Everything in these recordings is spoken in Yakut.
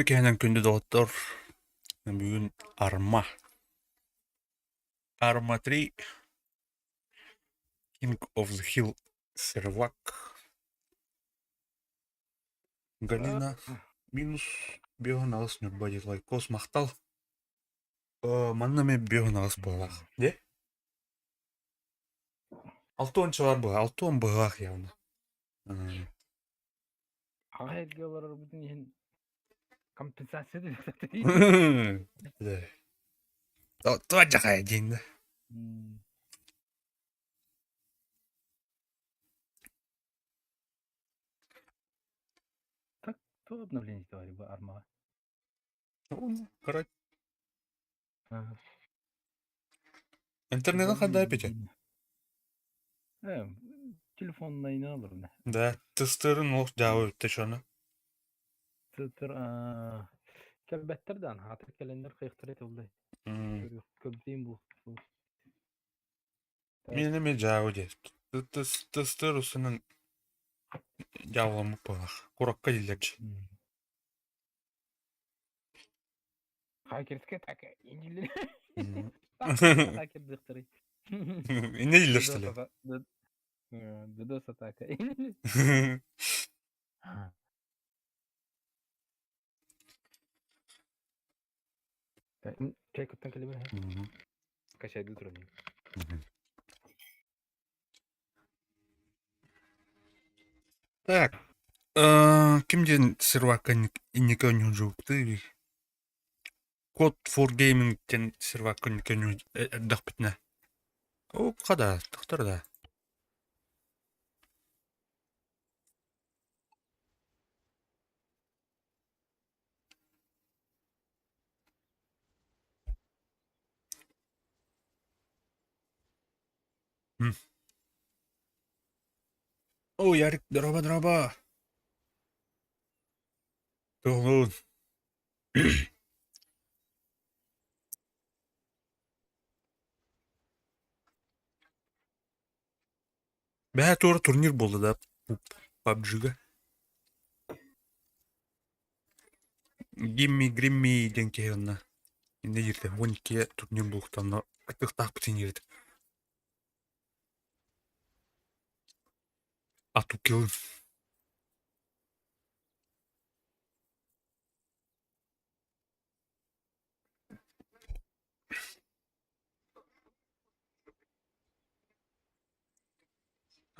Үкэһэнэн күндү доҕоттор, бүгүн Арма. Арма 3 King of the Hill сервак. Галина минус биэһин аҕыс Ньурба диэн лайкос махтал. Манна эмиэ биэһин аҕыс буоллаах. Дьэ? Алтыан чылар быһа, алтыан быһылаах явно. Аҕа эргэ олорорбутун иһин компенсация Туох дьахай диэн да. Так, то обновление сделали бы армаҕа? Короче. Интернетин ханна эпити? Телефоннайынан олорно. Да, тыстырын олох дьаабы бүттэ шону. Тыр кэлбэттэр даан, хаатыр кэлэннэр кыахтара тыллай. Көрдейм бу. Мин эме дьаабы диэ. Тыстыр усунан дьаабыламмыт буолах. Куракка диллерчи. Хакерская атака. Хакердыхтарый. Инне диллер что ли? DDoS атака. Чай куттан кэлибин. Качайды туран. Так, ким диэн сервакка инники оонньуурдуй? Code for Gaming диэн сервакка инники оонньуу эрдэхпитинэ. Оо, хада, тохтор да. Оо, Ярик, дороба, дороба. Туһулуун. Бэһэ туора турнир буолла да PUBG-га. Гимми Гримми диэн киһи онно иннэ дииртэ 12 турнир буолуохтаах онно кыттыахтаахпытын диирит. Атукилын.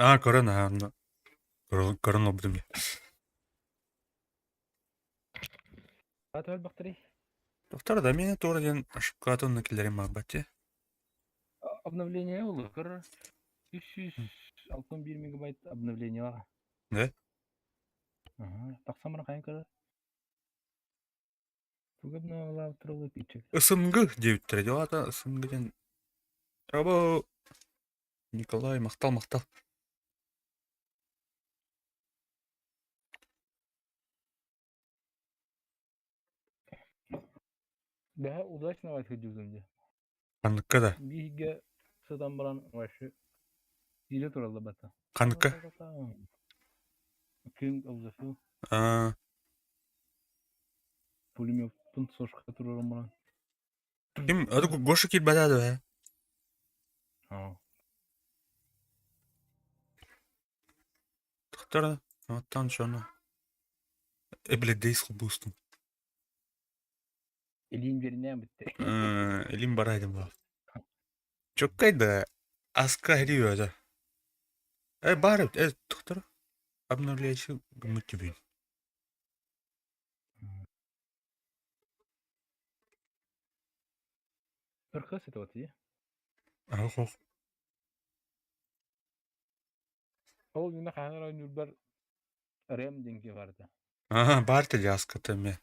Аа, көрөн аа, онно көрөн олорбутум дии. Аата өлбөхтөрүй? Доктор да миэнэ туора диэн ошибката онно киллэрин барбат дии. Обновление улукыр 361 мегабайт обновление бар. Да? Ага, тахсан баран хайан көрөр. Тугу обновлаабыттар иччик. СНГ диэбиттэрэ дии, ол аата СНГ диэн Браво! Николай, махтал, махтал. Бэһэ удачно сылдьыбытым дии. Ханныкка да? Биһигэ сытан баран вообще киирэ тураллар бата. Ханныкка? King of the Hill. Аа. Пулеметтун сошка турарым баран. Ким? Это Гоша киирбэтэ дуо ээ? Аа. Тохтор, оттон шону. Э, блядь, дейс холбуустум. Илиин биэринээн бүттэ. Илин барайдым баа. Чоккай да аска хири да. Э, бар э, тохтор. Обновляющий гыммыт түбүн. Ырхыс это вот и. Ах, ох. Ол иннинэ хаһан эрэ оонньуурбар РМ диэн киһи баарта. Аха, баар телеаската эмиэ.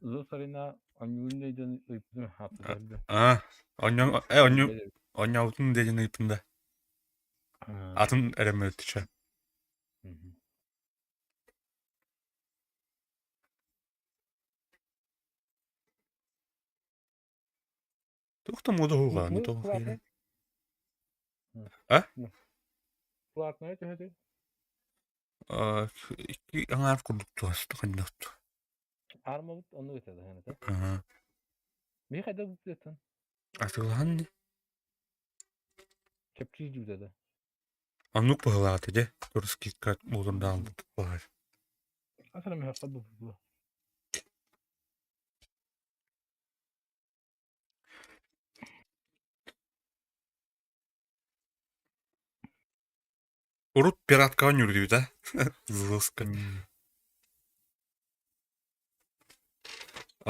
Зосарина оонньуурун өйдөөн ыйыппытым хааппытым да. Аа, онньо э онньу онньообутун диэн ыйыттым да. Атын РМ өттүчэ. Туох да муода уһуга, ну тоҕо Платный? А? Платная төһөтүй? Икки аҥаар курдук туоста ханнах. Армабыт оннук этэ даҕаны этэ. Аһа. Миэхэ хайдах быктыаттан? Атыылаһан дии. Чэпчиир дьүүтэ да. Оннук быһыылаата дьэ. Турскикка буолурдаан быһар. Асара миэхэ бу. Урут пираткаҕа ньүрдүүтэ Зылыска.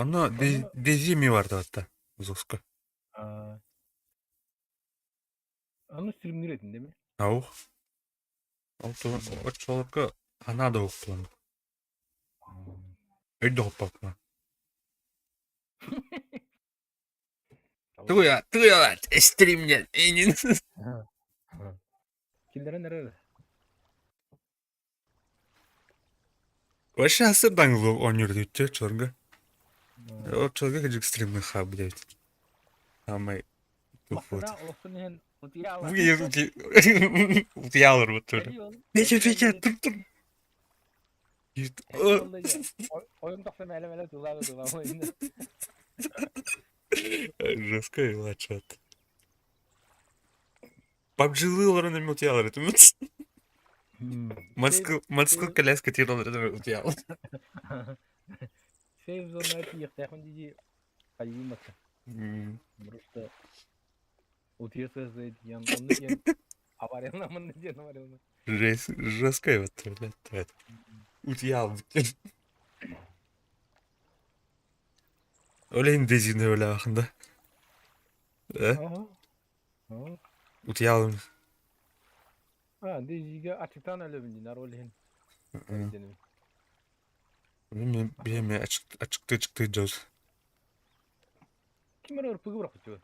Онно Онно Дези бардыбатта Зылыска. аа, ону стримнир этин деми? Ау. Ол туһун оччолорго ханаа да уһуктуон. Өйдөһөппөппүн. Тугуя, тугуя, стримнен, инин. Киллэрэн эрэр. Вообще асырдан оонньуур диэбит оччолорго. Оччолорго кыдьык стримный хаб диэбит. Самай туппут. Махтана олохтон иһэн утуйаала. Утуйаалар буттур. Пече, пече, тур тур. Ойун тахса мээлэ-мээлэ тылаада тылаа. Жестко вела чат. PUBG-лыы олорон эми утуйалар этим. Москва, Москва коляска тиэр олорон эми утуйалар. Сейф зона тиийиэхтээхпин дии хайыым батта. Просто утуйа сыа диэн онно диэн аварияламын диэн аварияламын. Жесть, жесткая вот, блядь, утуйал. Олейн дезин өлөөхүндэ. Э? Утуйалым. А, дезиге ачыктан өлөбүн дин арол иһин. Мен биэме ачыкты ачыкты дьоз. Ким эрэ ырпыгы бырахпыт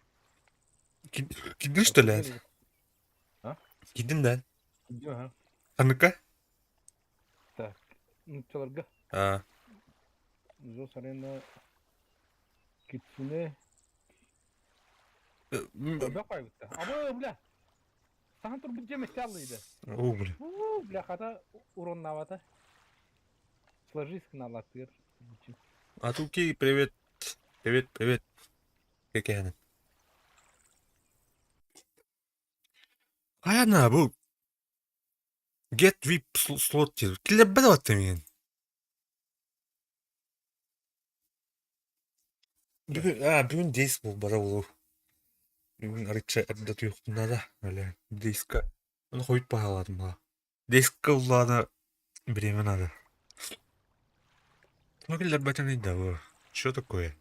Кидин что ли? А? Кидин да. Ага. Аныка? Так, нуччаларга. А. Зос арена Китсуне. Бөх байбытта. Абы, бля. Сахан турбут дьиэ мэсте аллыйда. О, бля. Уу, бля, хата уроннаабата. Сложись гыналлаттыгар. Атуки, привет. Привет, привет. Кекеһэнин. Хайана бу Get VIP слот диир. Киллэрбэт абаттым иһин. Бүгүн, а, бүгүн дейс буолбата буолуо. Бүгүн арыйча эрдэ утуйуохпун наада. Бля, дейска. Ону хойут баһаалаатым баҕа. Дейска ыллаана бириэмэ наада. Тоҕо киллэрбэтиний да бу? Что такое?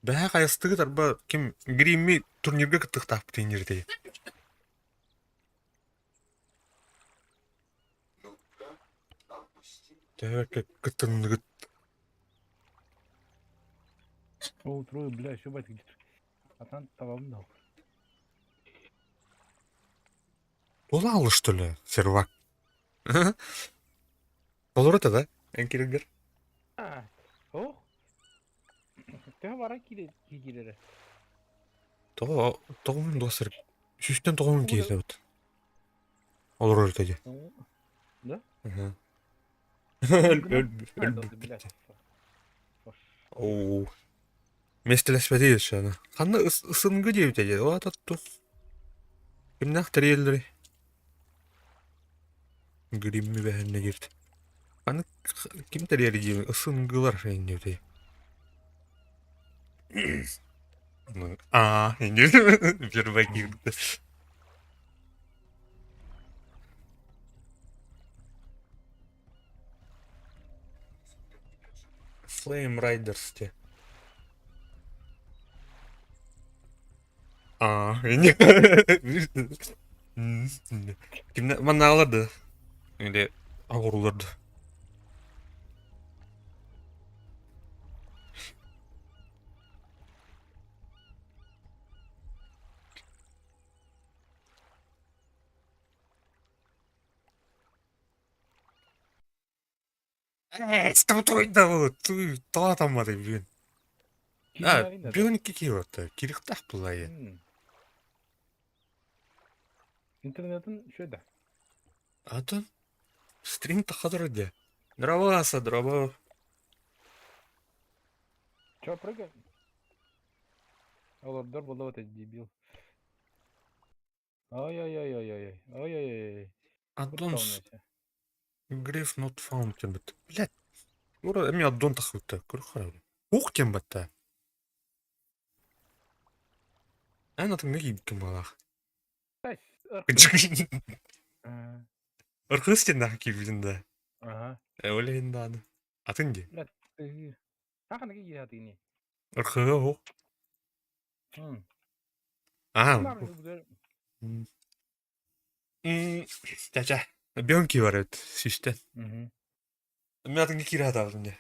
Бэһээ хайастыгыт арба ким Гримми турнирга кыттыахтаахпыт иҥниртэй. Төһө кыттынныгыт? Ол трое, бля, еще батя где-то. Атан табабын да. Буолаалы что ли, сервак? Толору да, эн киригер? А, ох. Төһө бара киирэрэ? Тоҕо тоҕо дуосыр сүүстэн тоҕуһун киирдэ Олорор этэ дии. Да? Мгм. Өлбүппүт. Оо. Миэстэлэспэтий өссө аны. Ханна ысынгы диэбитэ дии. Ол аата туох кимнээх тэрийэллэрий? Гримми бэһэннэ диирт. Аны ким тэрийэр диибин ысынгылар инниэтэй. Аа, первый киирдэ. Flame Riders те. Аа, Кимне маннаалар да? Или оҕурулар да? Ээ, тоҕо атамматый бүгүн? А, бүгүн икки киһи барта. Кириктаах буолла Интернетин үчүгэй да? Атын стрим тахха турар дии. Здорово, Аса, здорово. Чё, прыгай? Олордор буолла вот дебил. Ой-ой-ой-ой-ой. Ой-ой-ой. Аддон Grave not found диэн бытта. Блядь. Ура, эми аддон тахсыбыта. Көрөх харабын. Ух диэн батта. Эн атыҥҥа киирбиккин баҕалаах. Ырхыс диэн киирбитин да. Ага. Ол иһин дааны. Атын дии. Блядь, ты... Хахана киирэ хатыгыный? Ырхыга уһук. Аа. Чача. Бионки бар эбит сүүстэн. Мин атыҥҥа киирэ сатаабытым дии.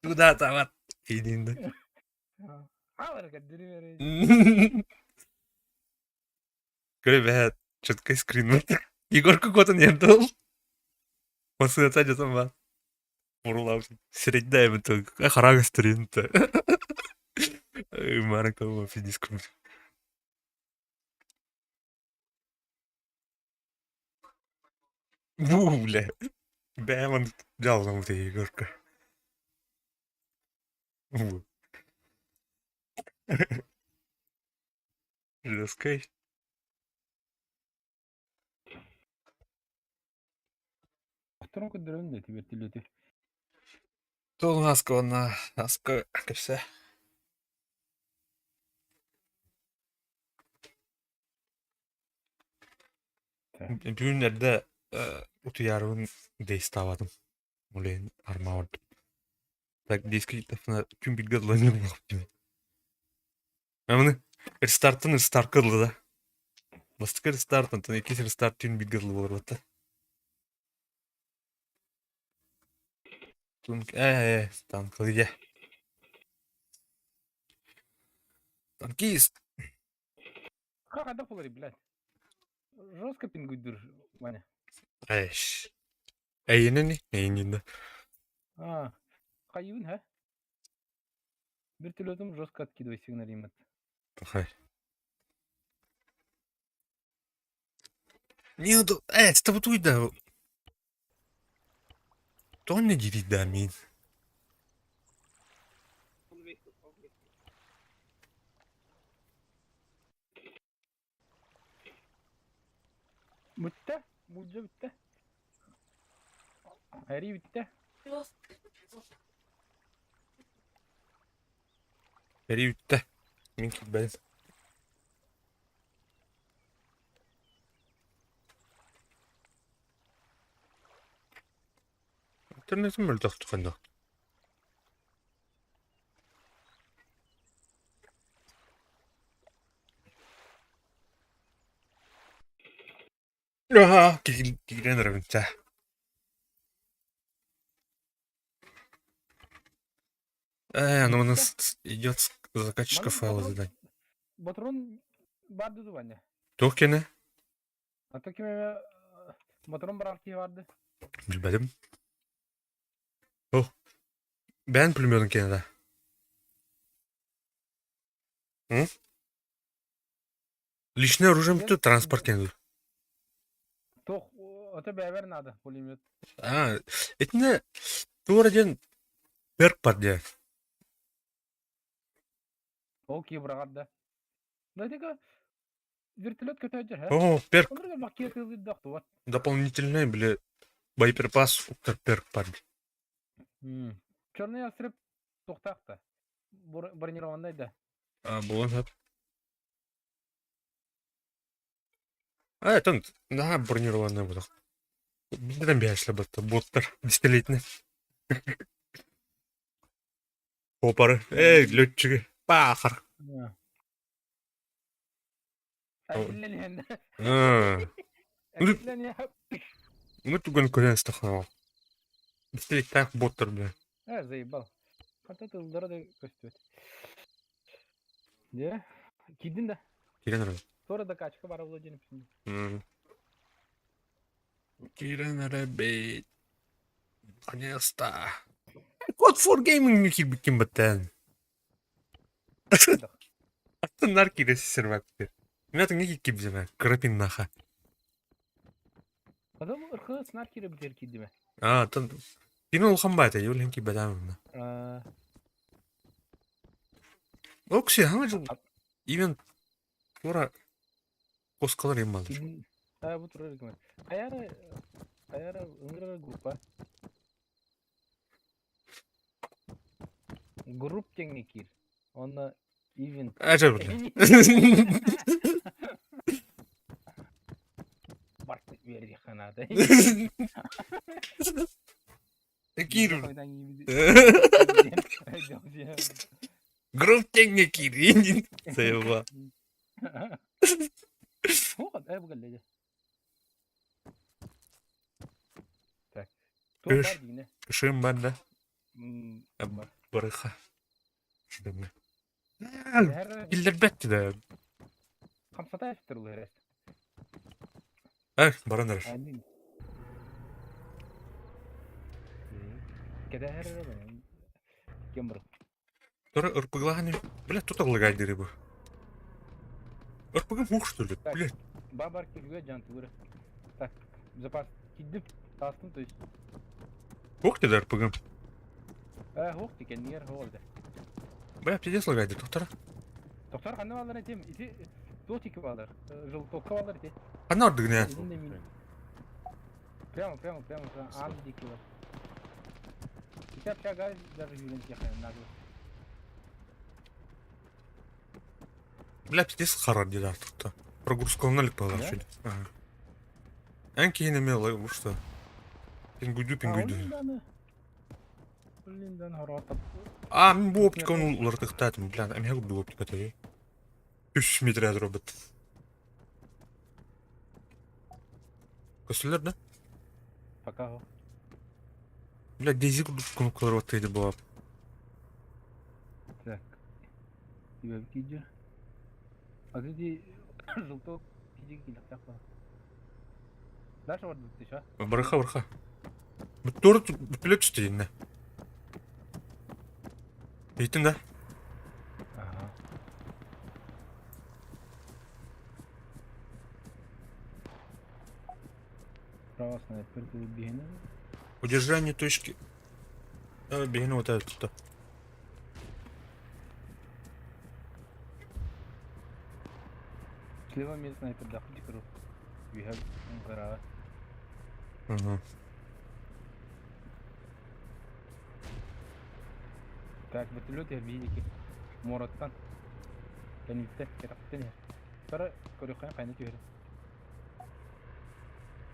Туда тават. Иининде. Көрө четкий скрин. Егорка куотан иһэн Массыната дьотон баар. Бурулаабыт. Сирэйдээбит харааг өстөрүн Марка фидиск. Бу, бля. Бэйэм дьаалламмыт Егорка. Бу. Жесткой. Охторон көрдөрөбүн да вертолеты. Туох наска уонна наска кэпсээ. Бүгүн эрдэ утуйаарыбын дейстаабатым. Ол иһин армаабардым. Так диски күн бииргэ ылланыам Аны рестартан рестартка ылла да. Бастакы рестарт, онтон иккис рестарт түүн бииргэ ылла буолар Ээ, танкылыйа. Танкист. Как это было, блядь? Жестко пингуйдур, Ваня. Эш. Эйинени, эйининде. А, хайын, ха? Вертолетом жестко откидывай сигналимат. Хай. Не, это вот уйда. То не дирит да мин. Бүттэ, булдьа бүттэ. Эрий бүттэ. Эрий бүттэ. Мин киирбэтим. Интернетим мөлтөх ханна. Аха, киирэн эрэбин чэ. Э, ну у нас идет закачка файла заданий. Батрон барды Ваня. Туох кene? А то ким Батрон барар киһи барды. Билбэтим. О, бэйэн пулеметун киэнэ да. М? Личное оружие тут транспорт киэнэ Туох, ото бэйэбэр наада пулемет. А, итиннэ туора диэн перк бар диэн. Ол киһи быраҕар да. Да тика вертолет көтөөдьөр һэ. О, перк Оннук баккиа тыылыйдах туот. дополнительный, били, боеприпас уктар перк бар. Черный ястреб туохтаах да. Бронированный да. А, буолан сөп. А, это да, бронированная буолуох. Билдирэн биһээчлэр батта боттар пистолетинэн. Опары, эй, летчиги, пахар. Әкиллэн Аа. Әкиллэн Ну түгэн көрөн истэххэ Пистолеттээх боттар бля. Э, заебал. Хата тыллара да көстүбэт. Дьэ, киирдин да. Киирэн эрэ. Туора да качка бара була диэн Киирэн эрэ бэйт. Наконец-то. Код for Gaming киирбиккин баттаан. Аттыннар киирэ сервакты. Мен атыңа киирбиземе. Кыра пиннаха. Адам ырхы снар кире битер кидиме. А, тон кини улахан баайта, ол иһин киирбэтэҕим онно. А, Окси, хаҥа дьыл именно туора куоскалар им баллар. А, бу турар гымат. Хайара хайара ыҥырар группа. Групп тэҥҥэ киир. Онно ивент. Ажа бля. Барты үөрдиэххэ наада. Киир. Групп тэҥҥэ киир. Сайыба. Так. Туох баар диинэ? Шым бар да. Барыха. Киллэрбэт да. Хамсата эстер улар. Эх, баран эрэр. Кэдэһэр кем бар. Тура ырпыглаһан бля тут ылыгайдыры бу. Ырпыгым хух что ли, блядь. Бабар кирге жан тугура. Так, запас кидип тастым то есть. Хух ты ырпыгым. Э, хух ты кеннер хуолда. Бля, пиздец лагайдыр, доктора. Доктор ханна балар этим, ити дотики балар, желтокка балар ити. Ханна ордугне. Прямо, прямо, прямо, прямо, ан дики бар. Ити общага даже юрен тихо нагло. Бля, пиздец харар деді артықта. Прогрузкалана илик балар шөйді. Эн киһини эмиэ ылай что? Пингуйду, пингуйду. А, мин бу оптиканы уларытыктаатым, бля, эмиэ курдук оптика тегей. Үс метр робот. Көстүлэр да? Пока. Бля, Дейзи курдук кнопкалар баттайды буолап. Так. Тебя киджи. А ты желток киджи килэхтээх Дальше вот ты что? Барыха, барыха. Бүттору бүттүлэ түстэ иннэ. Иһиттин да? Ага. Право снайпер биһини. Удержание точки. Биһини вот это. Слева мне снайпер да хоть круг. We have гора. Ага. Так, вертолет я видики. Мораттан. Кэнниттэн, кэтэхтэн иһэр. Тара көрүөххэ хайна түһэр.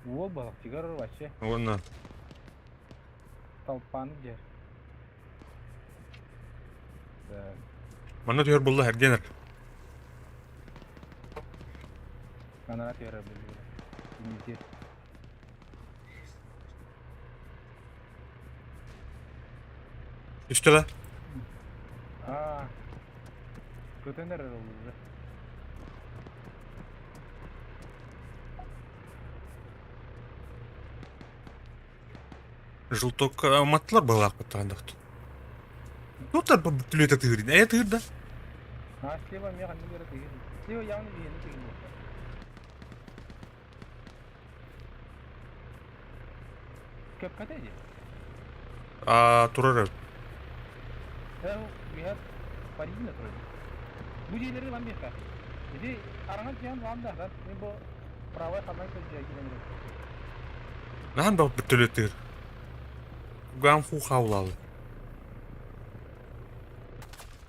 Уол балахтыгар вообще Уонна толпаны дьэр. Так. Манна түһэр булла эргиэн эр. Анара түһэр били. Инники. Түстэ да? Аа. Көтөн эрэр ол уже. Желток уматтылар балаахпыттаҕын Туттар бүттүлүөтэ тыырын. Ээ тыырда. А слева мега не говорит. Слева явно не тыгын. Көппөтө дии. А турар. We have Парижина турар. Бу дьиэлэри ылан биэххэ. Ити араҥас дьиэн ылан да, мин бу правай ханан көлдьө киирэн Наһан бах бүттүлүөт тыыр. Гам ху хаулалы.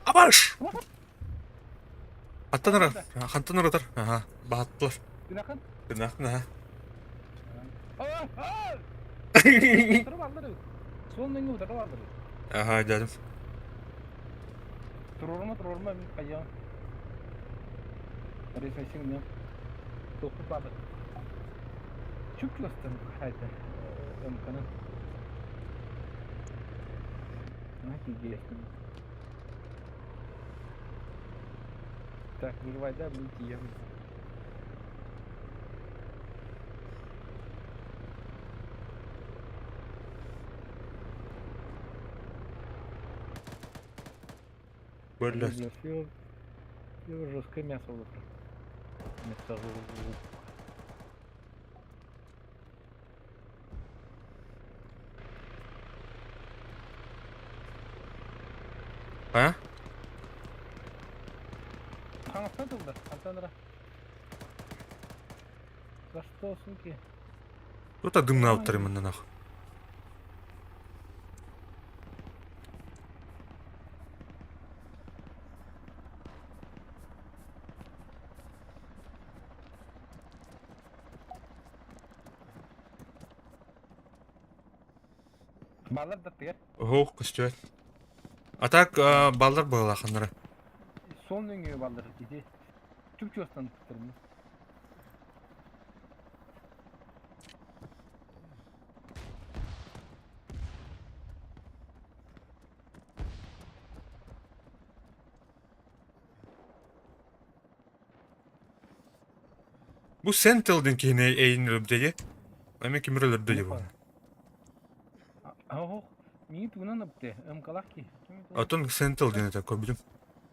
Абаш! Хантан ырар? Хантан ыратар? Аха, баһаттылар. Тынахан? Тынахтын, аха. Утары бааллар эбит. Суол нөҥүө утары бааллар эбит. Аха, дядим. Туруорума, туруорума, мин хайыаҕым. Рефрессинг не. Туохпут баабыт. Чуп-чугастан хайда. МК-ны. Офигеть. Так, выживай, да, блин, тием. Бөллө. Слева, слева жесткое мясо было. Мясо. А? Хаҥастан тыллар, хантан ыра. За что, суки? Тут дымнаабыттар маннанах. Баллар да тыгар. Оһох көстүбэт. А так баллар быһалааханнара. Сон өҥүө баллар ити. Чуп-чуостан туттарым. Бу Sentinel диэн киһини эйин өлөрдө Эми кимир өлөрдө дии бу. Оһох, миигин тугунан ыпты? МКлаах киһи. Отон Sentinel диэн этэ көрбүтүм.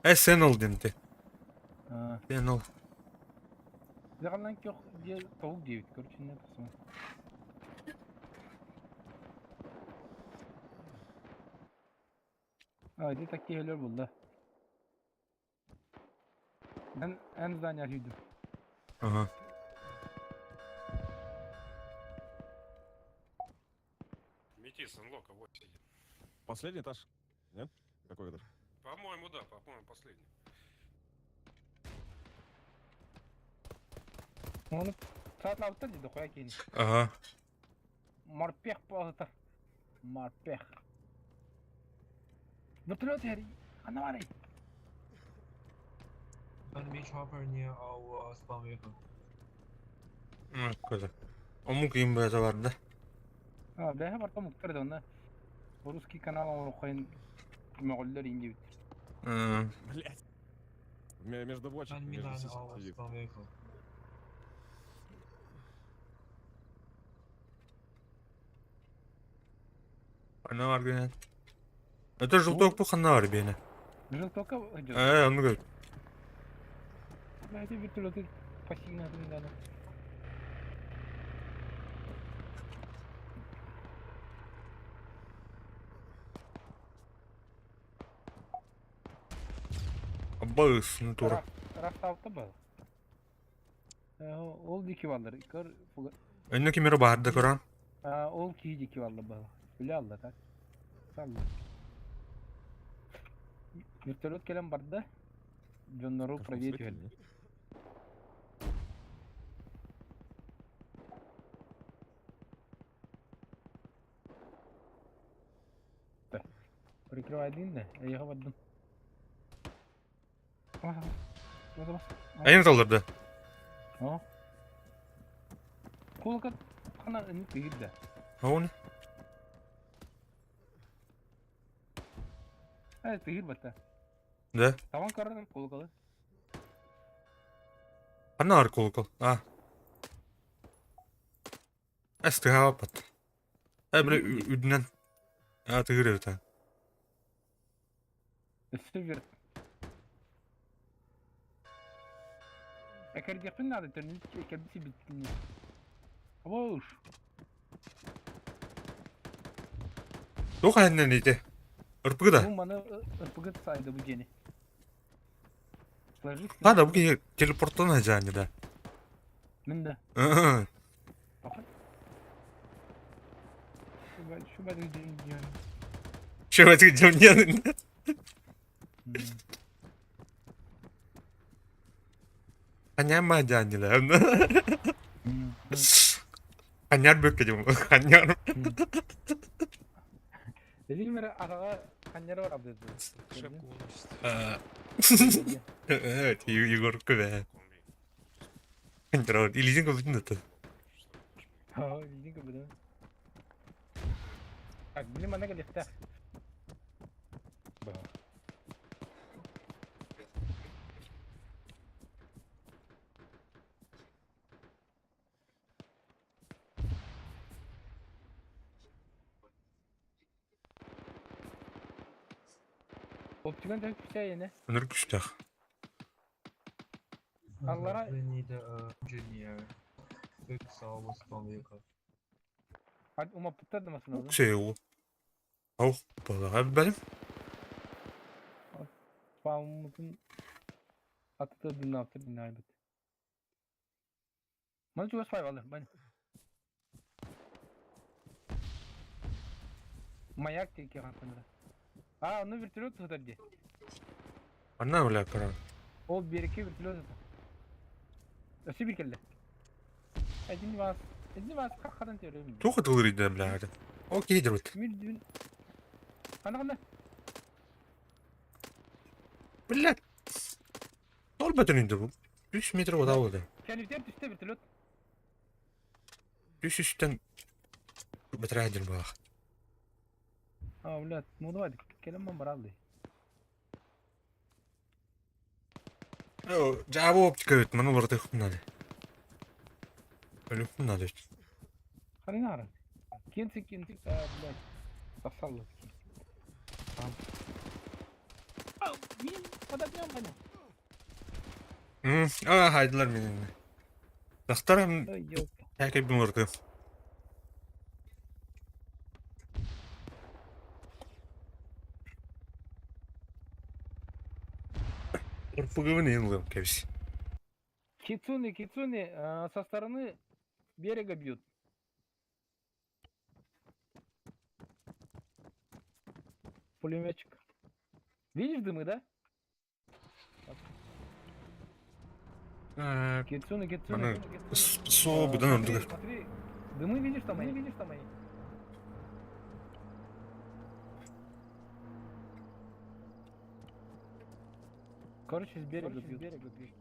Э Sentinel диэн этэ. Sentinel. Загалан көх диэ тобук диэбит көрчүннэ тахсыма. А, ити такие өлөр булла. Эн, эн здание сүйдүм. Ага. Метис, Энлока, вот сидит. Последний этаж? Нет? Какой этаж? По-моему, да, по-моему, последний. Оны саатылабыттар дии дохуя киһини. Ага. Морпех буолта. Морпех. Вертолет иһэр. Ханна баарый? Enemy chopper near our spawn vehicle. Көтө. Омук иин бэйэтэ барда. А, бэйэ барта омуктар да онно русский канал оҥоруоххайын мөҕөллөр иин диэбиттэр. Блять. Между бочек, Enemy между line сисек our сидит. spawn vehicle. Ханна бар гынан. Это желток бу ханна бар биэнэ. Желтока идет. Ээ, оннук эбит. Бля, эти вертолеты пассивно надо. Аббас, натура. Рафталта был. Ол дики баллар. Көр Өннө кимире баһарда көрөн. Ол киһи дики баллар был. Үлэ алла так. Салла. Вертолет кэлэн барда. Дьоннору проверить түһэрдэ. Прикрывай да, я бардым. Эйин толорду. О. Кулака хана ини тыгырда. Ону. Э, тыгыр бата. Да. Таван карарым кулакалы. Ханна бар кулакал. А. Эс тыгааппат. Э, бile үрдүнэн. А, тыгыр эбит. Өссө бир. Экэрдиэхпин наада төрнүн кэбиси бүттүн. Абоуш. Туох айаннан ити? РПГ да? Бу маны РПГ сайда бу дьиэни. Сложись. Ладно, бу киһи телепорттан садьаанньа да. Мин да. Шубадың дьиэн. Шубадың дьиэн. Ханяма дьаанньыла. Ханяр бүккэ дьум. Ханяр. Владимир аҕаҕа ханньара бар абдыды. Шапку уносит. Егор көбэ. Ханньара илиитин көбүтүн да. Илиитин көбүтүн. Так, били манна кэлиэхтээх. Оптиган төһө күүстээх иэнэ? Өнөр күүстээх. Аллара We need a engineer. Fix our spawn vehicle. Умаппыттар да массыыналар. Уксей ол. Аух, балаға бәлем. Спауммутун аттыта дынаахтар дынаайбыт. Маны чугас файвалы, бань. Маяк тиэки хантанара. А, ну вертолет сытар дии. Анна бля көрөн. Ол биэрэккэ вертолет сытар. Өссө биир кэллэ. Один вас, один вас хаххатан төрөбүн. Туох ытылыр идэ бля это. Ол киһи дөрүт. Мүлдүн. Хана хана. Блядь. Тол бөтөн инде бу. 3 метр вода болды. Кэнибитигэр түстэ вертолет. Үс үстэн бэтэрээ буолах. А, блядь, ну давай, кэлэн бараллы. Дьаабы оптика эбит, маны уларытыахпын наада. Өлүөхпүн наада эбит. Ханын Кенси кенси, а, блядь, тахсаллы. А, мин подогнем понял. А, хайдылар минин. Тахтарам Ой, ёлка. тәкәбин уларытыам. РПГ-бын иһин ылыам кэбис. Кицуны, кицуны, со стороны берега бьют. Пулеметчик. Видишь дымы, да? Кицуны, кицуны, Маны кицуны. Соо быдан Смотри, ордугар. смотри. Дымы видишь там они? Видишь там они? Короче, с берега бьют. С берега бьют.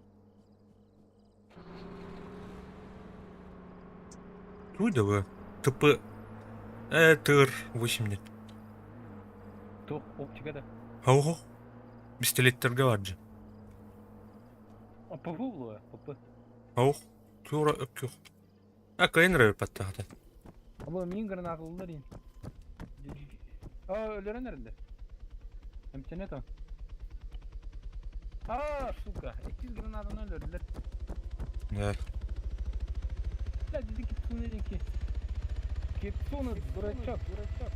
Туй да вы. ТП. ТР 8 нет. Тух, оптика да. Ого. Пистолеттерге бар же. А ПВ булуа, ПП. Ох. Тура өккөх. А кайын райы паттахата. Абы мин гранаталар ин. А, өлөрөн эрэллэр. Эмтене то. А, сука, 200 гранатаны өлөрдүлэр. Да. Бля, диди кицуны дики. Кицуны, дурачок, дурачок.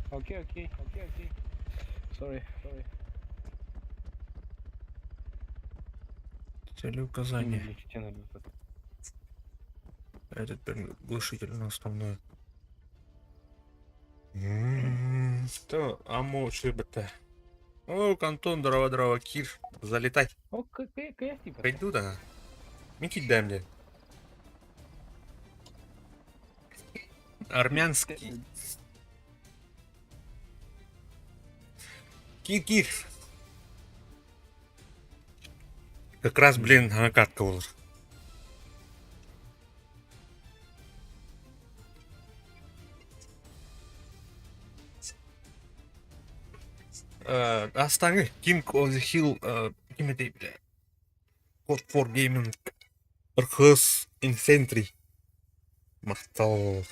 Окей, окей, окей, окей. Sorry, sorry. Целеуказание. Этот глушитель на основной. Что, аммо шибета. О, Кантон, дрова, дрова, Кир, залетай. О, КС типа. Пойду да. Микки дай мне. Армянский. Кир, Кир. Как раз, блин, катка olur. Астаңы King of the Hill ким этэй бля Code for Gaming Ырхыс Infantry Махтал.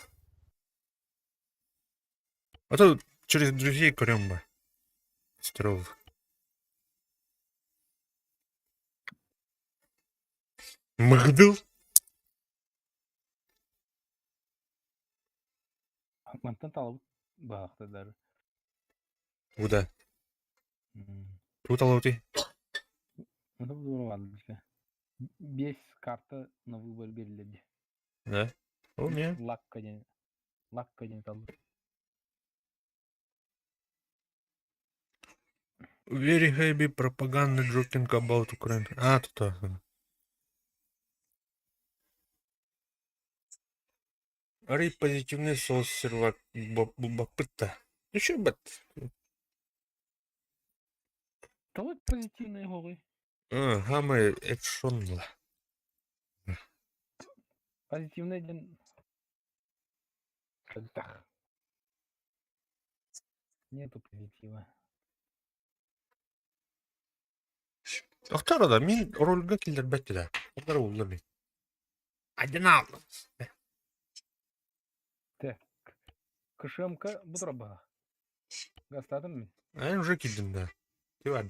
А то через друзей көрөм ба. Здорово. Магдыл. Мантан талабыт баахтадар. Куда? Тут алаути. Ну, здорово, Без карта на выбор берилди. Да. О, не. Лакка ден. Лакка ден талды. Very heavy propaganda joking about Ukraine. А, тут. Арый позитивный соус сервак бапытта. Еще бат. Тоҕо позитивный хоҕуй? Хамы экшонла. Позитивный ден... Кальтах. Нету позитива. Ахтар да, мин рольга киллэрбэт да. Ахтар улла мин. Одинал. Так. КШМК бутраба. Гастатым мин. А уже килдим да. Ты бар.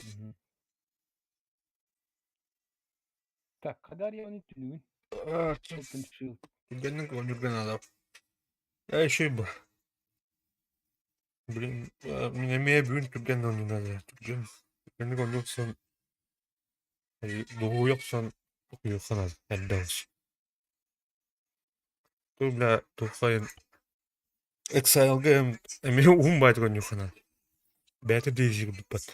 Так, кадар я оны түнүгүн. Open shield. Түргэнник оонньуурга наада. Ээ үчүгэй бу. Блин, мин эмиэ бүгүн түргэн оонньуу наада. Түргэн, түргэнник оонньуу охсон, дуоһуйа охсон утуйуохха наада эрдэ олус. Ту бля туххайын Exile-га эмиэ уһун баайдык оонньуохха наада. Бэйэтэ DayZ бүппэт.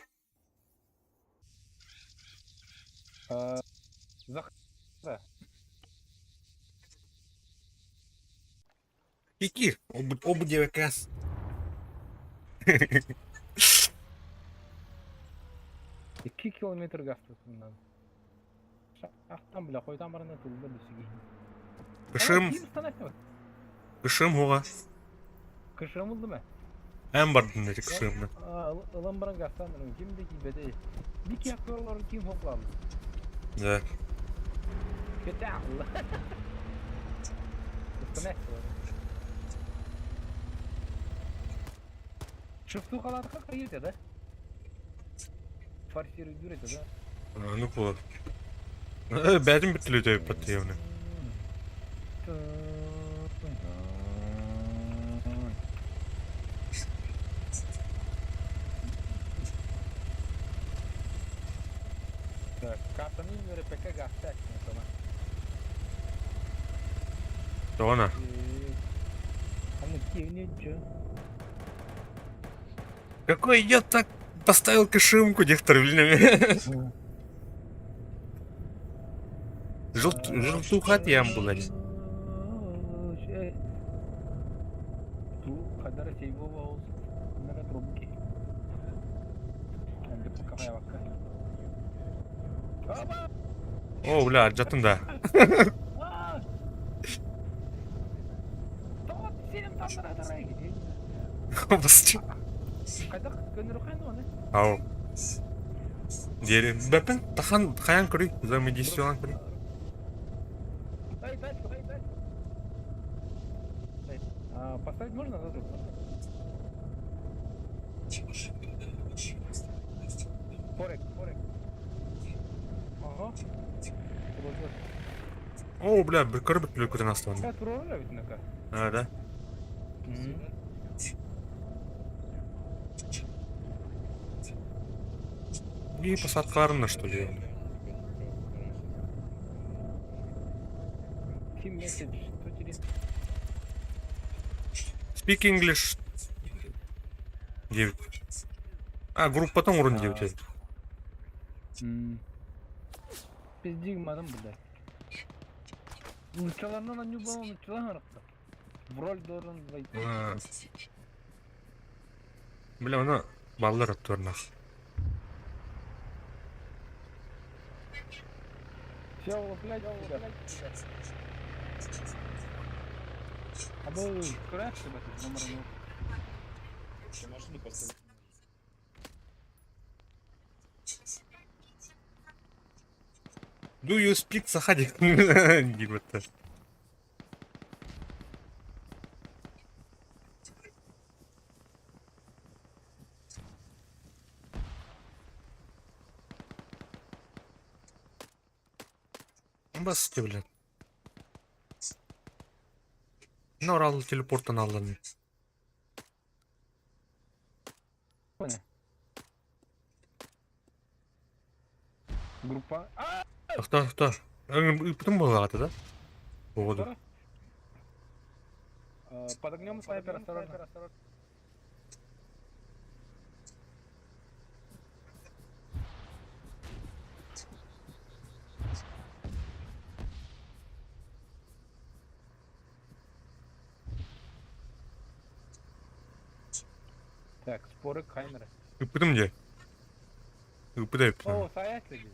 Ики, ол бу диэбэккээс. 2 километр гаспытынан. Шахтан бля, хойутаан баран тылга түсүгү. Кышым, кышым хуга. Кышым ылды ма? Эн бардын эти кышымны. Ылан баран гастан ким да кийбэтэй. Бики актерларын ким хоклады? Да. Кете алла. Шифту халатка кайыты да? Форсируй дүрете да? Ну вот. Бәдин бүттүлү паттыйовны. Так, картаны РПК гастак. Тоҕо Аны киэҥ чё? Какой я так поставил кышымку дехтар блин. Желтуха тиям булар. Ту хадара сейвова ол мера трубки. О, бля, жаттым да. Басчы. Ау. Диэри. Бэппин тахан хайан көрүй, взаимодействиялан көрүй. Поставить можно на друг? Форек, форек. Ага. О, бля, көрбүт бүлөкүтэн астан. А, да? И посадкаларына что ли? Speak English. 9. А, группа урун 9. Пиздигмадым, блядь. Нучаларынан анюбала, нучалар В роль должен войти. Бля, оны баллар оттуорнах. Все, блядь, блядь. А был крэш, номер. Do you speak Сахади? Диэбиттэр. Басты, блядь. Норал телепорттан аллан. Группа. Ахта, ахта. Ыпытым буолаҕата да? Оҕоду. Под огнем снайпер, осторожно. Так, споры камеры. Ыпытым дии. Ыпыта ыпытым. О, саять дии.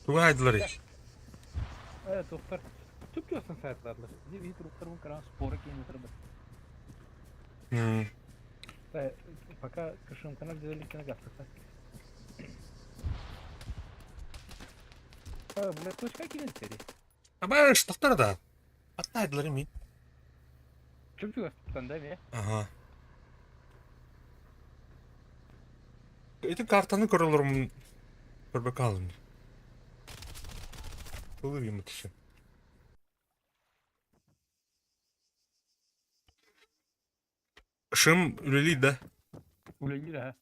Туга айдылар Э, доктор. Түп көрсін саятларлар. Ди труптар кран споры километр Пока кышым канал делали на газ. Бля, точка килен сери. Абаш, тохтор да. Атта айдылар мин. Чөп чүгас да ме? Ага. Ити картаны көрөлөрүм көрбөк алым. Тылыр юмытышы. Шым үлэлиир да? Үлэлиир аһа.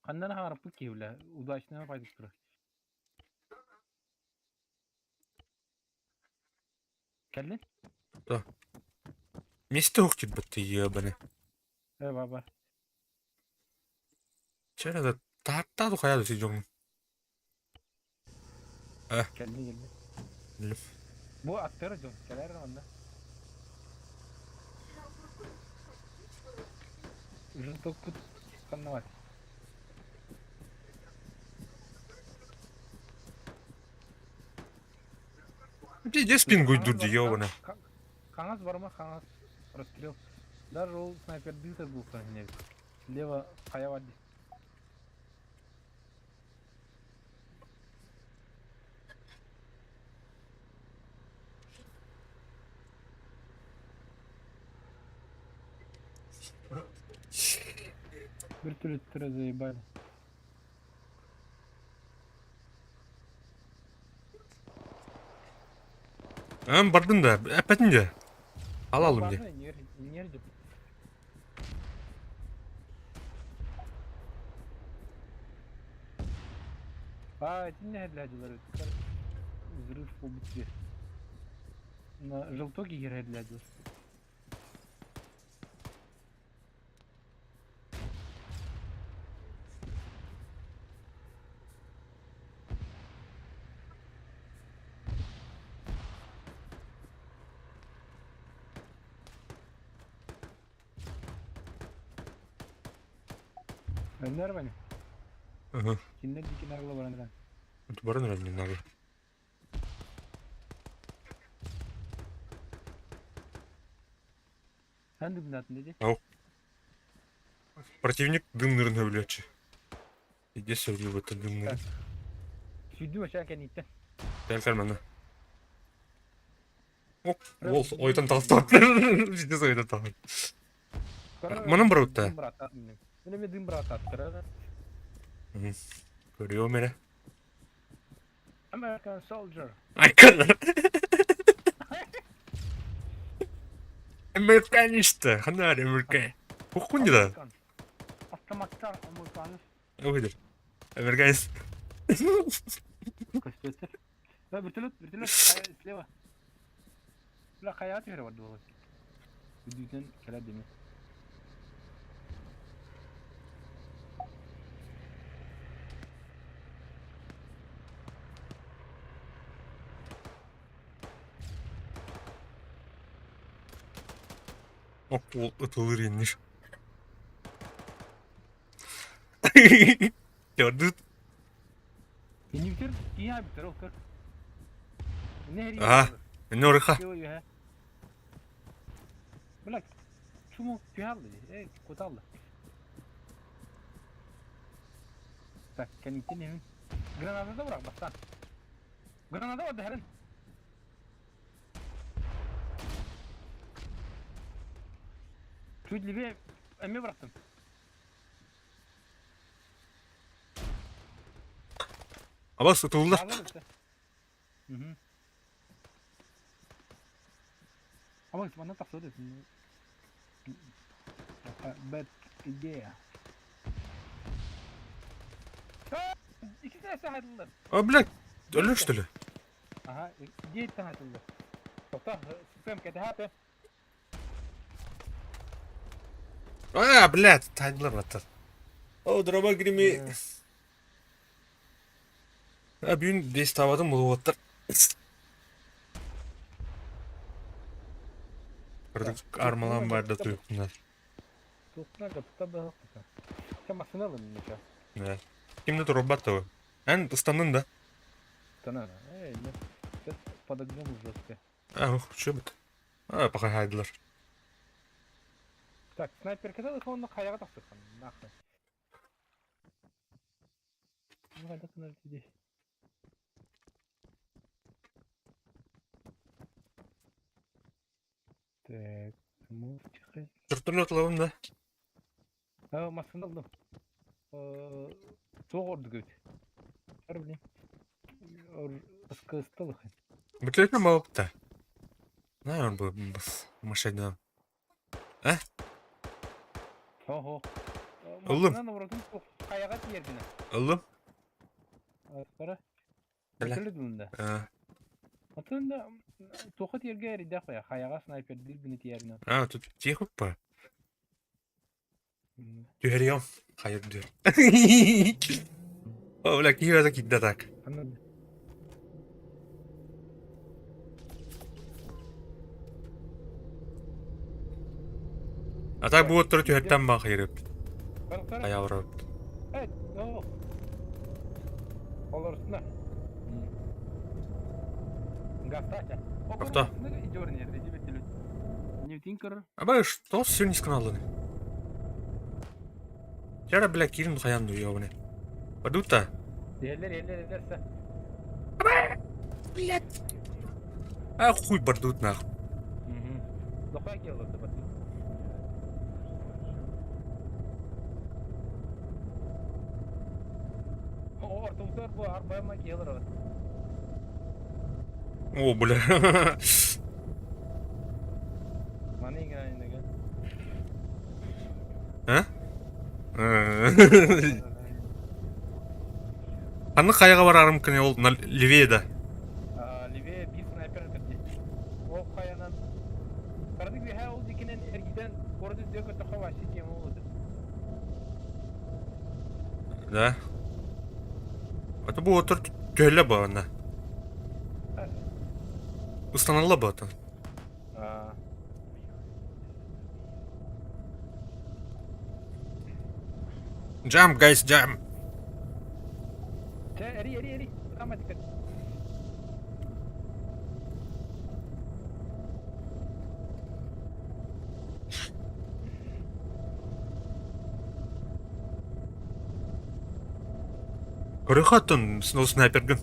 Ханнан хаҥараппыт киһи үлэ, удачно пайдык турар. Кэллин? Да. Месте ух кирбит ебаны. Э, баба. Чэ да тааттаа хайа да сидьоҥ. Э. Кэлли кэлли. Бу аттара дьон кэлэр манна. Жестокпут ханна бар? Где спин гуйдур ди ёбана. Хаҥас барма хаҥас расстрел. Даже ол снайпердыы да буолсан Слева хайа бар дии. Вертолеттары заебали. Эн бардын да, эппэтин дьэ. Алалым дьэ. Нердим. А, итиннэ иһэллээдилэр взрыв буолбут сир. На желток иһэллээдилэр. Өннөр бани. Ага. Кинилэр диэки наҕыла баран эрэн. Баран эрэн наҕы. Эн дыбынатын диди. Ау. Противник дымнырын хөбүлүөччү. Иде сөбүлүбэттэр дымнырын. Сүйдүм өсөөн кэнниттэн. Кэл кэл манна. Ол ойтон таҕыстыбат. Пиздец ойтон таҕыстыбат. Манан барбытта. Мен эми дым бырааттаттара. Көрүөм эрэ. American soldier. Айкан. Американиста. Ханна Америка. Хуккун да. Автоматтар американец. Ой, Американец. Көстөтөр. Да, вертолет, вертолет слева. Бля, хайа түһэрэ бар дуолар. Бүдүүтэн кэлэр деми. Ок, ол ытылыр иннир. Көрдүт. Инни бүтэр, киһи бүтэр ол көр. Аа, энэ орыха. Бля, чуму түһалды, э, куталды. Так, кэнниттэн иһин. Граната да бырах бастаан. Граната бар дэһэрин. Чуть левее эмиэ бырахтым. Абас ытыллар. Абас манна тахсыбыт Bad idea. Икки саһайдылар. А, блядь, өлөр что ли? Ага, идея айтылды. Тоқта, СМ кэтэ А, блядь, тайдылар баттар. О, дроба грими. А, бүгүн дес табадым булуоттар. Кырдык армалан бар да туйуктунар. Туохтар кытта быһахпыта. Чэ массыына ылын нече. Да. Кимде турбат того. Эн ыстаннын да. Тана. Эй, не. Под огнем жестко. А, ох, чё бит. А, пока хайдылар. Так, снайперкада онно хайаҕа тахсыхан, нахуй. Ну, хайда тынар диди. Так, мультик. Вертолет ылабын да. А, массыына ылдым. Суох ордук эбит. Ар, блин. Ыскыстылых. Бөтүлүөтүнэн буолбута. Знаю, он был машина. А? Ого. Ыллым. Машинаны уратын хайаҕа тиэргинэ. Ыллым. Ара. Кэлэ. Бөтүлү дунда. А, Атын да туха тиэргэ эридэх бая хайаҕа снайпердир гына тиэринэ. а, тут тихо по. Түһэриэм. Хайыр дүр. О, бля, киһи это кидда так. Анна А так бу оттор түһэртэн баа хайырып. Кара кара. Хайаврап. Evet, o. Олорсуна. Гастача. Авто. Аба что все не каналы. Вчера, бля, кирин хаян дуёбны. Падута. Еллер, еллер, еллер, са. Блядь. А хуй бардут нахуй. Лохай келді бат. О, артумтар бу арбама келір. О, бля. Маны играйын А? Аны қаяға барарым күні ол левее да. Левее bir снайпер кірді. Ол қаянан. Қарадық бе ол декенен эргиден город дөкө тоқа вообще тема болды. Да. Это bu отыр түһэллэ баҕана. Ыстаналла баҕата. Jump, guys, jump! Чэ, эри, эри, эри. Сама dikkat. Көрөхөттөн ол снайпергын.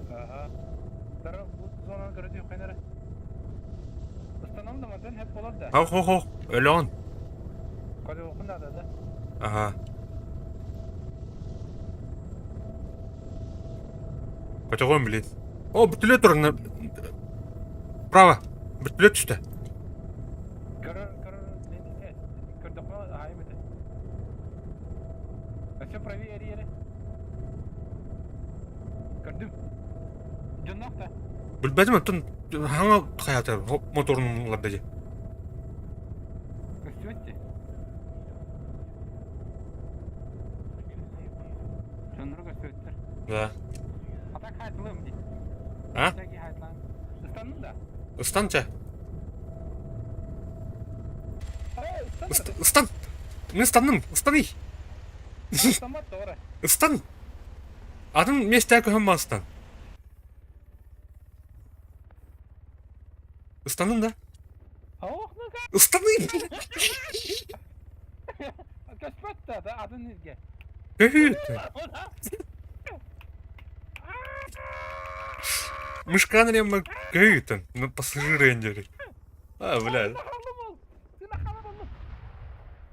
Аха. Тара бу зонаны көрөтү хайнара. Ыстанам да мантан хеп болар да. Хо хо хо, өлөөн. Кады окун да да. Аха. Көтөҕүм блин. О, бүтүлэ туран. Право. Бүтүлэ түстэ. Көрөр көрөр көрдөкмө айым эте. Өссө правее эри эри. Көрдүм. Дьонноох да. Билбэтим оттон хаҥа хайата моторун уларда дии. Көстүбэт дии. Дьоннору көстүбэттэр. Да. А так хайтлым дии. А? Всякий хайтлан. Ыстанным да? Ыстан чэ. Эй, ыстан. Ыстан. Мин ыстанным. Ыстаный. Ыстамат тоҕо. Ыстан. Атын миэстэ көһөн ыстан. Ыстанным да? Ох, ну как? Ыстаный. Көспөт да, да, атын низге. Көһү. Мышкан рема көһүтэн. Ну пассажиры эндери. А, бля.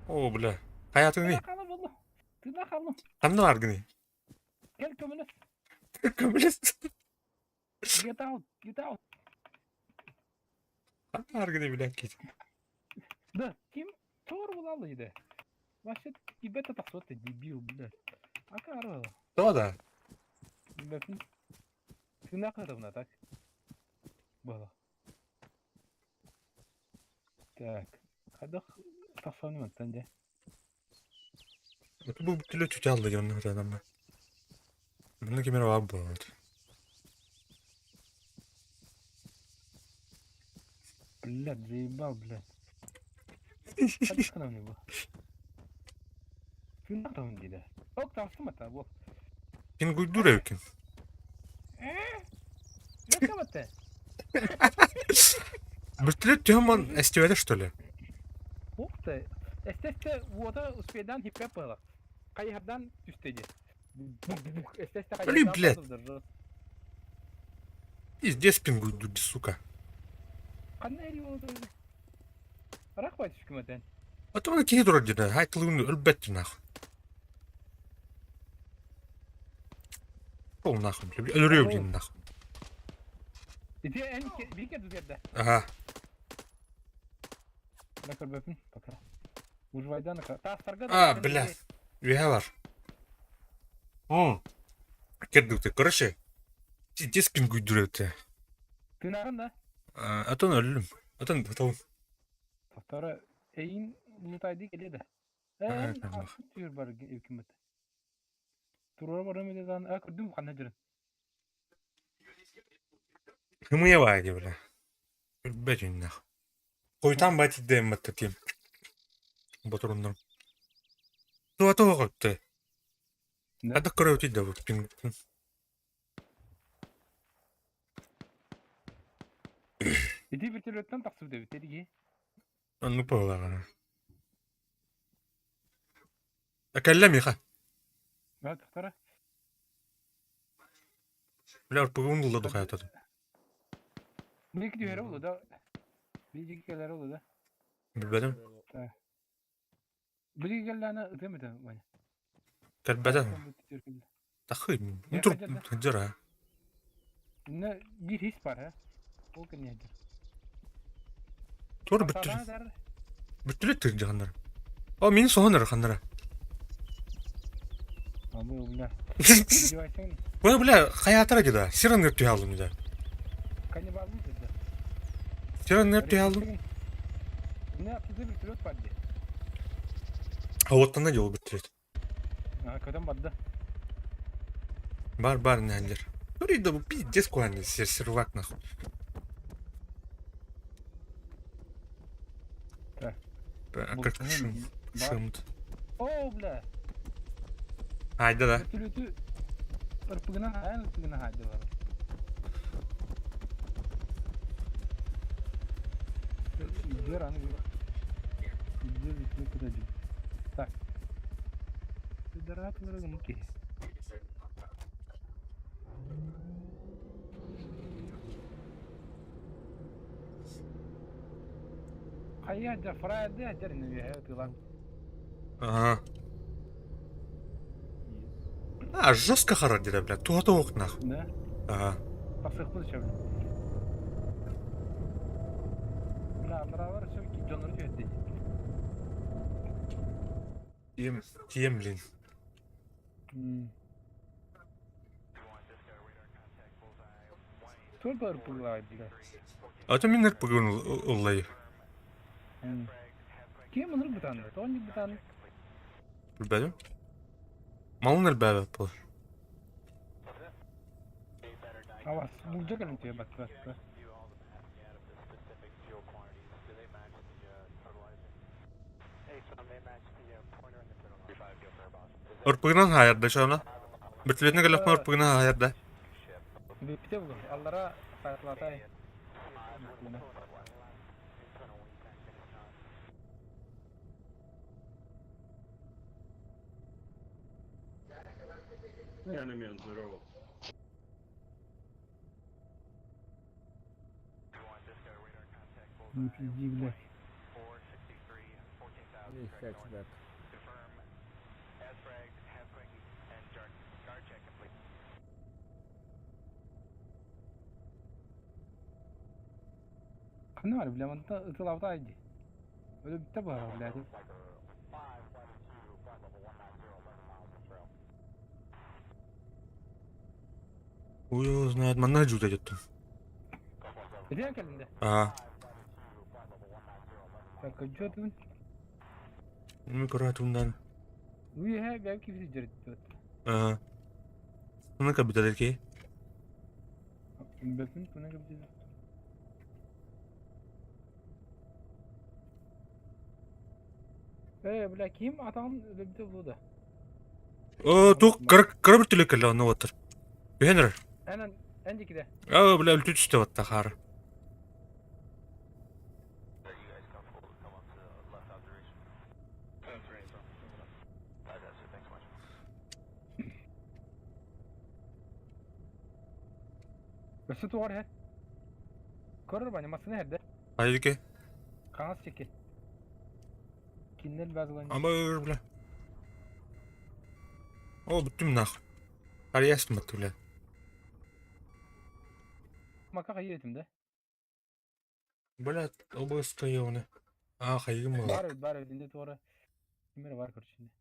О, бля. Хайатыҥый? Ханна бааргыный? Кел көмөлөс. Көмөлөс. Get out, get out. Ханна бааргыный, бля, кит. Да, ким тор булалы иде. Вообще, тебе-то так ты дебил, блядь. А карла. То да. Ты нахуй так? Было. Так. Хадах тахсаны мантан дьэ. Это бу бүтүлэ түтэ алла диэн онно Манна ким эрэ баар буолбут. Блядь, заебал, блядь. Хадах гынамный бу. Тыыннаах диде. Ок тахсымата бу. Пингуйдур эбиккин. Өкөмөттө. Бүтүлэ түһэн эстибэтэ что ли? Ух ты. Эстесте уота успедан хиппе было. Кайхардан түстеди. Эстесте Блин, блядь. Пиздец пингуйдур, сука. Кандай эри болду? Рахмат түшкүмөтен. А то она киһи турар диэн, хай тылын өлбөт нахуй. Ол нахуй, бля, өлөрүө блин нахуй. Ити эн биир кэрдэ биэрдэ. Ага. Мин көрбөппүн пока. Ужвайдан таастарга А, бля, үөһэ бар. О, кэрдүктэ, короче, дискин күйдүрөтэ. Тыынарын да? Атын өллүм. Атын потом. Повтора эйин лутайды келе да. Эн түйір бар үкімет. Туруора барам этэ а көрдүм ханна дьөрүн. Хымыйа баа дии бля. Өлбөт үннэх. Хойутаан баа тиийдэм батта тиэм. Ботуруннум. Туа туа көттө. Да. Ада көрө тиийдэ бу пин. Ити вертолеттан тахсыбыт эбит эдиги. Оннук быһыылааҕа. Кэллэ миэхэ. Да, тахтара. Бля, РПГ-ун ылла духаятады. Бу iki түһэрэ буолуо да. Биир кэлэрэ буолуо да. Билбэтим. Бу кэллээнэ ытыам этэ Ваня. Кэлбэтэ. Тахы. Тур сылдьар аа. Инна биир хис бар һэ. Ол кэннэ сылдьар. Тур бүттүлүт. Бүттүлүт тыгдьаханнар. О, мин соһон ханнара. Абы, бля. Бу бля, хайаатара дьыда. Сиран нөр түһэ алдым дьыда. Каннибаллыы сылдьар. Сиран нөр түһэ алдым. Не, аттыда вертолет бар дии. Оттан да жол бүттүлүт. Көтөн барда. Бар бар нэллэр. Тури да бу пиздец куһаҕан сир сервак нахуй. Так. Как шум. Шумт. О, бля. Айда да. Вертолету ырпыгынан айан ырпыгынан хайдылар. Дер аны Дер үстүнө куда Так. Пидоратлары муки. Хайа дьэ фрайды дьэрин үөһэ ытыылан. Ага. А, жестко харагдыра, бля. Туһата суох нах. Да? Ага. Тахсыахпыт еще, бля. Бля, андараалар все дьоннору түһэрдэ. Тиэм, тиэм, блин. Только РПГ, бля. А то мин РПГ ыллай. Ким ынырык бытааны? Тоҕо бытааны? Билбэтим. Малын элбээбэт буолар. Авас, булдьа кэлэн түһэ баттар. РПГ-нан хаайарда шоно. Бөртүлүөтүнэ кэллэхпинэ РПГ-нан хаайарда. Бүппүтэ буолуо. Аллара саатылатай. Enemy, здорово. Не пизди, блядь. Нихуя чувак. Ханна бар, бля, манта ытылабыта айди. Өлө бүтэ баара, блядь. Хуй его знает, манна жута деттим. Этиэн кэллин Аа. Так, что ты? Ми көрөтүмдэн. Үөһэ бэйэм киһи дьэрит. Аа. Уну кабиталер ки. Бөпүн туна кабиталер. Э, бля, ким атаҕын өлөрбүтэ буолуо да? Оо, туох кыра кыра бөртөлүөт кэллэ онно уоттар. Түһэн эрэр. Эн эн диэкидэ. Оо, бля, үлтү түстэ уотта хаара. Өссө туох иһэр? Көрөр баня массыына иһэрдэ. Айдыке. Хаҥас диэки. Кинилэр базаларын. Амыр, бля. О, бүттүм нах. Арыйастым бля. Мака хайыы этим да? Блядь, ОБС ёбаны. А, хайыгым Бар буолар. эбит, бар эбит, инде туора. Ким эрэ бар короче. инде.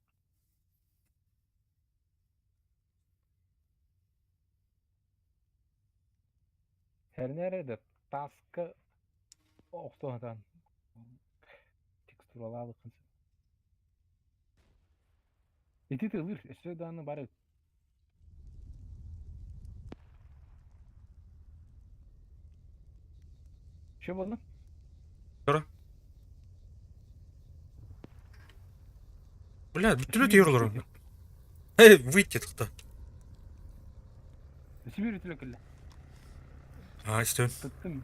Хэрнэ эрэ да таска охтоһутан текстуралаабыккын сөп. Ити тылыр, өссө дааны бар эбит. Что болды? Тура. Бля, бүтүлү тиер олорор. Эй, выйти тахта. Сибирь үтүлө кэллэ. А, истэбин. Туттум.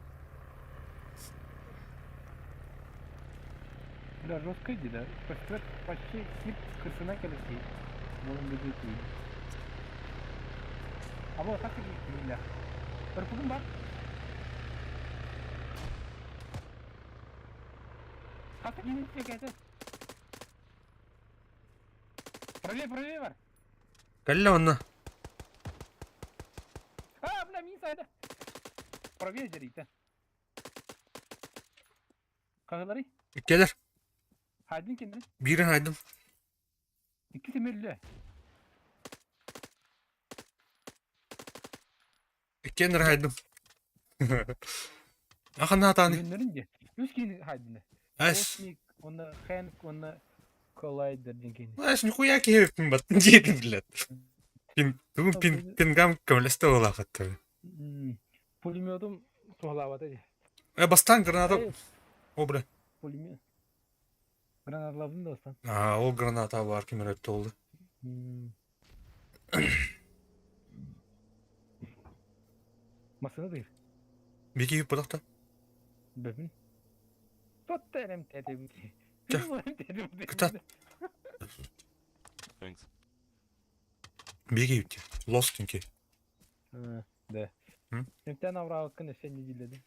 Бля, жестко иди, да? Почти, почти тип кырсына кэлэси. Болон беде тиийди. Або хас киһи Ырпыгым бар. Хас киһини кэкэтэ. Правее, правее бар. Кэллэ онно. А, бля, мин сайда. Правее дьэрийдэ. Хаһыларый? Иккиэлэр. Хайдын кинини? Биирин хайдым. Икки симилле. Иккиэн хайдым. Ахана атааны. Күннэрин де. Үс киһини хайдыны. Эс. Космик, онна Хэнк, онна Коллайдер диэн киһини. Эс нихуя киһи баттын диэтим блядь. Пин, тугун пин, пингам көмөлөстө буолаахаттар. Пулеметум туһалаабата дии. Э, бастаан граната... О, бля. Пулемет. Гранатлабын да бастан. А, ол граната бар ким эрэ толду. Массыына тыыр. Бики пытахта. Бөбүн. Тотта эрем тэтим. Чэ. Кытат. Thanks. Бики үтте. Lost инки. Да. Эмтэн аврааккын өссө неделяды.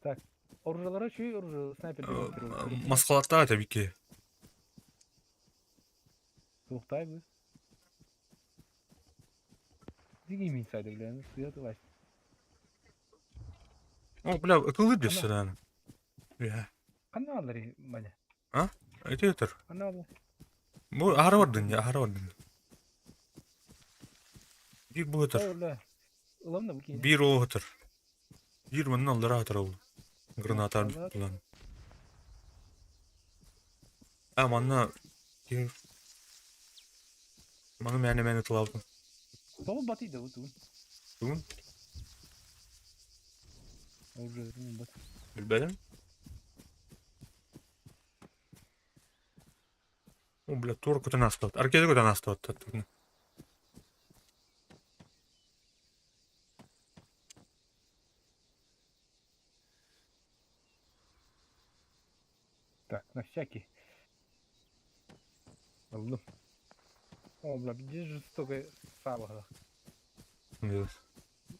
Так, оружиелара үчүгэй оружие снайпер Москвалаттаа это бики. Туохтай бу. Диги инсайдер билэн сыа тылай. О, бля, ыкылы дөссөрөн. Я. Ханна аллари маня? А? Это өтөр. Ханна алла? Бу аһара бардын я, аһара бардын. Биир бу өтөр. Ылам да бу киһини. Биир ол өтөр. Биир манна аллара өтөр ол. Граната булан. А манна Маны мээнэ мээнэ тылаабытым. Тоҕо батыйда бу тугун? Тугун? Уже бат. Билбэтим. О, бля, тур көтөн астыбат. Аркеда көтөн астыбат. Так, на всякий. Ыллым. О, бля, где жестокая саба.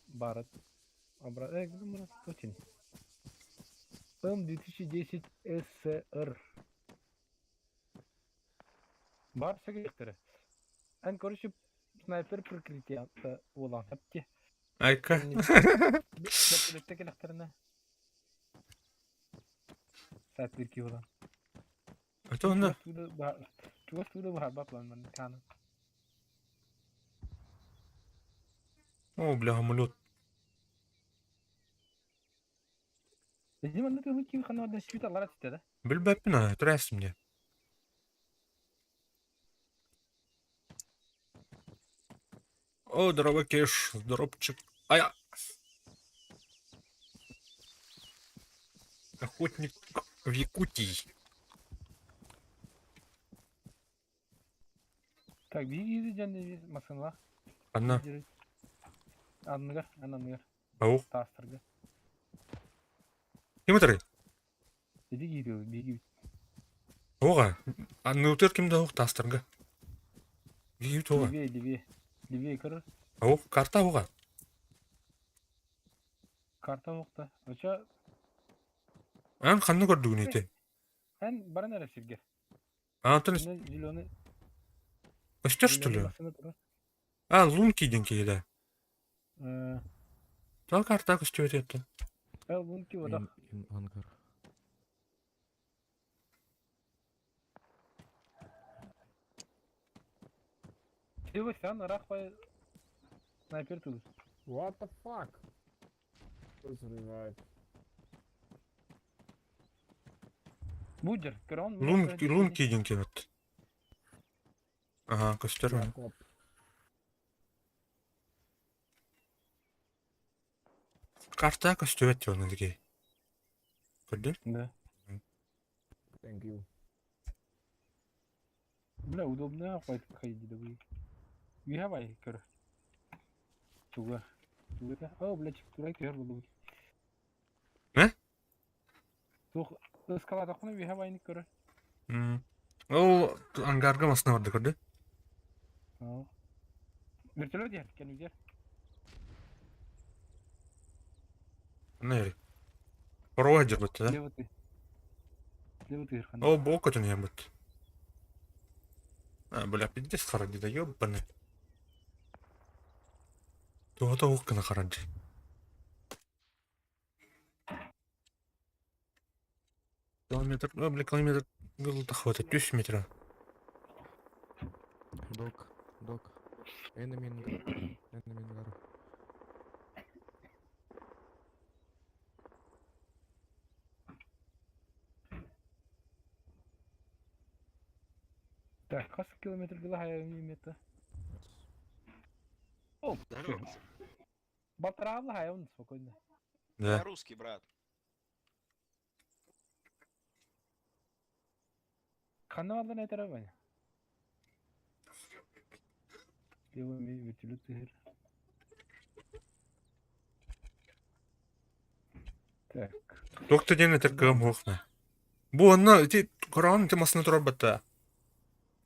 Барат. Обра... Э, М2010 ССР. Бар сэгиэхтэрэ. Эн, короче, снайпер прикрытие буолан сөпте. Айка. Вертолетте кэлэхтэринэ. Снайпер киһи буолан. Это онно. Чугас туура баһарбат план манна каана. О, бля, самолет. Биһи манна тыылы киһи ханна барда сүүт аллара түстэ да? Билбэппин аа, трясим дии. О, здорово, Кеш, здоровчик. Ая! Охотник в Якутии. Так, биһиги дьэн массыыналаах. Анна. Анныгар, анныгар. Ау. Таастарга. Ким ытарый? Ити киирии биһиги Оҕа. Анныутыр ким да ох таастарга. Биһиги тоҕа. Левее, левее. Левее көрөр. Ау, карта оҕа. Карта оҕта. Оча Ан ханна көрдүгүн ити? Эн баран эрэ сиргэ. Антон Зеленый Өстөр что ли? А, Лунки диэн киһи да. Тоҕо карта көстүбэт эттэн? Лунки вот. In ангар. Ты сян рахвай снайпер тут. What the fuck? Please revive. Будер, крон. Лунки, Лунки диэн киһи эт. Ага, көстөр. Якоб. Карта көстүбэт оны диги. Көрдүн? Да. Thank you. Бля, удобно охват ходить да вы. Давай, көр. Туга. Туга. О, блядь, тура көр булду. Не? Тух, скала тахны виһавайны көр. Ол ангарга масына барды көрдү. Вертолет дер, кән дер. Не. Порога дер бит, да? Слева ты. Слева ты, Ирхан. О, бок өтөн иһэн бит. А, бля, пиздец харади да ёбаный. Туота уккана харади. Километр, о, бля, километр гылта хватит, 10 метров. Док, док. Enemy ангар. Enemy ангар. Так, хас километр была хая мета. О, Здорово. Батравла хая он спокойно. Да. Я русский, брат. Ханна не тарабай. Левый вертолет тыгыр. Так. Доктор диэн этэр кыам хуохна. Бу онно ити Коран ити масына турар батта.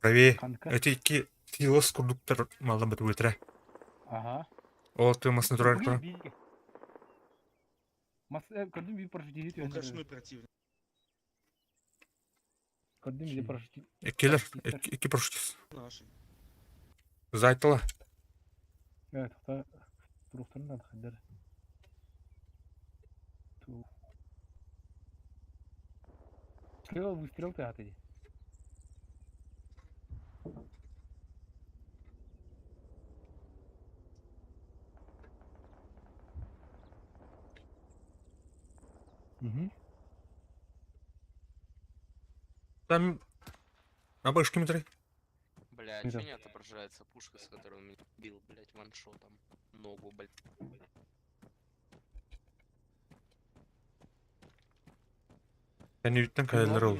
Правее. Ханка. Эти икки силос курдуктар малдан бат үтре. Ага. Ол ты масына турар тура. Мас көрдүм bir парашютист. Ручной противник. Көрдүм bir парашютист. Иккилер, икки парашютист. Наши. Зайтыла. Evet, hatta туруктарынан хаддар. Ту. Слева выстрел ты аты. Угу. Там Абашки метры. Бля, Это- чё не отображается пушка, с которой он меня бил, блять, ваншотом. Ногу, блять. Кәнүттен кайлар ол.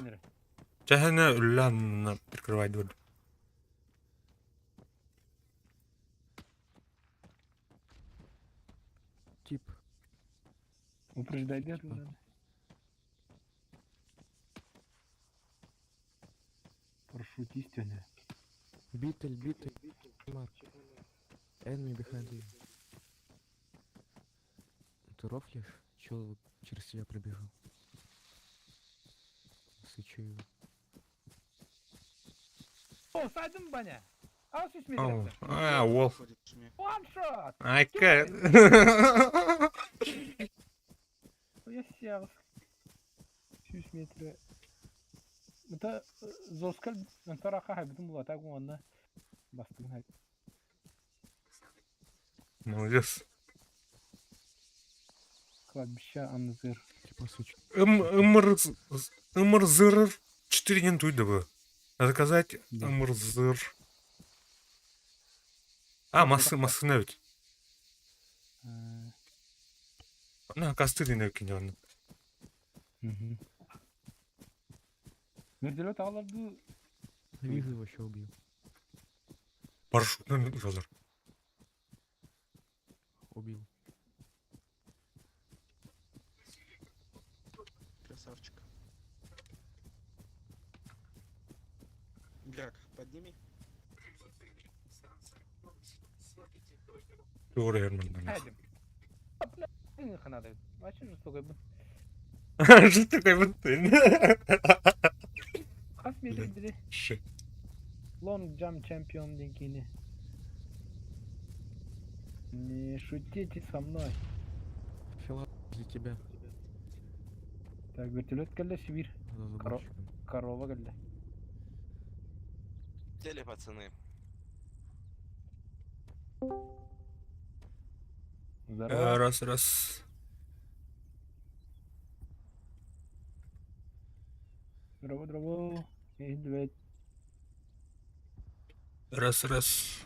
Чәһәнә үллән прикрывай дверь. Тип. Упреждай Типа. Парашютист не. Битель, битель. Марк. Enemy behind you. Ты рофлишь? Чел через тебя пробежал. Сычу его. О, сайдым баня. А, сүс Ау, метр. а, ол. Ходит в шуме. Ваншот! Айка. Я сел. Сүс метр. Это зоскал тарака хайбытым була так онна бастыгын хай. Молодец. Кладбище Анзыр. Типа сычу. Ымыр ымырзыр 4 день туйда бы. Заказать Да. ымырзыр. А, массы массына ведь. На, касты ден өкін оны. Вертолет аларды Вижу его еще убил. Парашютный жалар. Убил. Красавчик. Грак, подними. Тура Герман. Хайдем. Ханада. Вообще жестокой был. Что такое вот ты? Хас метр бири. Ши. Long jump champion деңкейни. Не шутите со мной. Фила для тебя. Так, вертолет кэллэ Сибирь. За заборчиком. Корова кэллэ. Теле, пацаны. Здорово. Раз, раз. Здорово, здорово. Иһиллибэт. Раз, раз.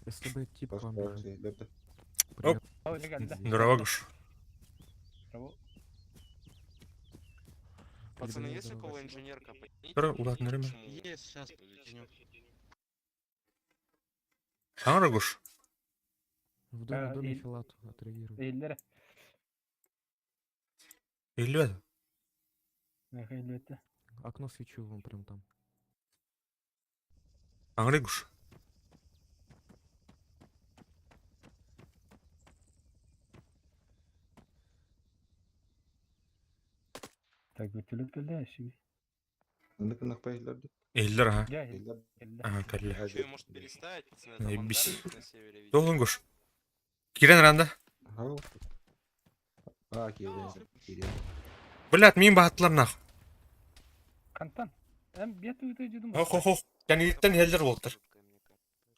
Если бы тип к вам бежал. Оп. Привет. О, дьэ кэллэ. Здорово, Гош. Здорово. Пацаны, Передаю есть у здорово. кого инженерка? Поднимите, Здорово, улаатан время. почему? Есть, сейчас подню. Саҥара Гош. В доме, А, в доме и- Филату отреагируй. Иһиллэр. Иһиллибэт. Иһиллибэт. Окно свечу вон прям там. Саҥара Гош. Так, вертолет кэллэ Сибирь. Иһиллэр аһа. Дьэ, иһиллэ. Аһа, кэллэ. Че, может переставить, пацаны? Там Заебись. ангар на севере видите? Тоҕун Гош. Киирэн ранда. Блядь, мин баһаттылар нах. Хантан. Эм биэт ыйыты дьудум. Ох, ох, ох. Кэнниттэн иһэллэр буолтар.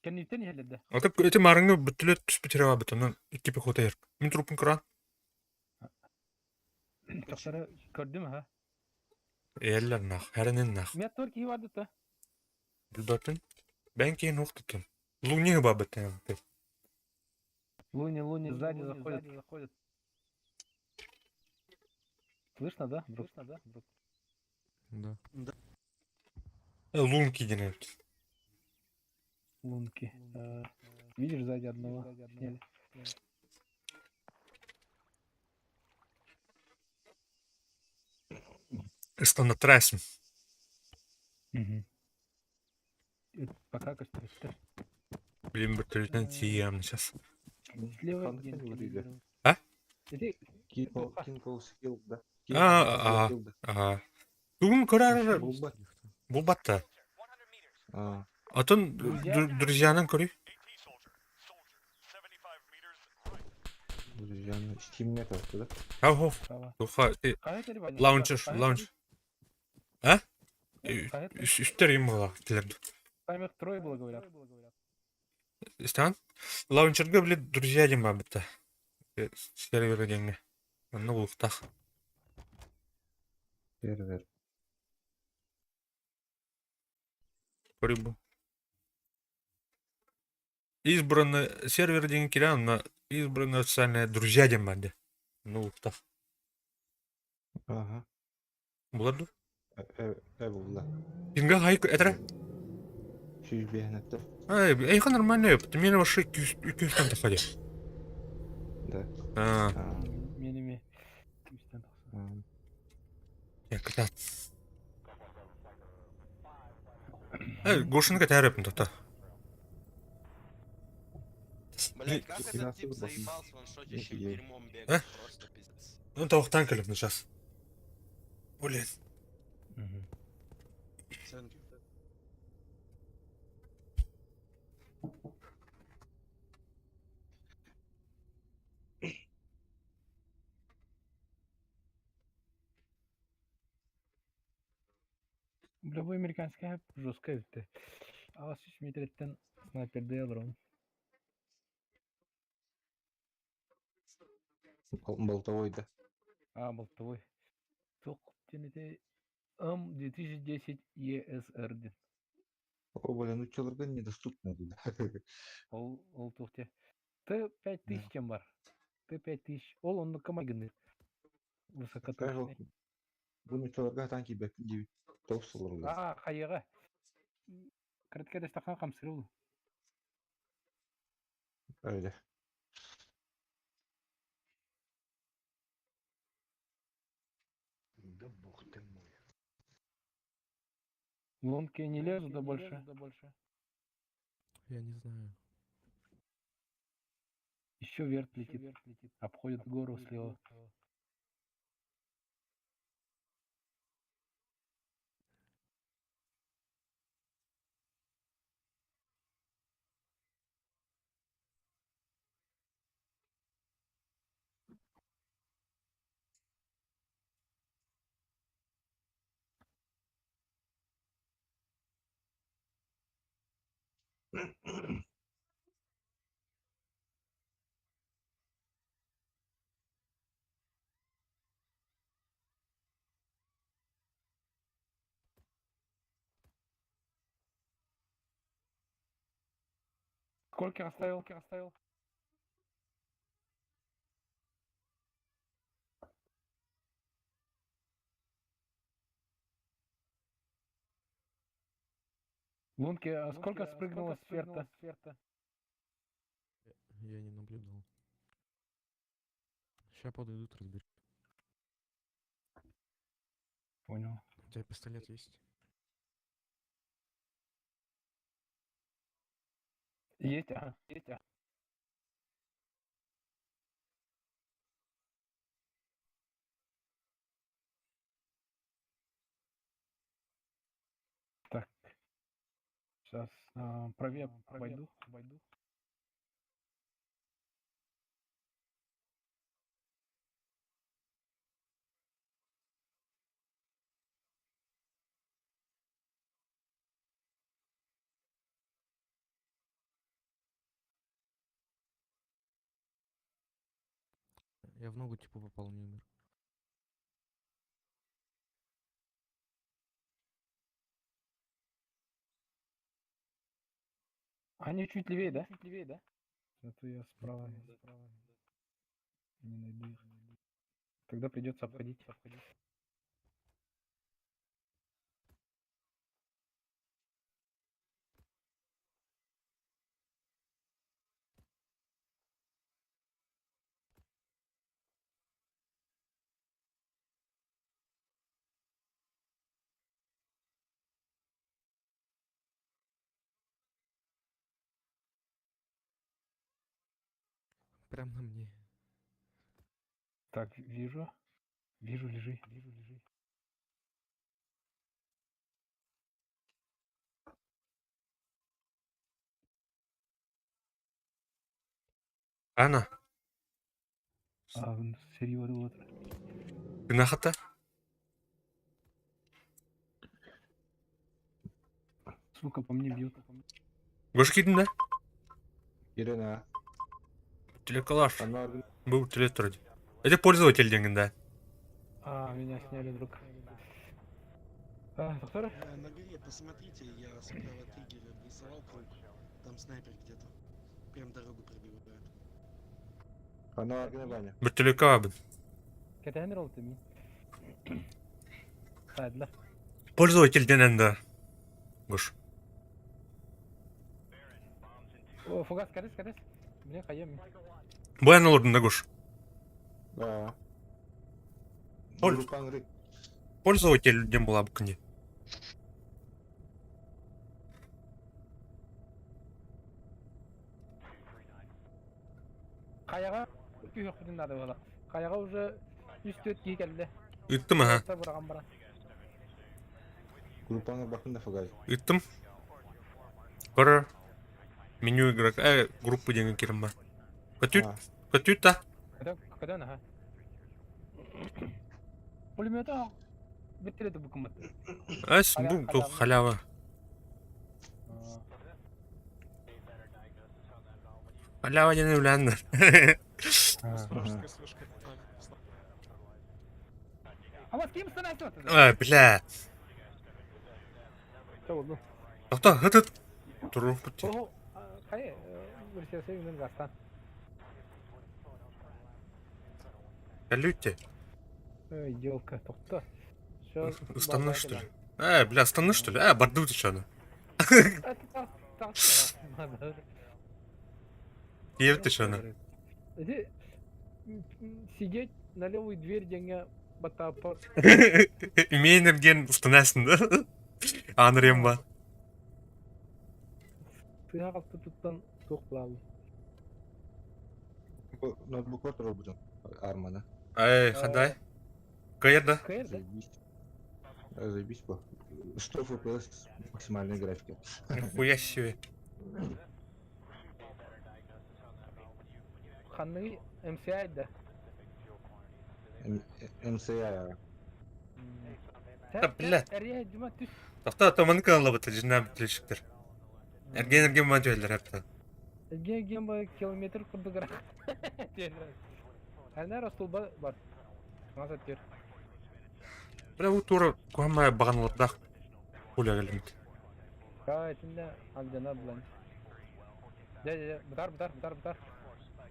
Кэнниттэн иһэллэр. Ата эти марыңы бүттүлөт түспүт хирэва бүтүнэн икки пехота ер. Мин трупун кыран. Тохтары көрдүм ха. Иһэллэр нах. Хэрэнин нах. Мет тор киһи барды та. Билбэппин. Бэн киһин уох туттун. Луни ба быттан. Луни, Луни, сзади заходят. Заходят. Слышно, да? Слышно, да? Да. Лун киден. Лунки. Видишь, сзади одного сняли. Ыстанна трасым. Угу. Пока костер. Блин, вертолеттен тием сейчас. Слева Ханты где вроде. А? Иди, А, а, а. Тугун көрөр булбатта. Атын друзьянан көрүй. Хау Сава. Туха Кая лаунчер, лаунч. А? Үстер им була килер. Там их трое было, говорят. Истан? Лаунчерге биле друзья дем бар битте. Сервер деңге. Анны булуктах. Сервер. Көрүй бу. Избранный сервер деген кирен, на избранная официальная друзья дем бар де. Ну улуктах. Ага. Булар ду? Э, булла. Кинга хайк этре? 105 . Ай, эйха нормально, ёпта. Мен вообще 200 тахади. Да. А, А, Менеме. а. я ката. Эй, Гошинга тәрәпін тота. Блять, как Нихуя этот тип себе. заебался ваншотящим Нихуя. дерьмом бегать, А? просто пиздец. Ну, тавықтан келіп, сейчас. Блин. Thank you. Бля, бу американская жесткая битте. 8 метреттен снайперде алыр. Болтовой, да. А, болтовой. Тоқ тенете М2010 ESR ден. О, блин, ну челорга недоступно. Да. Ол туох те. Т-5000 тем бар. Т-5000. Ол онны камагины. Высокоточный. Бу челорга танки бэк 9 тоқсылыр. А, хайыға. Кырытка дастахан қамсыры ол. Öyle. Да бог ты мой. Лунки не лезут да больше. Я не знаю. Еще верт летит. Обходит гору слева. Сколько оставил? Оставил? Лунки, а сколько спрыгнуло с ферта? Я не наблюдал. Сейчас подойдут, разберут. Понял. У тебя пистолет есть? Есть, ага, есть, ага. Так. Сейчас правее пойду. Пойду. Я в ногу типа попал, не умер. Они чуть левее, да? Чуть левее, да? Это я справа. Справа. Не найду их. Тогда придется обходить. Обходить. Прям на мне. Так, вижу. Вижу, лежи. Вижу, лежи. Ана, А, серьезно, вот. ты нахата? Сука, по мне бьет. Гош кидің да? Ирина, Телекалаш. она Был телетроди. Это пользователь деньги, да. А, меня сняли, друг. А, доктор? На горе посмотрите, я справа триггера обрисовал круг. Там снайпер где-то. Прям дорогу пробивает. Она Ваня. Бір телекабын. Кэтэн ролл ты ми. Ладно. Пользователь денен да. Гош. О, фугас, кәрес, кәрес. Мне хаем. Баян олордун да, Гош. Да. Оль. Группа Анры. Пользователь дем була бу күнде. Каяга күйөк надо было. Каяга уже үстөт кий келди. Ыттым, ага. Бұраған бара. Группа Анры бакында фугай. Ыттым. Бір меню игрока, группы деген керім бар. Көтүт, А, көтүт та. Көтөн, ага. Пулемета биттереди бу кымат. Әс, бу ту халява. Халява деген үләнді. Вражеская слежка. А вас ким станасың? Ай, бля. Болду. Тоқта, хыт хыт. Тұру бітті. Ого, кай, бір сен гастан. Кәлүтте. Эй, елка, тоқта. Устану, что ли? Бля, остану, что ли? Барды еще она. Ебет еще она. Сидеть на левую дверь деньги батапа. Мейнерген устанасың да. Анрем ба. Тыга қалты туттан тоқ булалы. Ноутбук бар турал бутон. Армана. Ай, қандай? Каерда? Каерда? Заебись. Заебись по. 100 FPS максимальной графики. Нихуя себе. Ханны МСА да. МСА. Да, блядь. Әрия жума түс. Тоқта, томаны канала бітті, жинам тілешіктер. Эргиэн-эргиэн баан түһэллэр эптэ. Эргиэн-эргиэн баан километр курдук ыраах. Ханна остуолба бар. Хаҥас өттүгэр. Бля бу туора куһаҕан баҕаналардаах пуля кэлбит. Аа итиннэ алдьана булан. Дьэ дьэ бытар бытар бытар бытар.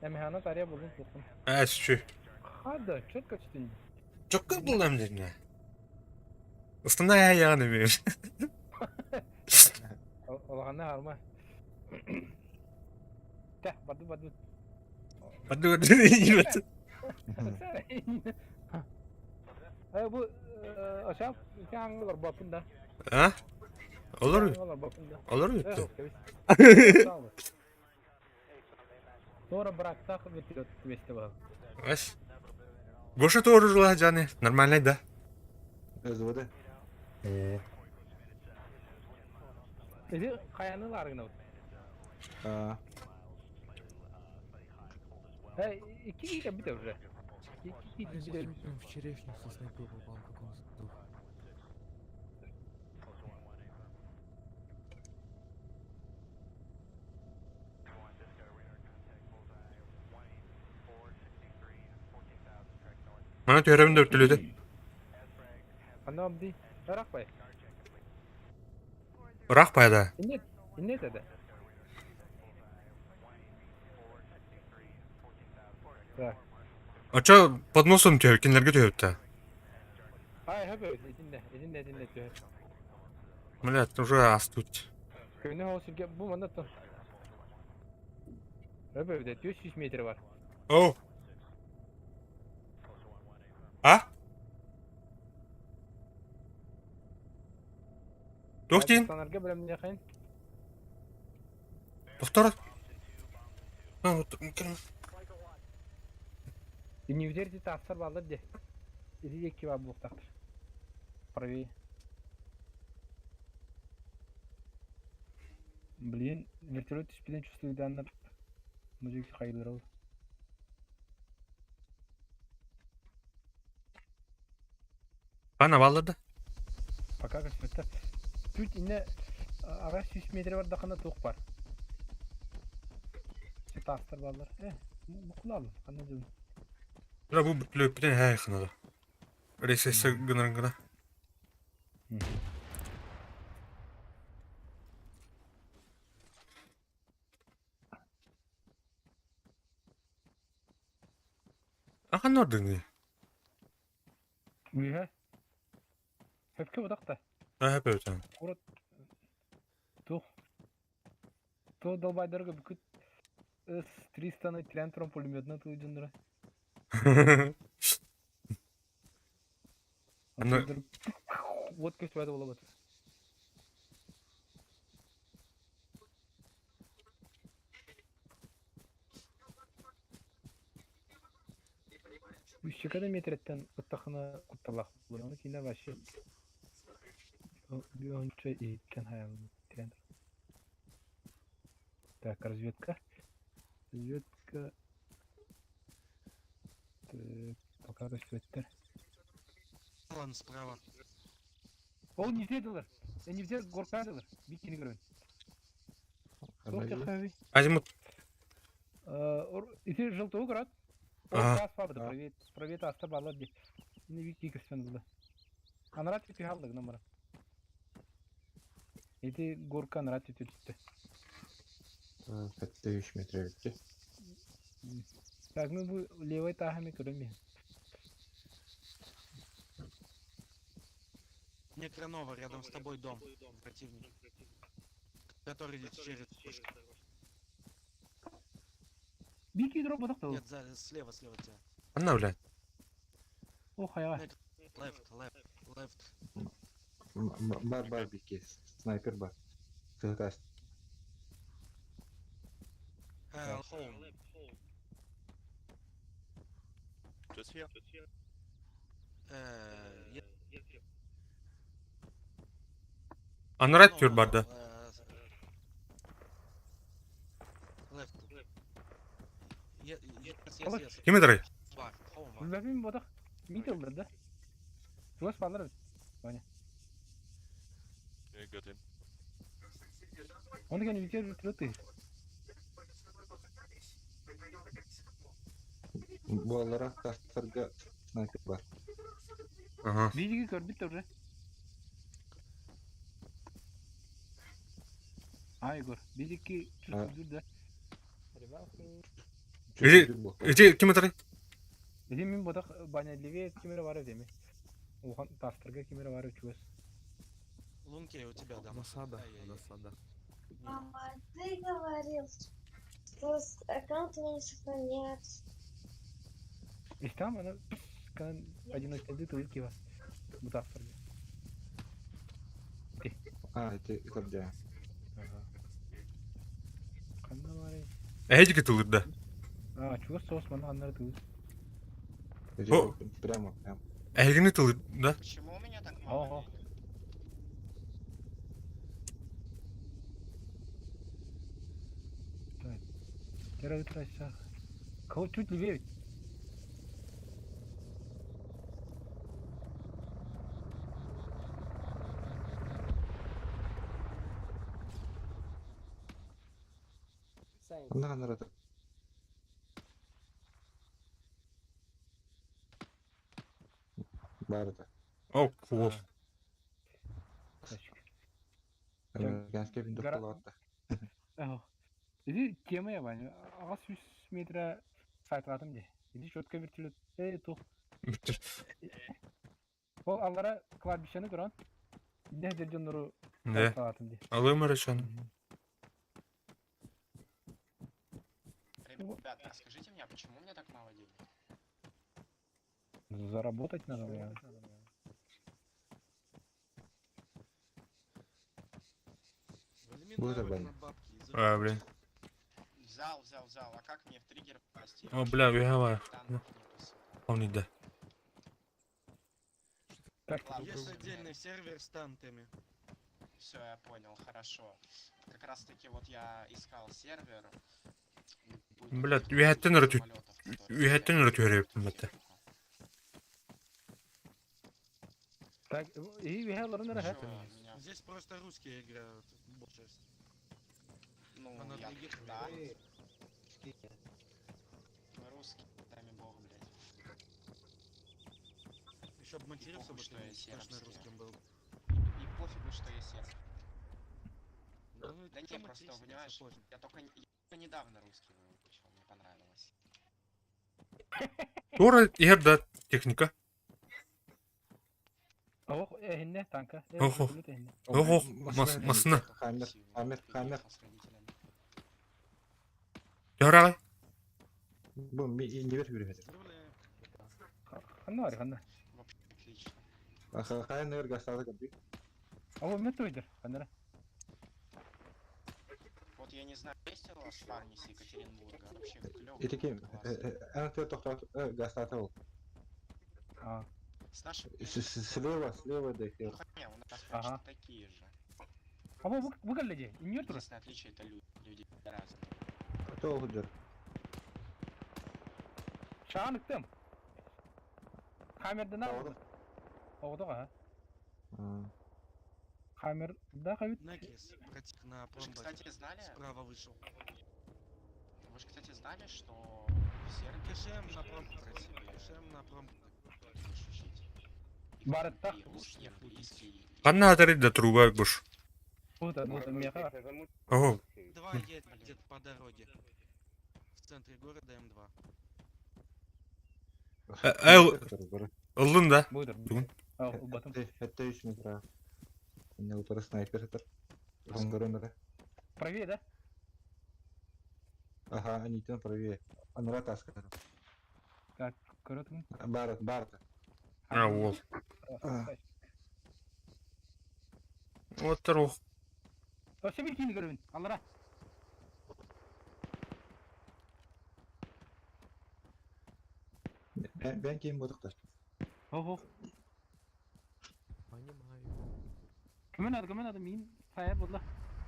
Эмэхана тария булун суохпун. Ээ сүчү. Хада четко түстүн. Чокка буллам дедине. Ыстана яғын эмиэ. Улаханна харма. Тэ, барды барды. Барды барды. Э бу ашап ити аңгылар бапын да. А? Olur. Olur mu? Sonra bıraksak вертолет вместе бар. Ас. Гоша тоже жила, Джаны. Нормально, да? СВД. Эти каяны ларгына. А, Э, iki giga бит уже. Iki giga бит. В черешню со снайпы попал, как он сдох. Мана түһэрэмин да өртүлүтэ. Ана абди. Ыраах бай. Ыраах пайда. Инне инне dedi. Так. Очо под носом түһэр, кинилэргэ түһэбит Ай, хөп итинне, итинне, итинне түһэр. Блядь, уже астут. Көнө ол сирге бу манна то. Хөп өйдө 400 метр бар. Оу. А? Туох диин? Санарга билем не хайын. Тохтор. Иннивдер тастар баллар де. Ити екки бар буктактыр. Правее. Блин, вертолет түспүтүн чувствуйданнар мужик хайдыр ол. Ана баллар да. Пока көспөттөр. Тут инне ага 100 метр бар дакына тук бар. Тастар баллар. Э, букулал, кандай дем. Бля, бу бүтлөппүтүн хэ ханада. Ресессе гынан гына. Ахан ордуни. Үйе. Хөпкө будакта. Аа бөтөн. Курат. Тух. То долбайдарга бүкүт С-300-ны трен пулеметна туйдундура. Аны- Вот көспөдө болот. Үч метреттен ыттахына кутталах буланы кине вообще онча иткен хаял трен. Так, разведка. Разведка. Так, пока көспөттөр. Ладно, справа. Ол не дедилер. Не все горка дедилер. Бикини көрөйүн. Суох жакка Азимут. Ити желтого көрөт. Ага. Тас бабы привет. Привет аста бала ди. Ини бики көспөн булды. Анарат түтү халдык номера. Ити горка анарат түтү түттү. 53 метр битти. Так, мы бу левой тахами көрөм. Некронова, рядом с тобой дом. Противник. Который через дорожку. Бики дроп бодак Нет, за, слева, слева от тебя. Анна, блядь. О, хаяга. Left, left, left. Бар бар бики, снайпер бар. Тыгас. Home. Just here. Yeah. Анарат No, түр no, барды. Left. Yes, yes, yes. Ким эдерей? Бар, home бар. Билбеппин бодак. Мидл да. Тугас балар. Yeah, got him. Оны кэн үлкер вертолет Буоллара тастарга снайпер бар. Ага. Видеоги көрбүт уже. А, Егор, бидики чувствуют, да? Ити ити ким атары? Иди мин бодах баня левее кимере бар эми. Улахан тастарга кимере бар чугас. Лунки я у тебя дам. Засада, Ай-яй-яй. засада. Мама, ты говорил, что с аккаунта не сохраняется. И там она кан одиночный ты вас. Бу тастарга. А, это көрдө. Ага. Ханна бар. Эһиги тылырда. А, чугас соус мана ханнары тылыр. О. Прямо, прямо. Эһигини тылырда. Почему у меня так мало Ого. денег? Тера ытрайса. Кого чуть левее? Онна ханара. Бар это. О, кул. Американский винтовка латта. Ага. Иди тема я Ваня. Ага 100 метра сайтладым де. Иди четко вертолет. Эй, тух. Ол аллара кладбищени көрөн. Иде жерден Не. сайтладым де. Алым арашан. Ребят, а скажите мне, а почему у меня так мало денег? Заработать надо, наверное. Возьми Будет навык баня. на бабки и А, блин. Взял, взял, взял. А как мне в триггер попасть? Я О, бля, вява. танков нету, сука. Он да. Так, Ладно, Есть всё, отдельный сервер с танками. Все, я понял, хорошо. Как раз таки вот я искал сервер. Будет Бля, каких-то үһәттен өрө самолетов, которые үһәттен өрө түһәреп мэтте. технику. так, и вихаларын ара. Ещё меня- Здесь просто русские играют, большая часть. Ну, А на я... других Да. Мы русские, дай мне бог, блядь. Еще бы матерился похуй, бы, что ты я страшно сербский. русским был. И пофигу, что я серб. Ну, Да чё не, просто, материться, понимаешь, поздно. я только недавно русский выучил, мне понравилось. Тура иһэр техника. Ох, эхинне танка. Охо. Ого, масына. Хаммер, Сильно хаммер, хаммер. переехал с родителями. Ярагай. Бу ми не бер бер. Поздравляю. Ханна бар, ханна. Вообще отлично. Хайын өр гастады кәби. Ого, метроидер, ханнара. Вот я не знаю, есть у вас парни с Екатеринбурга? Вообще клёво. Ити ким? классно. Эн те токтот гастаты ол. А, С нашими... Слева, слева Ну, дехер. хотя у нас Ага. почти такие же. Ого, выгадали, не тура. Единственное отличие это люди, люди разные. То худер. Шаныктым. Хаммерден алды. Оғдыға, Хаммер, да, хабит. Накис, братик, на Вы же, промбазе. кстати, знали, Справа вышел. вы же, кстати, знали, что в Сербии КШМ на можно промбазе. выбрать себе КШМ на промбазе. будешь учить. И Барытта. и русский, и английский, и Ханна атары да труба буш. Бута, бута, меха. Ого. Два едет где-то по дороге. В центре города М2. Эл ыллын да. Бута. Тугун. А, батым. Это 3 метра. Не утра снайпер это. Хонгорон Правее, да? Ага, они там правее. Анра таска. Так, көрөтүң. Барат, барат. А, уол. Вот рух. Вообще bir кийин көрөбүн. Аллара. Бен кийин бодуктар. Ого. Понимаю. Көмөн ады, көмөн ады, мин сая болла.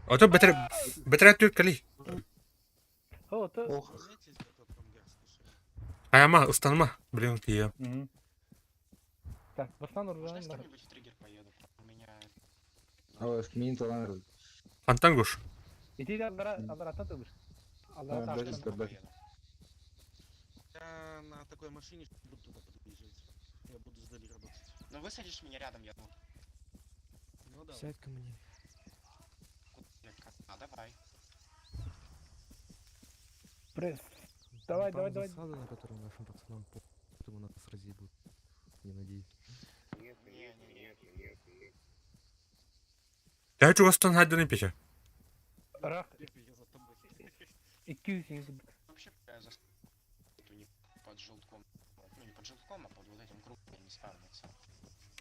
Ото бетер бетер түр кали. О, то. Ох, Знаете, где тот промгар слышали? Аяма, устанма. Блин, тия. Так, бастан Можно я с уржан. кем-нибудь в триггер поеду? У меня мин талан. Фантангуш. Ити аллара аллараттан тылыр. Аллара Да, таастан. да. Поеду. Я на такой машине буду туда подъезжать. Я буду сдали работать. Ну высадишь меня рядом, я думаю. Ну да. Сядь ко мне. Куда- А, давай. Пресс. Давай, Там давай, давай. засада, на которую нашим пацанам по поэтому нас разъебут. Не надеюсь. Не-не-не. Дәй чугастан хайданы пече. Рах. Я за тобой. 200 Вообще, бля, за не под желтком. Ну, не под желтком, а под вот этим кругом не спавнится.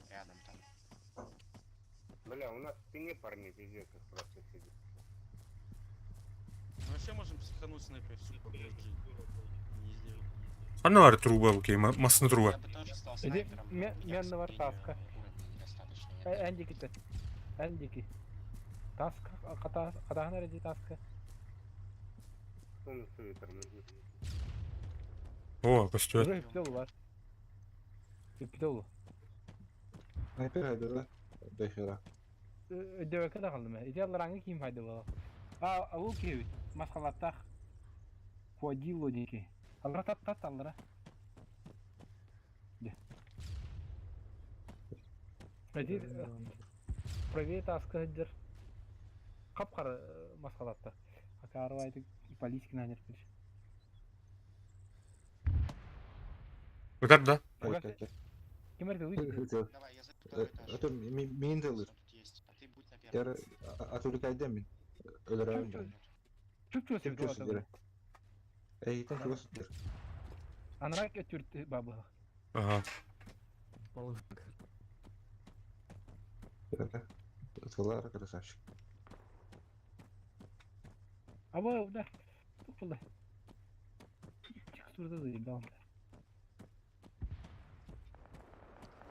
Рядом там. Бля, у нас в спине парни пиздец как просто сидит. Мы вообще можем психануть снайпер всю подожди. Не сделай. Ханна бар труба бу кей, масны труба. Я бы тоже стал Иди, снайпером. но у меня, к мянного сожалению, таска. уровня недостаточно. Я Энди ките. Энди ки. Таска, ката, катахна реди таска. Кто на своей тормозит? О, костюм. Уже хиптел бар. Хиптел. Снайпер хайдара. Да хера. Дөбөкө да калдым. Ити аллараңы кийим хайды бала. А, ал кийбит. Маскалаттах. Куадило дики. Аллара тат тат аллара. Де. Эти правее таска дер. Капкара маскалатта. Акарвайды политики нанер килиш. Өтәр да. Кимер ты Давай, я за второй этаж. Это мин Что дылыр. тут есть? А ты будь на первом. Яр атуликайда мин. Өлөрөм. Чүп-чүп Ким чөсүдер. Эй, там чөсүдер. Анрак өтүрт бабы. Ага. Половинка. Тылар красавчик. Аба, да. Тукулда. Текстурда заебал.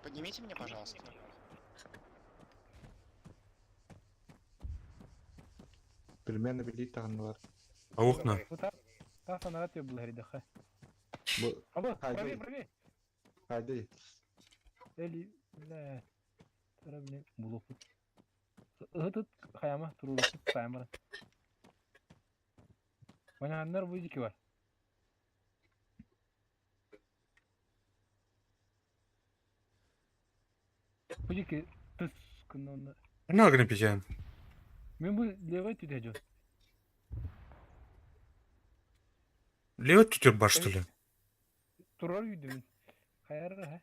Поднимите меня, пожалуйста. Примерно билит тагынлар. Ауқна. Та фанат был гридаха. Бу Аба, Хайды. правее, правее. хайды. Эли, бля. Тара, бля, булопут. Этот хаяма турулопут таймер. Ваняннар бузики бар. Бузики тыс кынны. Ханна гына пече. Мен бу левый түдә жо. Левый түтер бар что ли? Турар үйдүм. Хайар ха.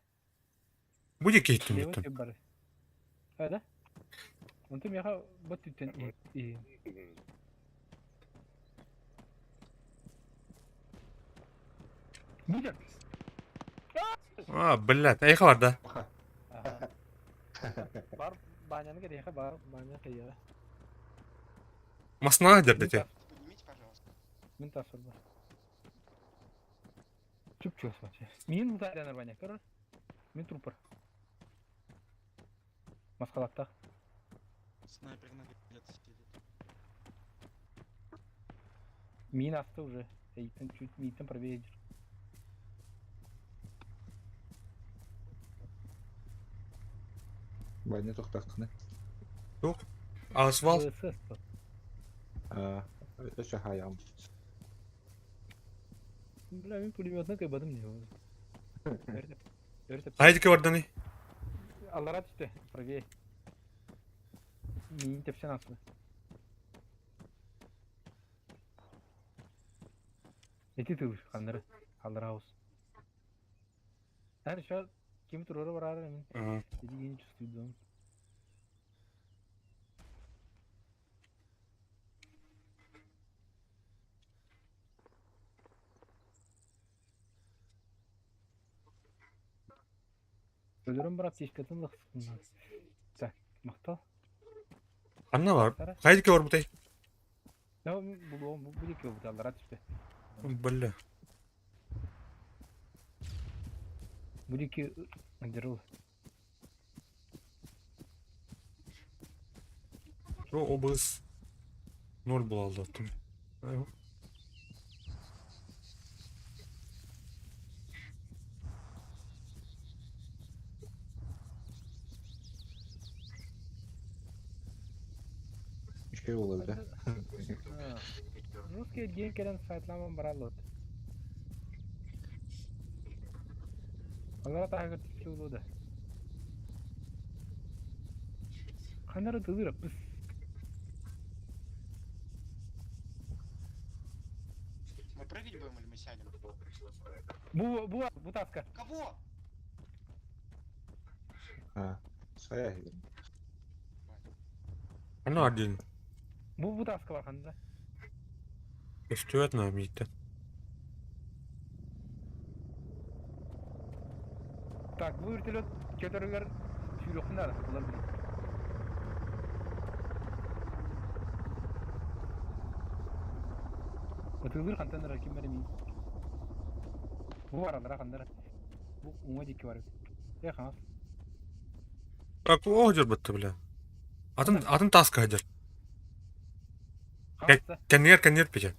Буде кейттім Левый бүттім. түп бар. Хайда? Онты меха бот түттен и. Будет. А, блядь, айха бар да. Бар баняны керек, бар баня кыя. Масна дердете. Поднимите, пожалуйста. Мен тасыр бар. Чүп чүп смотри. Мин мутарянар баня, көр. Мин трупер. Маскалатта. Снайпер на где-то сидит. Мин асты уже. Эйтен чуть мийтен правее. Вайны тоқтақтыны. Асвал. ВСС. А, өчө хаям. Бля, мин пулеметны кайбадым не. Өртеп. Хайдіке барданы. Аллара түсті, правее. Мин тепсен асты. Эти тылыш, ханнары. Аллара хаус. Әр еще ким турары бар ары мин. Ага. Эти не чувствую дом. Өлөрөн брат тишкетін лықсың. Так, мақтал. Ханна бар. Хайдіке бар бұтай. Да, бұл бұл бұл екі бұл аллара түсті. Бля. Бұл екі андерол. О, ОБС. Ноль был алды. Үчүгэй буолар да. Русский диэн кэлэн сайтламан бараллар. Аллара таһыгар түспүтэ буолуо да. Ханнары тылыыр пыс. Мы прыгать будем или мы сядем? Бу бу бу таска. Кого? А, своя иһигэр. Аны один. Бу таска бар ханна. Көстүбэт на мииттэн. Так, бу вертолет көтөрүгэр сүүрүөххүн наада, булар билин. Ытыылыыр хантан эрэ ким эрэ миин. Бу бараллара ханна эрэ. Бу уҥа диэки бар эбит. Э, хаҥас. Так, о, дьарбатта, бля. Атын, атын таска сылдьар. Хаҥас Кэннигэр кэннигэр пече.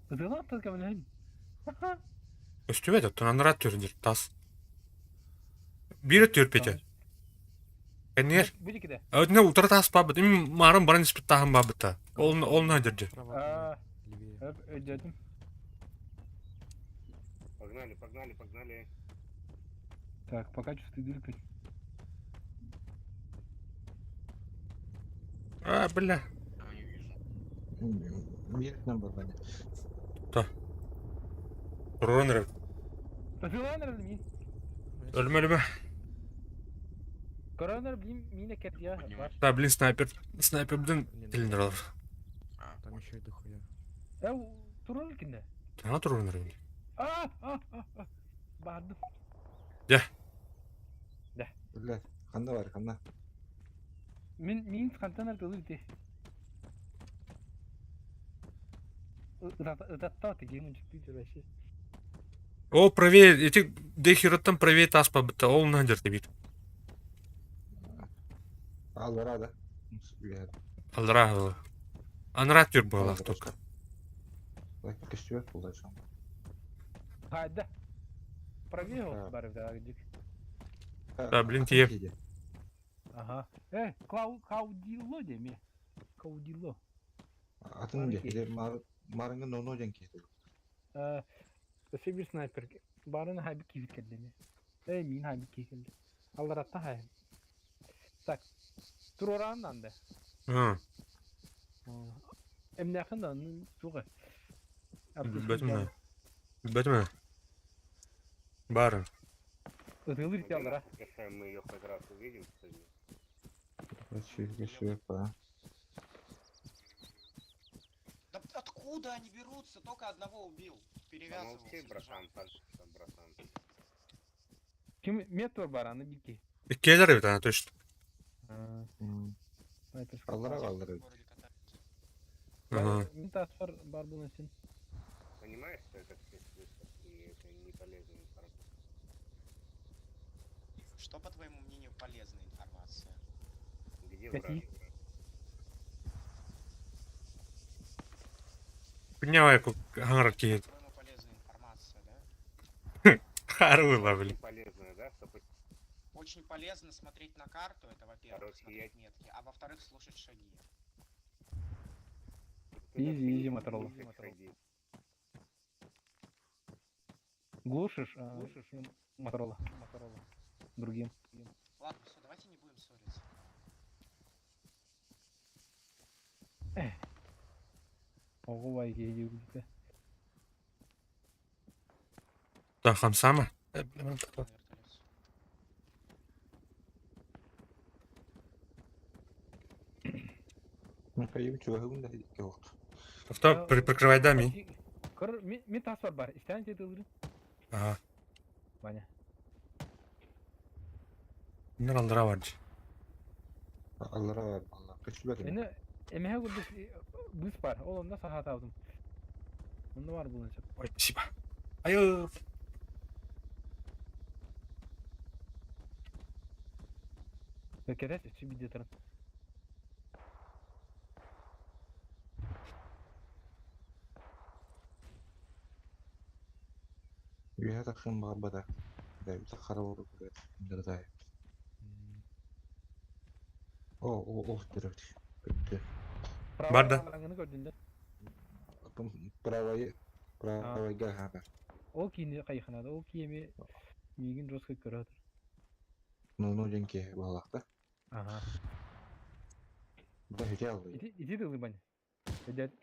Ытыылаах тыл көмөлөһүн. Көстүбэт, оттон анараа түрүнүр тас. Биир өттүгэр пече. Кэннигэр. Бу диэки Өтүнэ утары таас баабыт. Им маарым баран испит тааһым баабыта. Ол ол на дьэрдьэ. Справа от меня, левее. Өйдөөтүм. Погнали, погнали, погнали. Так, пока чувствую дырку. А, бля. Я не вижу. Биир барбане. Туруоран Ытыылаан мин. Өлүмэ өлүмэ. Коронер блин мина кэтия. Поднимай. Да, блин, снайпер. Снайпер, блин, Не, ну, тилинер олор. А, Там еще и дохуя. Э, туруор кинде. Ана туруоран эрэ. А, а, а, а. Баардым. Бля, ханна бар, ханна. Мин мин хантан ытылыр ти. Ытатта тигин чүттүү вообще. О, правее, эти дехераттан правее тас бабыта. Ол на дьэрдэ бит. Аллара да. Бля, Аллара. Анара түр буолар только. Көстүбэт буолар сон. Хайда. Правее бар да дик. Да, блин, тиеп. Ага. Э, клау каудило деме. Каудило. Атын де, марыңы ноно ден кетти. Э, өсө бир снайпер. Барын хайбы кивит келдеме. Э, мин хайбы кивит. Алларатта хай. Так. Турорандан да. Hı. Эмнәхин да суга. Билбэтим. Билбэтим. Бары. Ытылыр яллара. Если мы ее хоть раз увидим сегодня. Көстүбэт ба. Да откуда они берутся? Только одного убил. Перевязывался. Помолчи, лежал. братан, пожалуйста, братан. Ким метр бар аны бики. Иккиэлэр эбит ана точно. Снайпер. Аллара Где аллара. в городе катаются? Ага. Мин тасфар бар булсын. Понимаешь, что это все слышат, и это не полезная информация. Что, по твоему мнению, полезная информация? Где Какие? враг? Поднявай хаңар киһи. По-твоему, полезная информация, да? Харылла, блин. Полезная, да? Чтобы Очень полезно смотреть на карту, это во-первых, Короче, смотреть метки, а во-вторых, слушать шаги. ты Изи, даже не изи, Моторола. слушаешь шаги. Глушишь, глушишь Моторола. Моторола. Другим. Ладно, все, давайте не будем ссориться. Ого, вай, где. Да, хамсама. На вертолет. Мен кайым чугахын да yok. Авто прикрывай да ми. Кор, ми тасвар бар. Истән тетилер. Ага. Ваня. Bunlar аллара бар. Аллара бар, алла. Көстүбэт. Эне эмеһе курдук быс бар. Ол онда сахат алдым. Онда бар булын чап. Ой, спасибо. Айы. Кетет үчү бидде туран. Үйә тахын бар бада. Да, бит хара болу көрөт. Дырдай. О, о, о, төрөт. Көттө. Барда. Правый көрдүн да. Правай, правайга хаапар. Ол киини хайханады. Ол киеми миигин жестко көрө отыр. Ну, ну, диэн киһи буоллахта. Ага. Да, үтэ алды. Ити ити тылы бань. Эдет.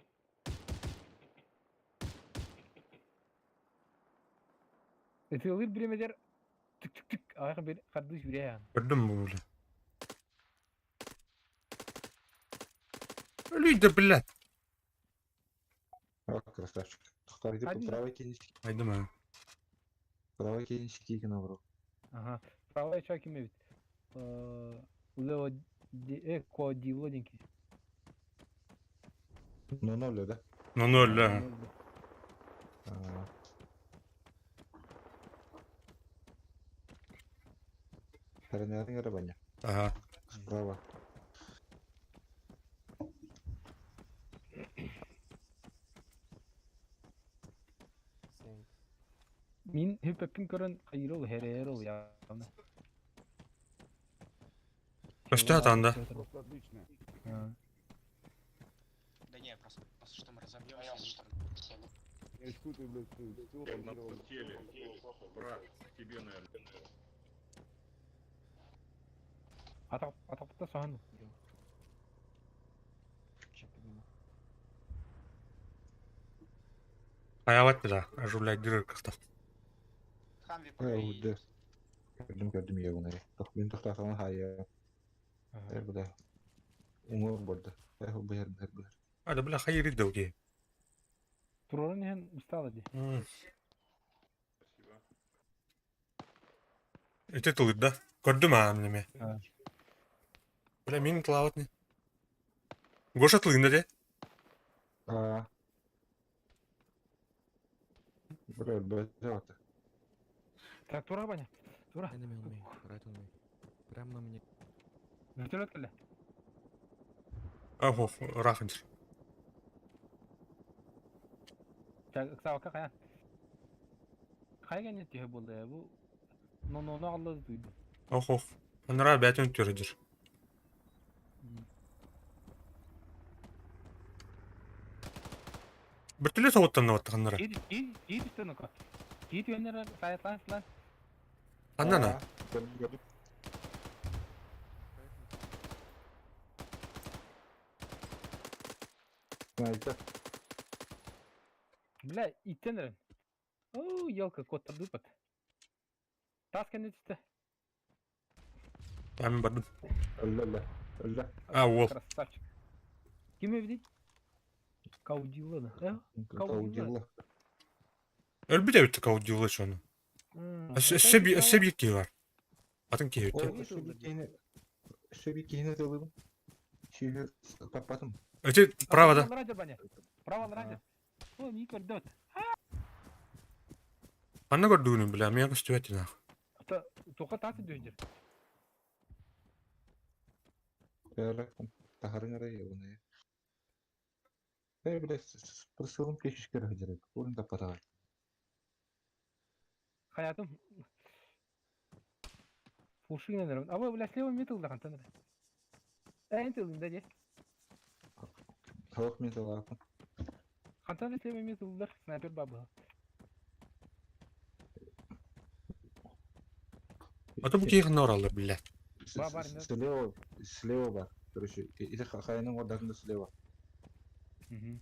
Ытыалыыр бириэмэтигэр түк-түк-түк аҕыйах бир хардыы сүүрэ Көрдүм бу били. Өлүйдэ, блядь. О, красавчик. Один. Правый кинчик. Айдым а. Правый кинчик кийген обру. Ага. Правая ча ким эбит? Лео Кодило диэн киһи. Ну, ноль, да? Ну, ноль, да. Сарынарын эрэ Ага. Справа. Мин хүппэппин көрөн хайыр ол хэрээр ол явно. Өстө атаанда. Просто отлично. Да не, просто, просто что мы разобьемся, что все Я очку ты, блядь, всё Он на потерял. теле. Брат, к тебе, наверное. Атақ атақта сохан. Сейчас подниму. Аябат бля, оживлять дыры как-то. Хамви Э, пока да. Көрдүм, көрдүм ебаный. Мин тохтаатаҕына хаайа. Эр буда. Уҥуор борда. Эх, быһар, быһар, быһар. А, да, бля, хайыр идеуги. Турарын иһэн устала ди. Спасибо. Ити тылыйда. Көрдүм аа неме. А. Бля, мин тылаабат не. Гоша тылыйда де. Аа. Бля, бля, бля. Так, тура баня. Тура. Enemy on me, right on me. Прям на мне. Вертолет кэллэ. Ах, рахынчыр. Так, ыксаабакка хайа. Хайа кэннэ түһэ буолла бу. Но-но-но алла дуйду. Ох, ох. Анара бәтін түрөдүр. Бөртүлө соғуттан оттаханнара. Ид ид ид түнөкө. Ид өнөр саятлан лан. Аннана. Көрдүм, көрдүм. Найта. Бля, иттен О, елка, кот дупат. Тас кэннэ түстэ. Мен бардым. Өллө, өллө. Өллө. А, ол. Красавчик. Ким эбитий? Каудилла да. Э? Каудилла. Өлбүт эбит каудилла чону. Өссө өссө биир киһи бар. Атын киһи Ол өттө. өссө биир киһини өссө биир киһини ытылыбын. Сүүһү таппатым. Эти право да. Право раньше. О, не көрдөт. Анна көрдүгүнү бля, мен көстүбэт нах. Тоқа тасы дөйдер. Бәрі тахарын арай ебаный. Э, бля, просылым кешішкер хадерек. Орын таппатаға. Хаятым. Фушигин А бля, слева метал да хантан. Э, энтил да де. Халық мен талапын. Хантан слева метал снайпер баба. А то бу киһи ханна ораллар, бля. Слева, слева бар. Короче, ити хайының ордасында слева. Угу.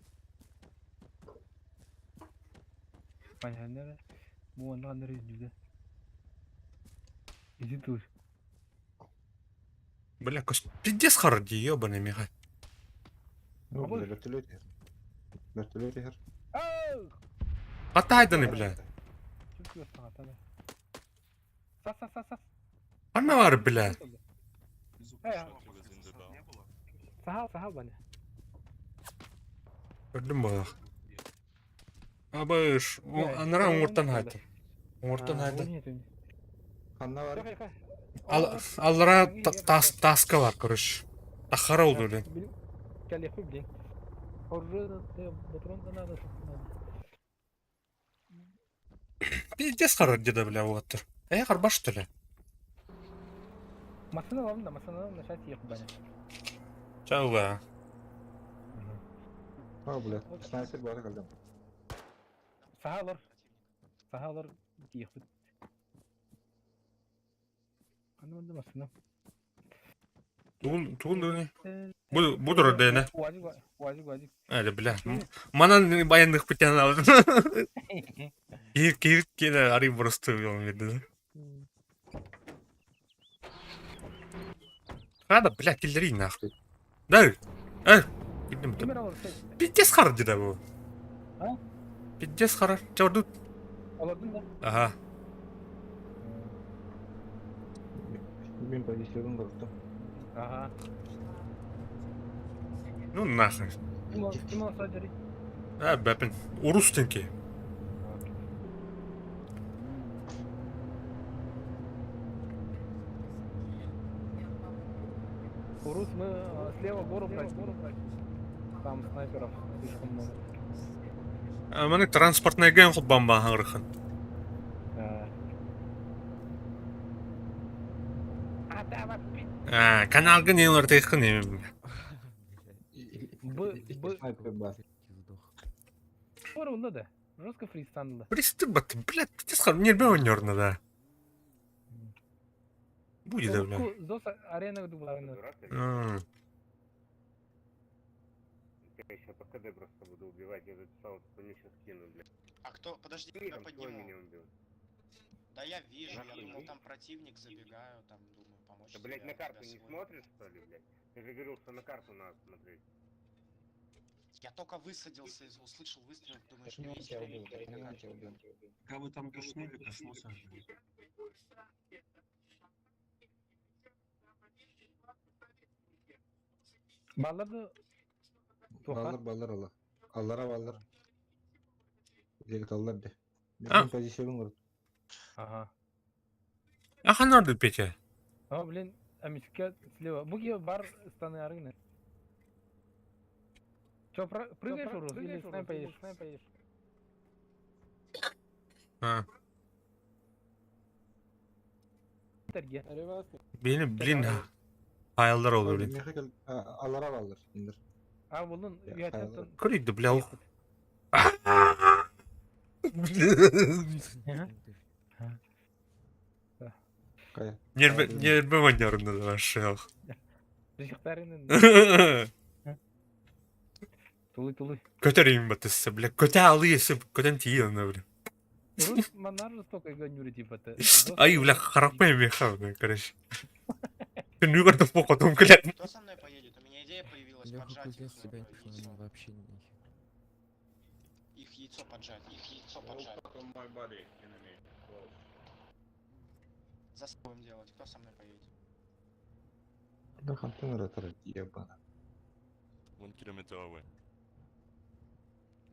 Понятно. Бу онна нөрү Иди тут. Бля, кос пиздец харди, ебаный меха. Ну, бля, вертолет ехер. Вертолет ехер. Атайданы, бля. Сас, сас, сас, сас. Анна бар, бля. Сахал, сахал, баня. Көрдүм балах. Абыш, анара оңортан хайты. Оңортан хайты. Ханна бар. Аллара тас таска бар, короче. Тахара oldu блин. Кәле хуй, блин. Оружие, патрон да надо. Пиздец харар деда, бля, уаттыр. Э, харбаш что ли? Массыына ылабын да, массыына ылабын да, сейчас ехать баня. Чалла. А, бля, снайпер бары калдым. Саха олор. Саха олор тиэхпит. Ханна барда массыына? Тугун тугун дыны? Бу бу турар дээнэ. Уазик, уазик, уазик. Ээ бля. Манан баянныхпыт тян алын. Киир киир киир арый просто берді. Рада, бля, киллери нахуй. Да. Э, кирдим. Ким эрэ олорсо? Пиздец харар деді бу. А? Пиздец харар. Чордут. Олордун да? Ага. Мин позициябын көрдüm. Ага. Ну нахуй. Ким олорсо дери? А, бәпін. Урус тенки. Урус, мы слева гору брать. Там снайперов слишком много. Маны транспортный ген хуббан баһаңырхан. А, каналга не олар тыйхын эми. Б, Б. Снайпер бар. Скоро онда да. Жестко фристанды. Приступ бат, блядь, пиздец хар, не бе да. Будет, да, бля. Зос арена дубарына. Дурак или? М. Я еще по КД просто буду убивать, я записал, что мне сейчас кину, блядь. А кто? Подожди, я Миром, твой подниму. меня убил. Да я вижу, я Нахуй думал иди. там противник, забегаю, там думаю помочь. Да, блядь, тебе, на а тебя карту не свой. смотришь, что ли, блядь? Ты же говорил, что на карту надо смотреть. Я только высадился, услышал выстрел, думаешь, Почему не я тебя убил? Почему я тебя убил? Пока вы там душнули, коснулся. Балларды Баллар, баллар алла. Аллара баллар. Дегет аллар де. А. Мин позициябын көрдüm. Ага. А ханарды Петя. А, блин, амичка слева. Буги бар станы арыгны. Чё, прыгаешь, Урус, или с нами поедешь? А. Терге. Бeni блин. Хаялдар oldu блин. Мехе аллара баллар. Индир. А, булдun Я уятын. Көрейді, бля. Кая. Нерве нерве манярында вообще. Жихтарынын. Тулуй, тулуй. Көтөрейін батысы, бля. Көтә алыйсы, көтен тиі аны, бля. Урус манар жестоко гонюри типа ты. Ай, бля, харапай меха, бля, короче. Түнгі көрдім потом, бля. Кто со мной поедет? У меня идея появилась Леха поджать кузнец их, тебя э, не яйцо. вообще не. Их яйцо поджать, их яйцо поджать. Fuck on my body, enemy. Close. За будем делать, кто со мной поедет? Да контейнер это ебано. 1 kilometer away.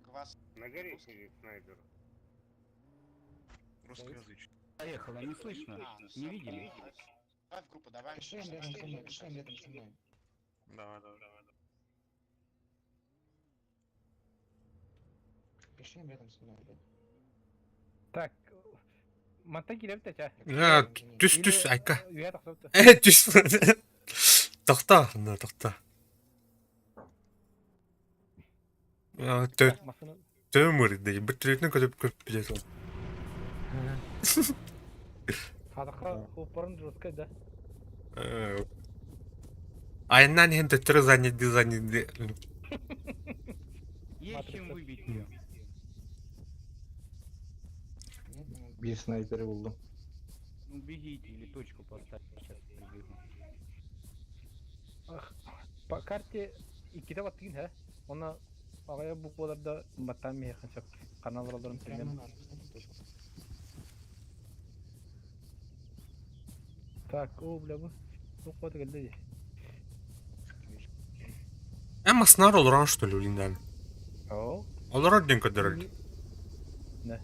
Гваз. На горе сидит снайпер. Русскоязычный. Поехала, не слышно, А, ну не всё, видели. давай. Давай в группу, давай. Решаем рядом со мной, решаем рядом со мной. Давай, давай, давай. Решаем рядом со мной, блядь. Так. Манта килеп тә. А, түс түс айка. Уят ахсапты. Э, түс. Тоқта, на, тоқта. А, Тө Масына. төмөр дейді. Бір түретін көтіп көп біледі ол. Садаққа упорын жестко да. Э, Айынан енді түрі занеди занеди. Есть чем выбить ее. Bir снайпeri buldum. Ну бегите или точку поставьте, сейчас прибегу. Ах, По карте икките баттыгын ха. Она агая букваларда баттан механчак канал аларым примерно. Так, о, бля, бу. Бу код келди. Әмма снар олоран что ли, блин, О. Олорор ден көдөрөр. Не.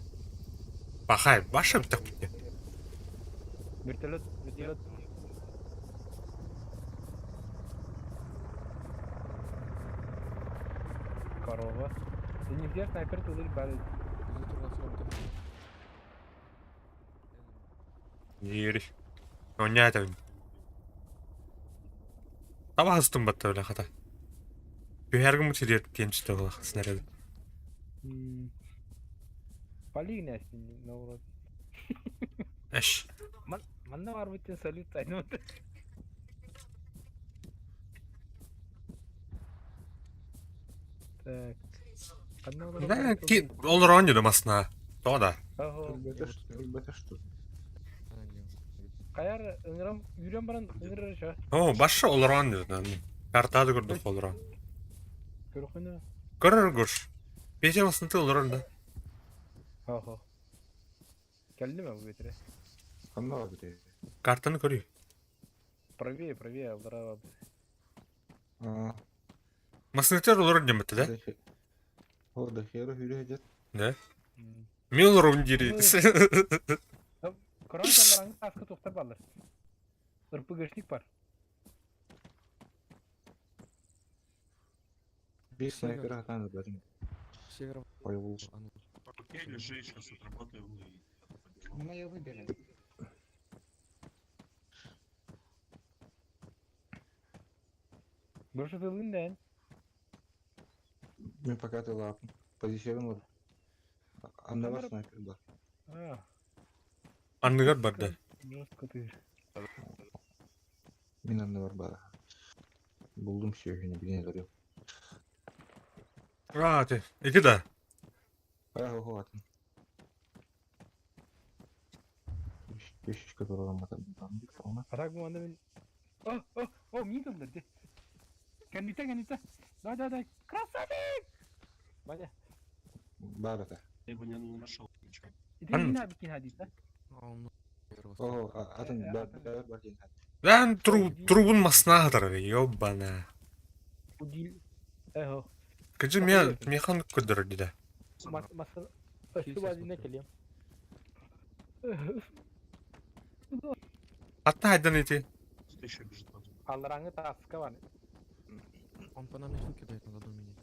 Бахай, башы бітік бітті. Вертолет, вертолет. Корова. Ты не где снайпер тулыр бары. Ери. Оня это. Таба хастым батта бile хата. Түһэргим сириэр тиэмситэ буолах снаряд. Полигня на урод. Эш. Манна бар битин салют айнымат. Так. Да, ки олорон деді масына. Тоға да. Өлбөтө что? Каяр ыҥырам үүрэн баран ыҥырар ча. О, башы олорон деді. Картады көрдік олорон. Көрөхүнэ. Көрөр көрш. Петя масынты олорон да. Хо-хо. Кэллим бу бетре. Ханна бар бите? Картаны көрүй. Правее, правее, алдараа. Аа. Масынытар олорон деметті да? О, да хера хүрэ дет. Да? Мен олорон дири. Корон каллараңы таска тухтар баллар. РПГшник бар. Бир снайпер атан бәрин. Север. Ойбул. Окей, лежи, сейчас отработаем и Мы ее выбили. Больше тылын да. Мен пока ты лап. Позиция бар. Анда бар снайпер бар. А, Анныгар бар да. жестко ты. Мин анда бар бар. Булдум сүйөһүнү билен көрүм. А, те. Иди да. Аа, хо атын. Үш которого матан. А так бу анда мен О, о, о, мин тыллар де. Кәнниттә, кәнниттә. Дай, дай, дай. Красавчик! Ваня, Бар это. Я его не нашел ничего. иди мин бикин хадис, да? О, атын бар бар бар. Лән трубун масына хатар, ёбана. Удил. Эхо. Кыжы мен механ көдір деді. Мас Өстү базина келем. Атта хайдан ити. Еще бежит потом. Аллараңы таска бар. Он по нам не кидает, надо менять.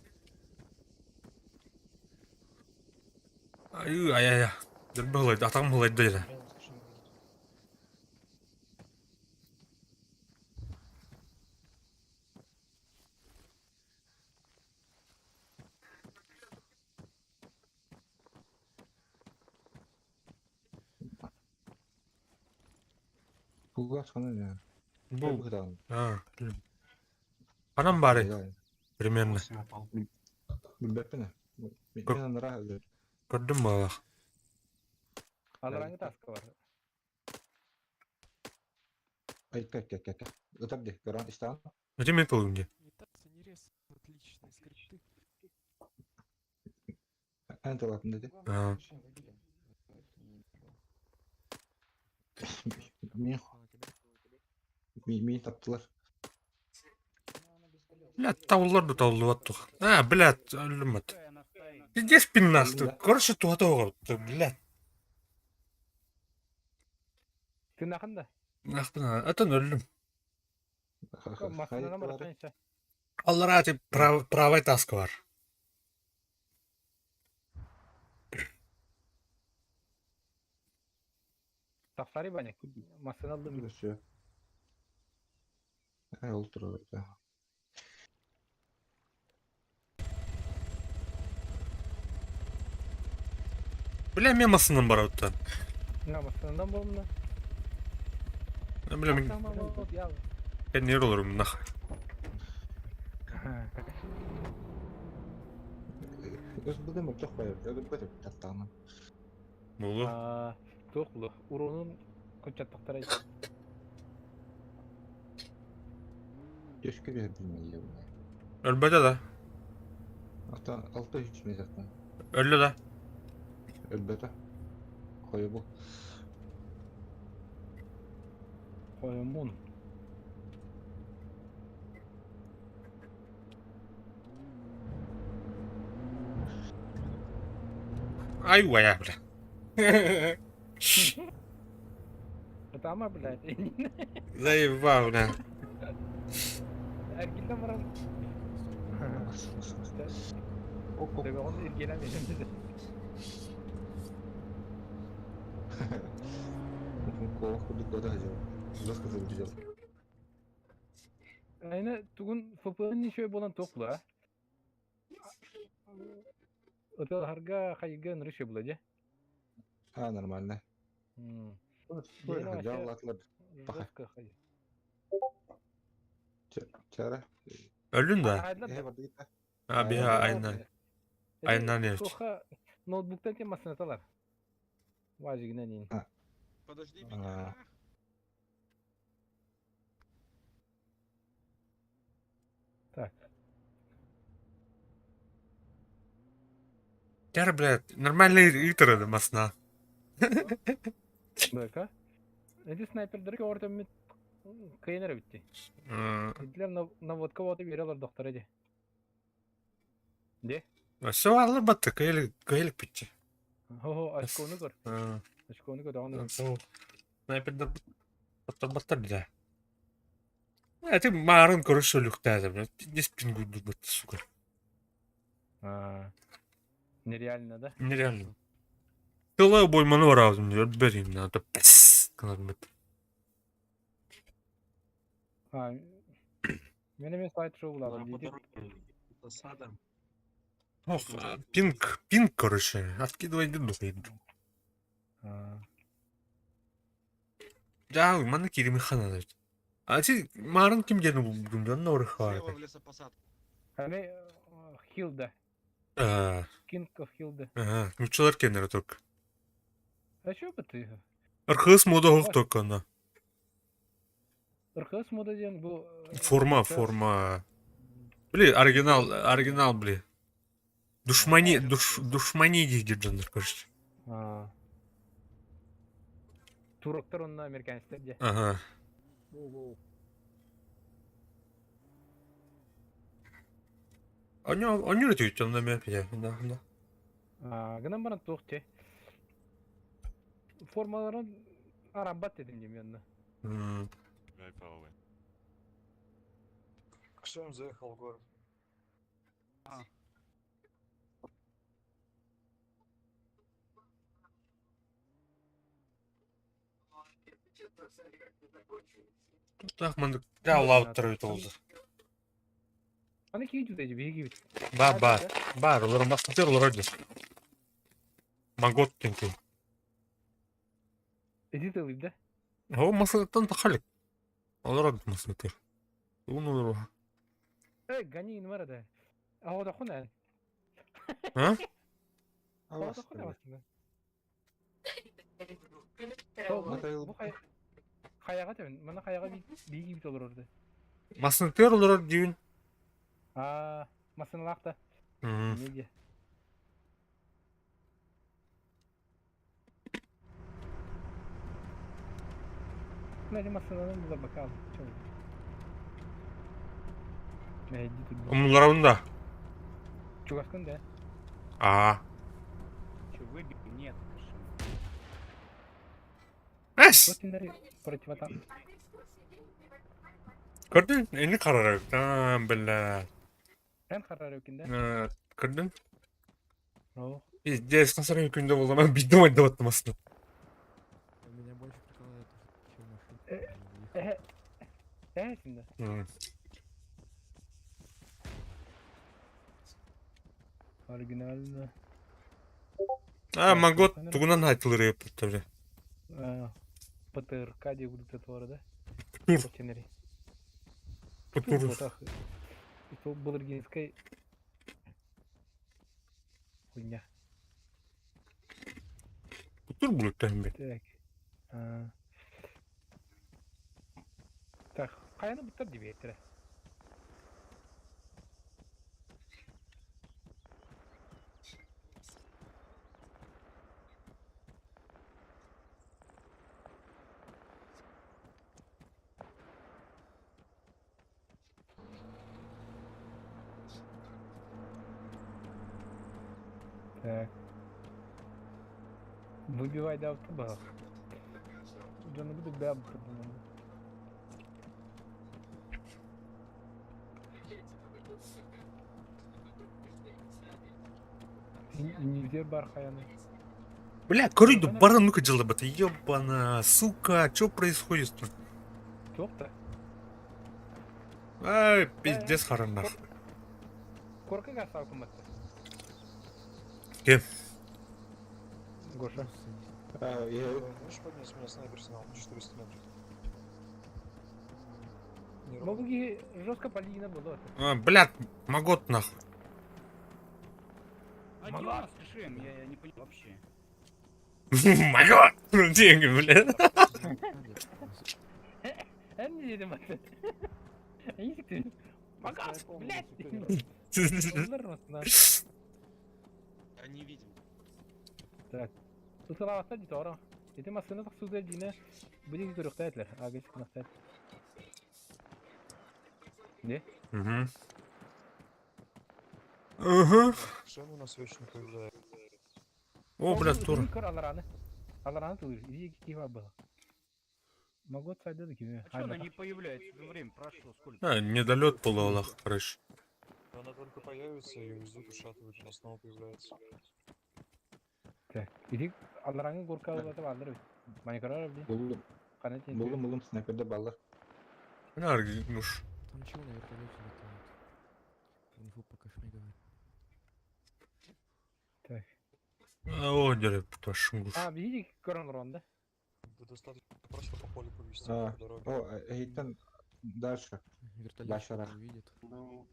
Ай, ай, ай. Дұрбы ғылайды, атағым ғылайды деді. Кулгас хана не. Бу. А. Анам бары. Примерно. Билбеппин. Мен анара Көрдүм балах. Аллараңы таска бар. Ай, кай, кай, кай. Ытар де, көрөн истан. Где мен тылым де? Отличные скрипты. Эн талатын деди. А. Мен мен таптылар. Блядь, таулар да таулы баттық. А, блядь, өлімет. Пиздец пиннасты. Короче, туата оғыртты, блядь. Ты наханда? Нахпына, атын өлім. Масынан бар Аллара ати правай таска бар. Сафари баня, масын алдым. Все. Ай, ол туралы. Бля, мен масынан бар оттан. На, масынан болымна. Бля, мен мен не оларым нах. Өз бұдым өтіп қойып, өз бұдым таттағынан. Болу. Тоқ бұлы. Уронун көчаттақтар айт. Төшке бер білмей Өлбәді да. Ата алты үч метртен. Өлді да. Өлбәті. Қойы бұл. Қойымун. Ай, уая, бля. Атама, блядь. Заебал, бля. Эргилден барам. Төбе оны иргелем едім. Колох куды кода хажал. Жестко залетел. Айна тугун ФПН еще буолан туох була? Ытыалаһарга хайыга нырышы була дьэ. А, нормально. Жаллатылар. Жестко хай. Чара. Өлүн да? А, биһа айна. Айнан еш. Тоха ноутбуктан тем маснаталар. Важигинен ин. Подожди меня. Так. Тяр, блядь, нормальный ыытар масна. Быка. Эти снайпердер ордоммит кыйын битти. Итилер наводка боты берелер доктор эди. Де? Все аллы батты, кыйлык кыйлык битти. Хо, очкону көр. Очкону көр, аны. Снайпердер баттар бля. Это марын короче люхтаза, блядь. Пиздец пингуй сука. А, нереально, да? Нереально. Тыла бойманы барабын, берим надо. Пс, кылармыт. А, мен эме слайд шоу буладым По дейді. дороге засада. Ох, пинг, пинг, короче, откидывай дух. А, Да, манна кирими хана. А ти марын ким дені булдум, да норы Слева хватит. в лесопосадку. Аме Хилда. А, King of Hilda. ага, нучалар кеннер только. А чё бы ты? Архыз мода хоқ только на. РХС мода ден бу Форма, форма. Бли, оригинал, оригинал, бли. Душмани, душ, душмани дейді жандар, короче. А. Туроктар онна американецтер де. Ага. Они, они өтөйт онда мен пия, да, да. А, гынан баран туох те. Формаларын арабат дедим дем yanına. М, Кшем заехал в город. Так, мандык, да, лауттар өт олды. Аны кийи жүдө биги бит. Ба, ба, бар, олар мастер олар өдө. Магот тенки. Эдит алып да. О, масаттан тахалик. Олар өдө масаттар. Уну олар. Эй, гони нумара да. А ода хуна. А? Ода хуна басында. Матайыл. Бу хаяга төбөн. Мына хаяга биги бит олор орду. Масаттар олар дүйін. А, масыналакта. М. Неге? Мына масыналар була бакал. Чоң. Мәйди тут. Умулар онда. Чугаскын да. А. Че, выбил? Нет, Кашин. Эс! Вот индари противотан. Көрдүн? Эни карар. А, бля. Эн харар өкүндө. Көрдүн? О, Пиздец, касар күндө болдум. Мен бидем айтып аттым астына. Меня больше прикалывает, чем машина. э, э, синде. М. Оригинально. А, Магот тугунан айтылыр еп бля. А, ПТРК деп будут да? Тур. Тенери. Тур. Ботах. Это Балыргинской хуйня. Тур булук бе. Так. А. Так, каяны буттар деп еттire. Так. Выбивай до автобуса. Джона буду бяб подумал. Нигде бар хаяны. Бля, корыду баран ну-ка дело бата. Ёбана, сука, что происходит тут? Тоқта. Ай, пиздец хараннах. Корка гасалкымат. Кем? Гоша. А, я... Можешь поднять меня снайпер снял 400 метров. Могу жестко полина было. А, блядь, могот нахуй. А где у нас КШМ? Я не понимаю вообще. Могот! Деньги, блядь. Эн дедим аты. Эйсик Магаз, блядь! Я не видим. Так. Сусалавasta дитора. Ити масына тахсуда дина будем көрүхтәтләр. Агыс кынахтат. Не? Угу. Угу. Шем у нас вечно появляется. О, блядь, тур. Көр алараны. Алараны тур. Иди кива было. Могу отсайда да киме. А чё она не появляется? Ну, Время прошло сколько? А, недолет был, Аллах, короче. Она только появится, ее везут, ушатывают, она снова появляется. Так. Иди алараны горка алып алыр. Майкарар бли. Булдум, Канат булдум, булдум, снайперде баллар. Наргинуш. Там чего на вертолете летает? Инфу пока не говори. Так. О, дерев, пташингуш. А, видите, көрөн ронда. Да достаточно просто по полю повести, А, по дороге. О, эйтен дальше. Вертолет Башара. что-то увидит. Ну,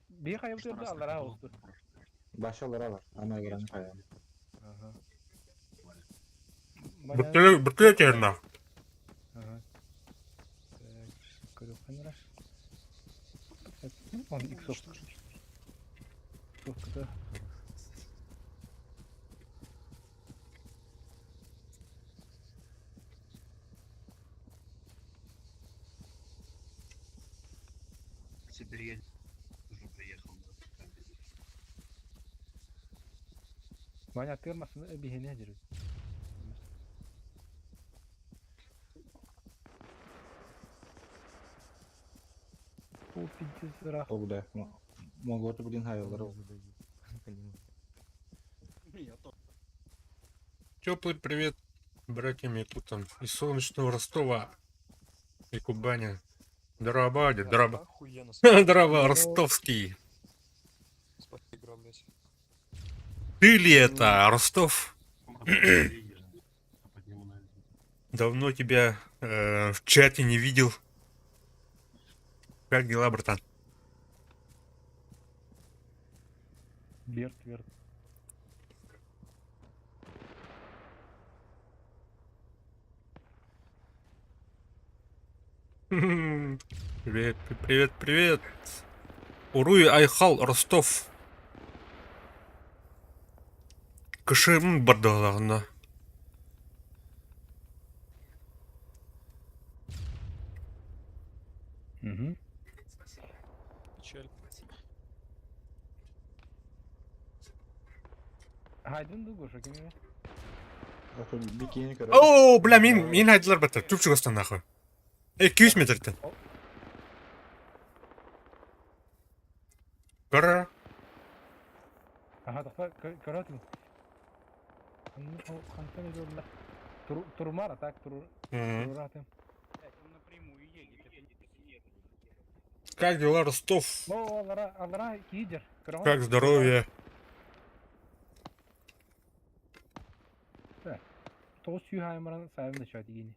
Би хайып турды алара oldu. Башалар алар. Ана алараны кая. Ага. Бөтеле терна. Ага. Так, көрүп канара. Он иксов. Иксовкада. Теперь я уже приехал. да. Ваня тырмасын бихине жүрү. О, пиздец, рах. О, бля. Могот блин хайалар. Задают. Понимаю. Меня тоже. Теплый привет братьям якутам из солнечного Ростова и Кубани. Здорово, дед, здорово. Охуенно. Здорово, ростовский. Спасибо, игра, блядь. Ты ли это, Ростов? Он потом приедет, а подниму на Давно тебя в чате не видел. Как дела, братан? Берт, верт. Привет, привет, привет. Уруй Айхал, Ростов. КШМ бардаларына. Угу. Печаль. Хайдын ду гоша кеме. Бикини көрө. О, бля, мин, мин айдылар бата. Түп чугастан нахуй. 200 метртен. Кара. Ага, тохта көрөтүм. Хантан жолла. Турмара так, тур. Туратым. Блядь, он напрямую едет, это не Как дела, Ростов? О, алара, алара кидер. Как здоровье? Тоғыз сүй хаймаран сайын да чат дегені.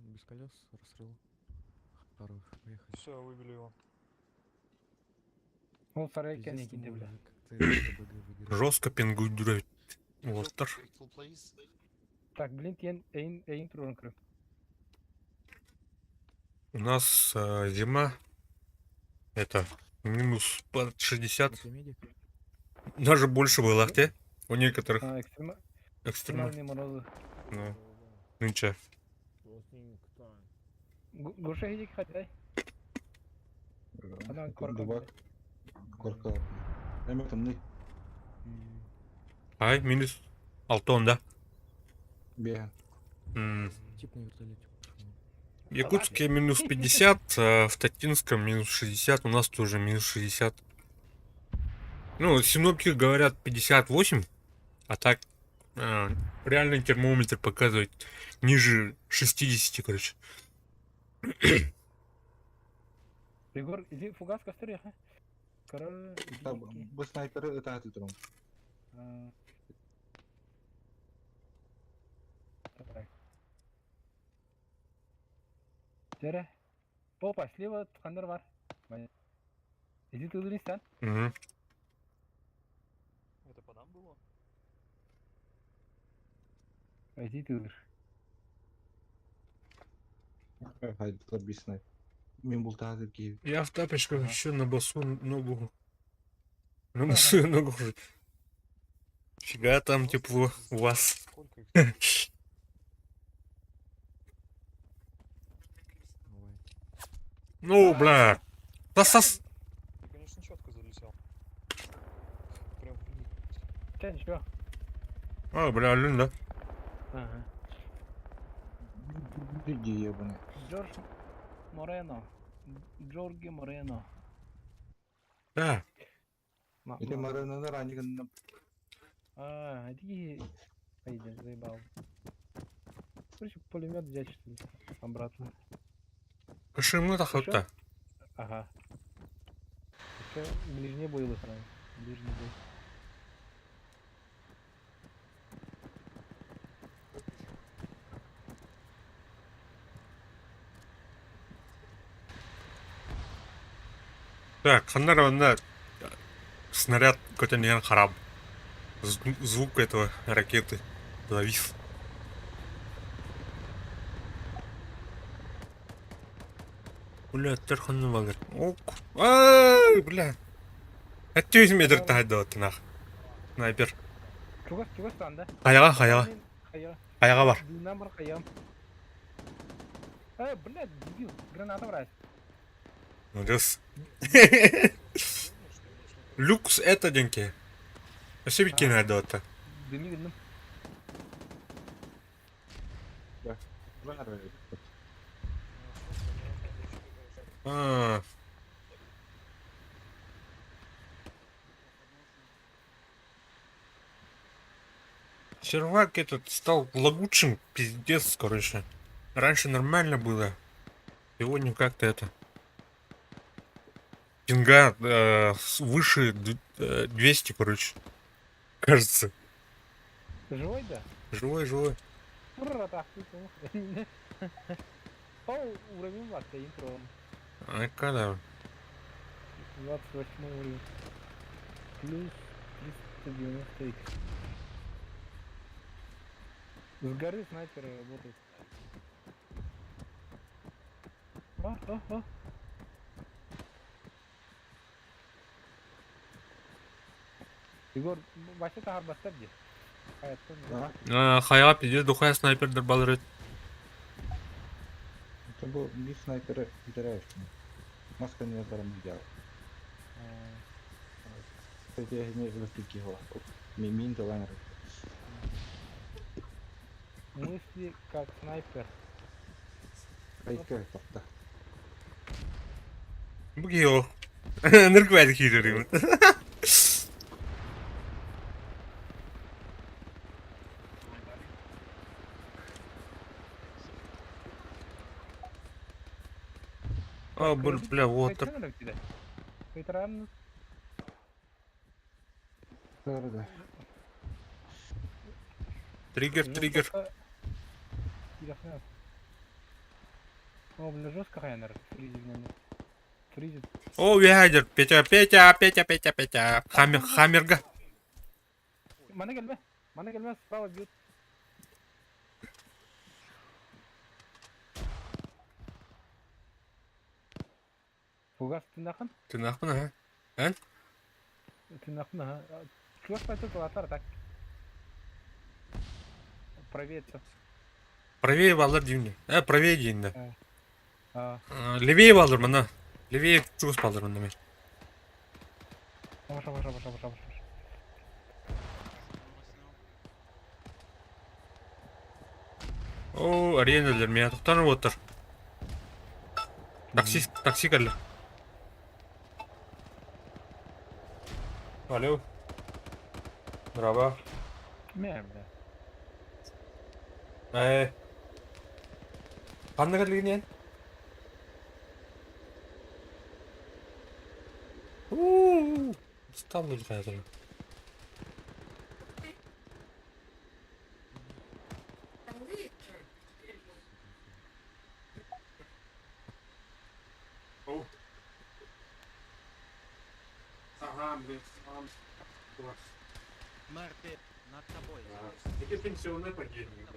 Без колес расстрел. Хорош, поехали. Все, выбили его. Ол сарай екен Пиздец, ты екен бля. мужик, как ты ТБГ выиграл. Жестко пингуй дурать. Уолтер. Please. Так, блин, тен эйн эйн турын кіріп. У нас зима. Это минус под 60. У тебя медик? Даже больше было, те? У некоторых А, экстремально. экстремальные морозы. Ну, нынче. Гоша едик хатай. Ана корка. Дубак. Корка. Эме тымны. Ай, минус Алтон, да? Бега. М, Тип на вертолете. пошел. В Якутске минус 50, а в Татинском минус 60, у нас тоже минус 60. Ну, синоптики говорят 58, а так э, реальный термометр показывает ниже 60, короче. Егор, иди фугас костер яха. Король, Бу снайперы ытааты турун. Так. Тере. Опа, слева хандар бар. Иди ты стан. Угу. Это по нам было? Иди ты Хайдылар би снайпер. Мин бултааты киһи. Я в тапочках еще на басу ногу. На босую ногу уже. Фига там тепло у вас. Сколько их? Ну, бля. Сас, Ты, конечно, четко залетел. Прям в них. Че, ничего. А, бля, алын, да? Ага. Иди ебаный. Джордж Морено. Джорги Морено. Да. Ити марынаны ранигын А, иди. Пойди, заебал. Короче, пулемет взять, что ли, обратно. Кашимы тахатта. Ага. Еще ближний бой выиграем. Ближний бой. Так, ханнар онна снаряд көтөн хараб. Звук этого ракеты завис. Бля, терханны балыр. Ок. Ай, бля. Әттөйс метр тахайда нах. Снайпер. Чугас, чугас да? Хаяга, хаяга. Хаяга. Хаяга бар. Длина бар хаям. Эй, блядь, дебил, граната брать. Молодец. Люкс это деньги. Вообще бикини айдата. Дыми гынным. А. Сервак этот стал лагучим, пиздец, короче. Раньше нормально было. Сегодня как-то это. Пинга выше 200, короче. Кажется. Живой, да? Живой, живой. Ура, так, По уровень власти, интро. А когда? 28 уровень. Плюс 390 х. С горы снайперы работают. О, о, о. Егор, Вася тахар бастар де. Хаяга пиздец, духая снайпер балырыт. Это был би снайперы играешь. Маска не даром делал. Кстати, я не выстуки его. Мин таланер. Мысли как снайпер. Айка тохта. Бугио. Нырквайд хижерим. А, бля, вот. Да, Триггер, триггер. О, бля, жестко хайнер. Фризит меня. Фризит. О, ядер, Петя, Петя, Петя, Петя, Петя. Хаммер, хаммерга. Мана келме. Мана келме, справа бьют. Фугас тынахын? Тынахын, ага. Эн? Тынахын, ага. Чувак пойдет латар, так. Правее все. Правее баллар деймін. Э, правее дейін да. Левее баллар мына. Левее чугас баллар мына мен. Баша, баша, баша, баша, баша. О, аренялар меня тоқтанып отыр. Такси, такси кәлі. Алло. Браво. Мэ, бля. Ханна кэллигин Уу, ставлю хайдах. Марпе, над тобой. Это пенсионное падение.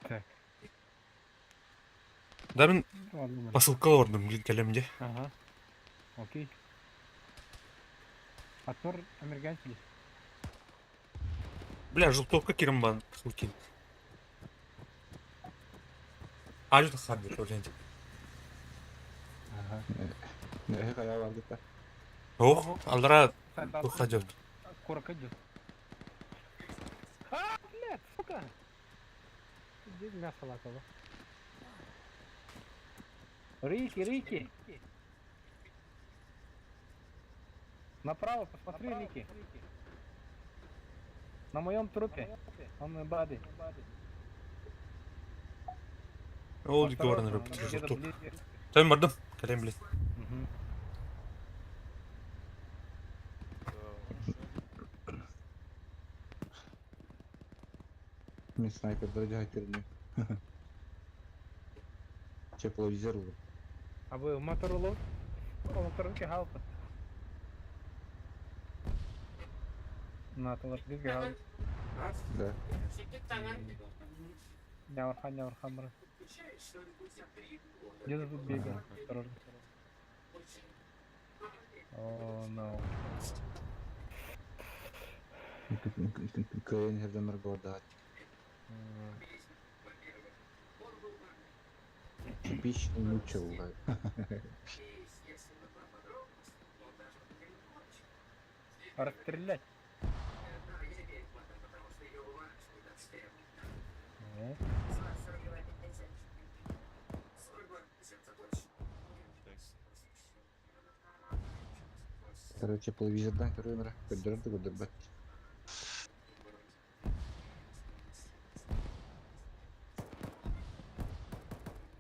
Так. Да мин Ладно, посылка ордум кэлем дии. Ага. Окей. Атор американцы. Бля, желтовка кирмбан хукин. А что хабби тоже. Ага. Эһи хайа бардыта. Ох, алра выходит. Корка идет. А, блядь, сука! Где мясо лакало? Рики, Рики! Направо, посмотри, Рики. На моем трупе. Он на баде. Ол Осторожно, горны он рөп где-то желток. ближе. Тайм бардым. Кэлем блин. Мгм. Мин снайпердер дьаһайтерни. Тепловизор был. А вы мотороллер? Мотороллер халпа. На, толордик халп. Да. Нявархан, нявархан, брат. Где-то тут бегал, осторожно. О, no. Кыйын хердемер гордат. Типичный мучил, да. Расстрелять. Ну, Короче, тепловизордан көрөмөр. Көрдөрөр да көрдөрбөт.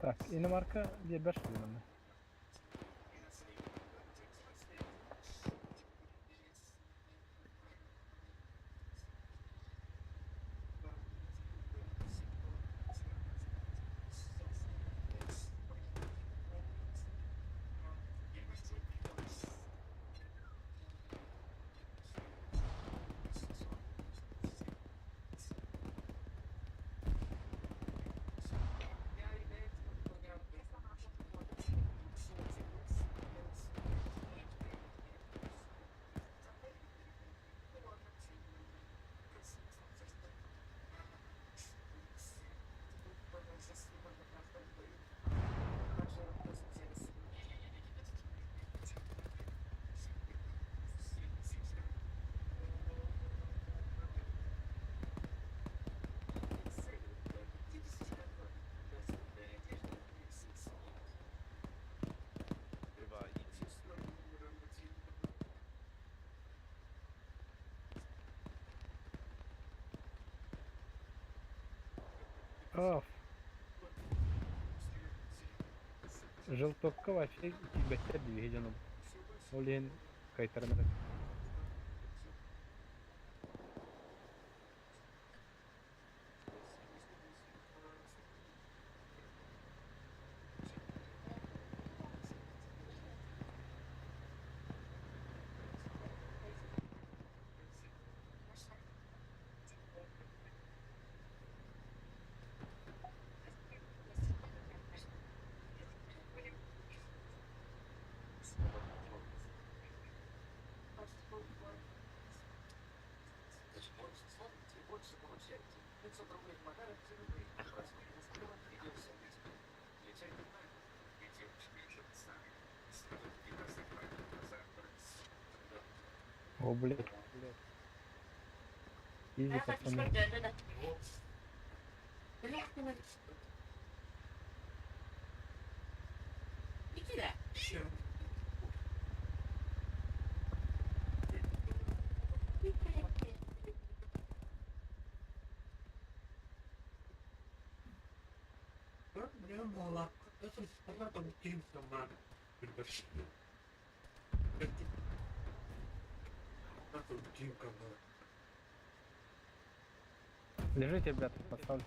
Так, иномарка где бэш именно? Оф. Желтовка вообще тебя двигателем. Олен кайтармады. О, блядь. Изи, пацаны. Лежите, ребята, поставлю.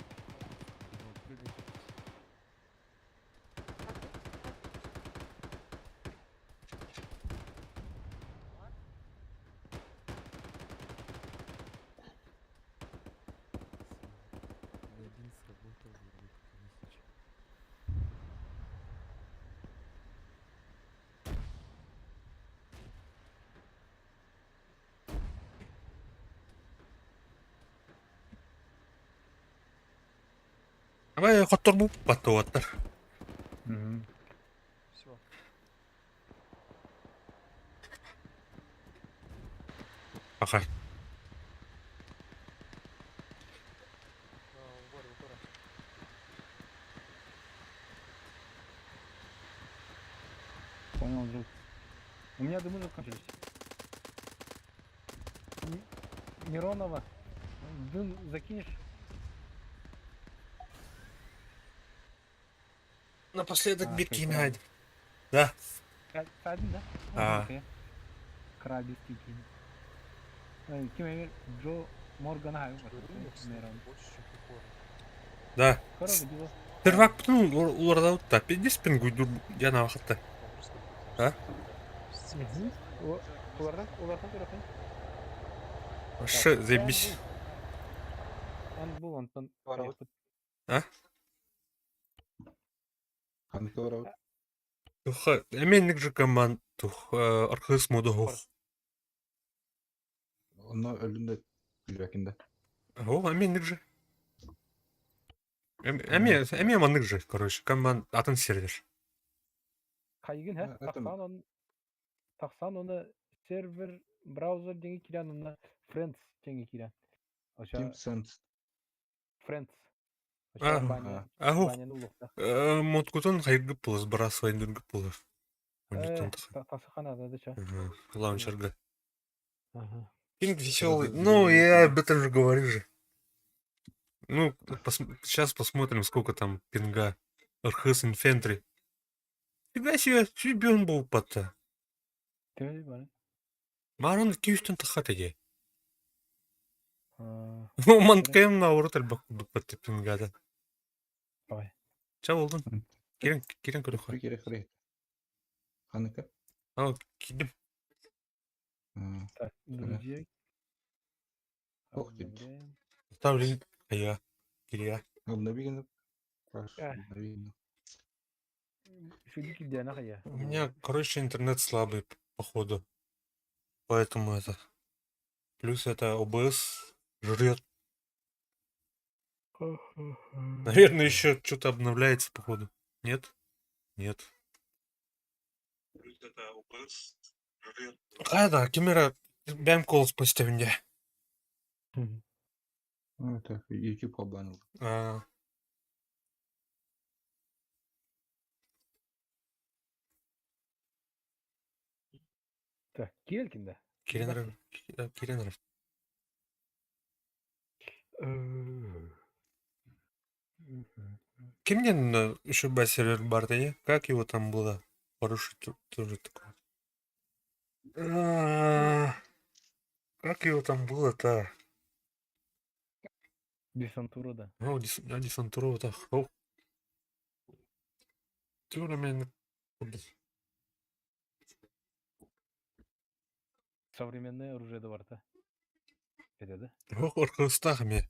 Ни один сработал, блядь, тысяч. Давай хотторбу баттуаттар. Угу. Все. Аха. Угор, угор. Понял, друг. У меня дымы закончились. Миронова, дым закинешь? Напоследок А, бикини прекрасно. Да. Один, да? А. Крабис кикини. Ким эмир Джо Морган хай Мирон. Больше, чем прикольно. Да. Короче, дело. Первак потом уларда та. Пиздец пингуй дур яна вахатта. А? Улардан, улардан көрөкөн. Вообще заебись. Он был, он Барабыт. А? Ханнык барабыт? Туха, эменник же команд тух архыз модух. Онно өлүн да билбэкин да. О, эменник же. Эме, эме маннык же, короче, команд атын сервер. Хайгын хэ, Это- тахсан он тахсан оны сервер браузер денги кирен оны Friends денги кирен. Оша Team Sense. Friends. А, Оша баня, Аху, баняны улукта. моткутун хайгы пулас, брасвай дургы пулас. Тасыхана да дыча. Лаунчерга. Ага. Кинг веселый. Ну, я об этом же говорю же. Ну, сейчас посмотрим, сколько там пинга. Архыз Инфентри. Фига себе, чемпион был пота. Ты бары. Марон күйістен тахат еде. А, Манткайым на урот альбак дупатты пингада. Давай. Ча болдун? Кирен, кирен көрөхө. Бір керек хрей. Ханныка? Ал, кидим. Так, друзья. Ох ты. Обновляем. Ставлю. Я. Кирия. Обновигин. А. Обновигин. Шүдү килдиана хая. У меня, короче, интернет слабый, походу. Поэтому это... Плюс это ОБС жрет. Наверное, еще что-то обновляется, походу. Нет? Нет. Плюс это ОБС жрет. А, да, камера бэм кол спустя Ну, это YouTube обанил. А, Так, кирелкин да. Киренров. Киренров. Кимнен еще сервер бар да, Как его там было? Хороший тоже такой. А, Как его там было-то? Десантура да. Ну, десантура так. Тюрмен. Современное оружие да бар да. Это да? Ох, Архыстахами.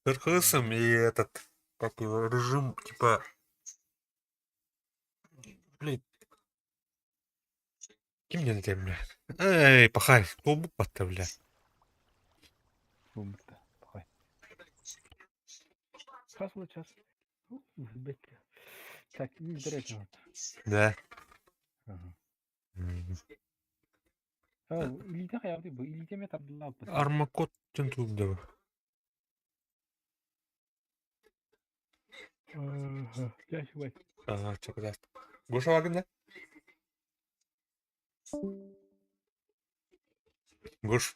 Архысом и этот, как его, режим, типа... Блин. Ким не на бля? Эй, пахай, клубу бля. Бумта. Пахай. Хас буолла час? Бэккэ. Так, бүтэр Да. Ага. Илиитэ хайаабытый бу? Илиитэ эмиэ тардыллаабыт. Армакод диэн тугу да Ага, чокудаст. Гоша Вагн, да? Гош.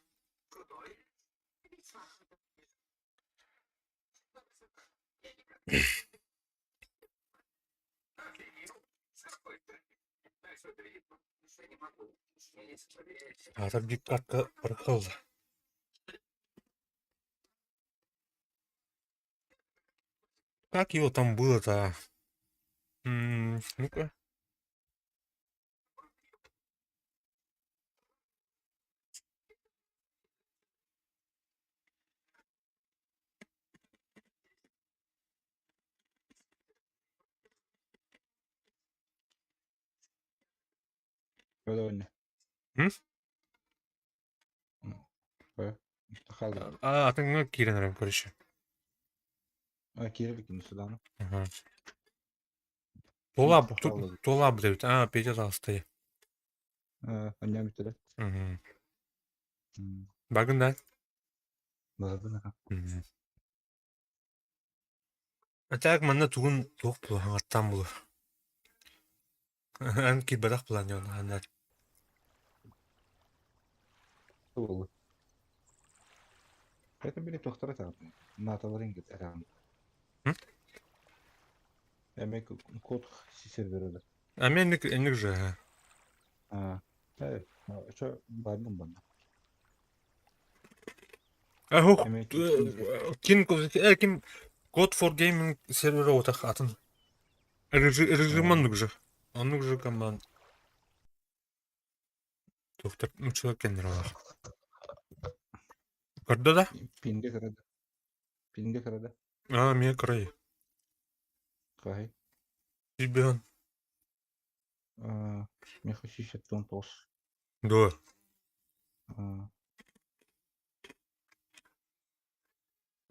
Аата биккатка барахал. Как его там было-то? Ну-ка. Öyle М? Хаалла. А, атыҥҥа киирэн эрэн короче. А, киирбит Судан. Ага. Тула, тула, блядь. А, Петя толстый. Анньа бүтэрэ. Угу. Багын да? Бардын аха. А так манна тугун туох була хаҥаттаан була. Эн киирбэтэх булан дьон ханна. Туолу. Это били тохтора таҕын. Наталарын кет эран. Эме код серверы. А мен энник же. А. Э, что бардым банда. А кин ким Code for Gaming сервері отақ атын. Режим оннук же. Оннук же команд. Доктор, ну человек кеннер олар. Көрдө да? Пинге кырады. Пинге кырады. А, мен край. Кай. Ребен. А, мен хочу шеттон тос. Да. А.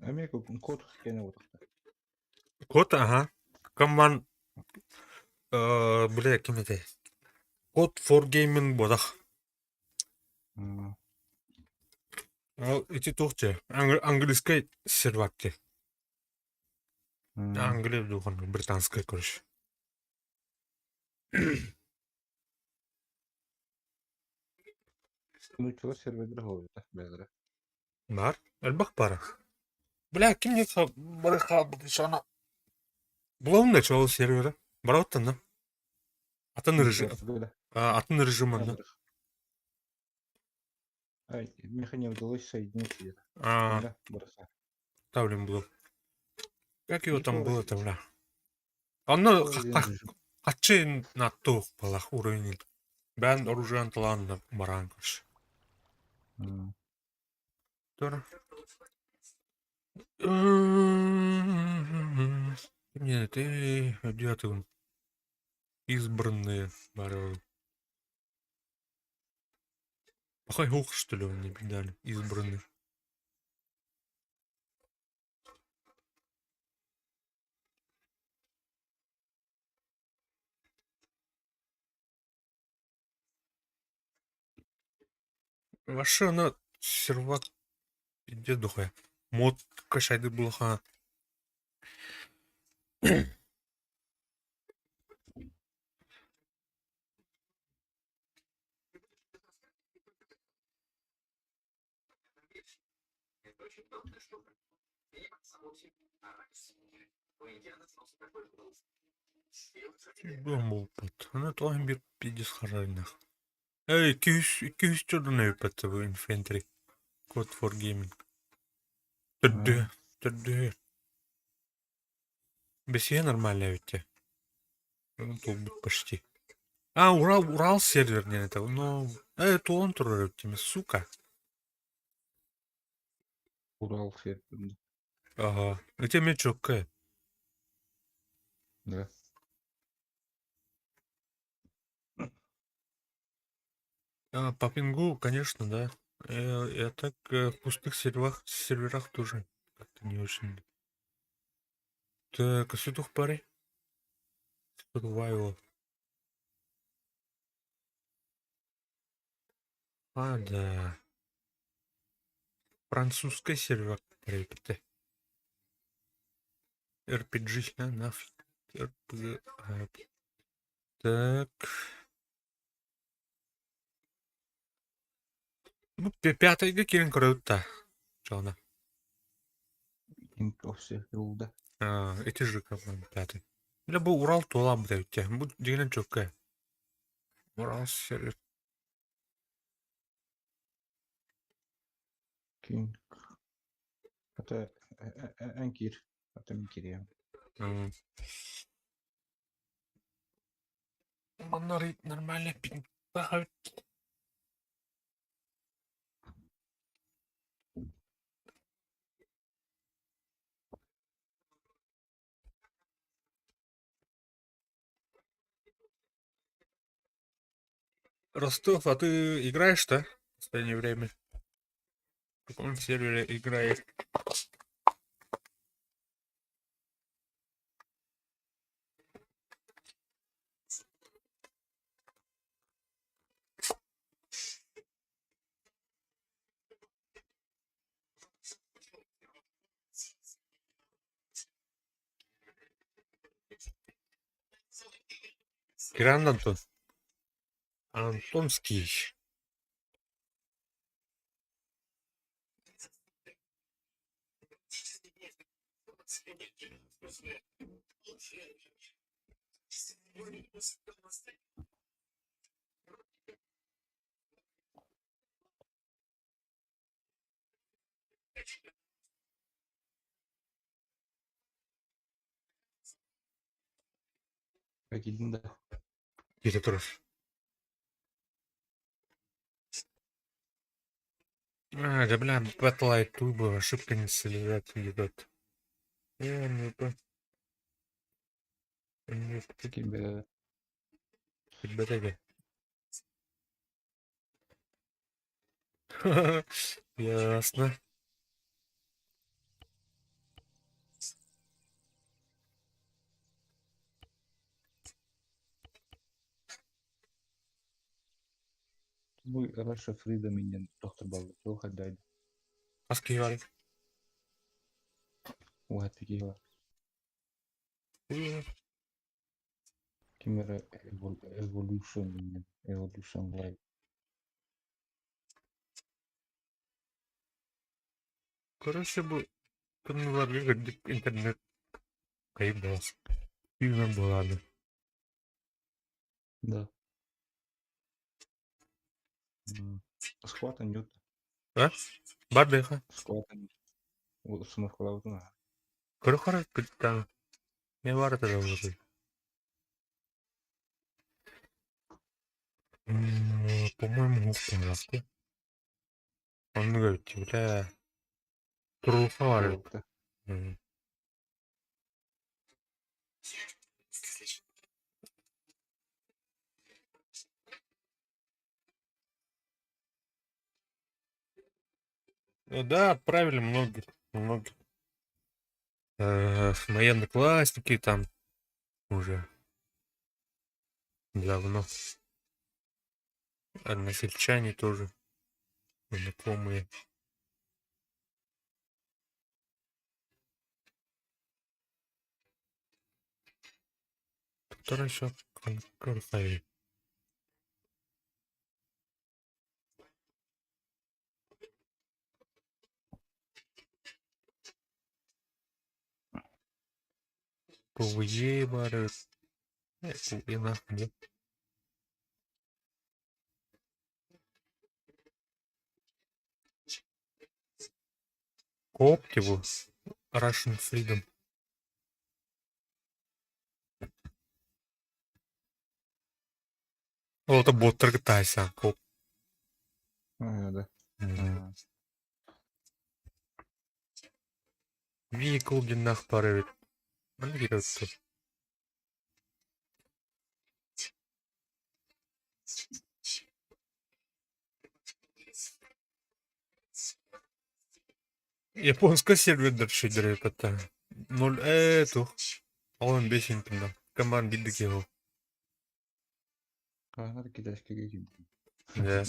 Эме код кене отақта. Код, ага. Команд. Бля, ким это? Code for Gaming бодах. Ити туох Английскай сервакте. Англия духан, британская, короче. Нуччалар сервердер хоруйта бээлэрэ. Бар. Элбэх бара. Бля, ким не бары хаалбыт шана. Булабын да чоол сервері. Барабыттан да. Атын режим. Атын режим онно. Ай, меха не удалось соединить где-то. А, Тавлин был. Как его там было-то, бля? Онно хачы на тух балах уровень. Бән оружиен таланна баран короче. Тора. Нет, ты девятый избранные бары. Пахай ух, что ли, мне дали избранные. Вообще она сервак иде духая. Мод кашайды булха. Болбут. Аны тоһун бир пидис харарынах. Эй, 200 чордун өйпәтті bu Infantry. Code for Gaming. Түрдү, түрдү. Бесие нормально ведь. Тут почти. А, Урал, Урал сервер не это. Но, это он турар сука. Урал сервер. Ага. Это мне чётко. Да. А, по пингу, конечно, да. Я так в пустых серверах тоже как-то не очень. Так, а пари? Survival. А, да. Французская сервер репеты. RPG, а, нафиг. RPG. А, так. Ну, пятый кирин көрөбүт Чона. King of the Hill да. А, эти же пятый. Бля, бу Урал туолан бүтэбит. Бу дигенен чөккө. Урал сервер. King. Это эн киир. Это мин кириэм. Манна нормально пинг. Ростов, а ты играешь-то в последнее время? В каком сервере играешь? Киран Антон. Антонский. Киирдиҥ да. Киирэ турар. А, да бля, Battle Turbo, ошибка инициализации идет. Ну Ким Ребята. Ясно. Бу Russia Freedom инен доктор балды. Туох хайдайды. Аски бар. Уһатты киһи Ким эрэ Evolution инен. Evolution Live. Короче, бу тымныыларга кырдьык интернет хайып буолас. Түүнэн буолаады. Да. Схвата ньют. А? Бар дыха. Схвата установкалаабытын Көрө-көрө кыттан. Не бар это должно По-моему, установка. Оннук эбит бля. Туруха бар эбит. Ну да, отправили многих, многих. Мои одноклассники там уже давно. Односельчане тоже знакомые. Который еще Конкурсай. PvE бары. PvE нахуй нет. Кооп его. Russian Freedom. Ол это боттарга таайсан кооп. Да. Vehicle диэн баар эбит. Манна киирэ Японскай сервердэр үчүгэйдэр эбит. Ноль ээ туох 65 пинга. Команд биирдик его. Хаһан китайскайга киирдим. Да.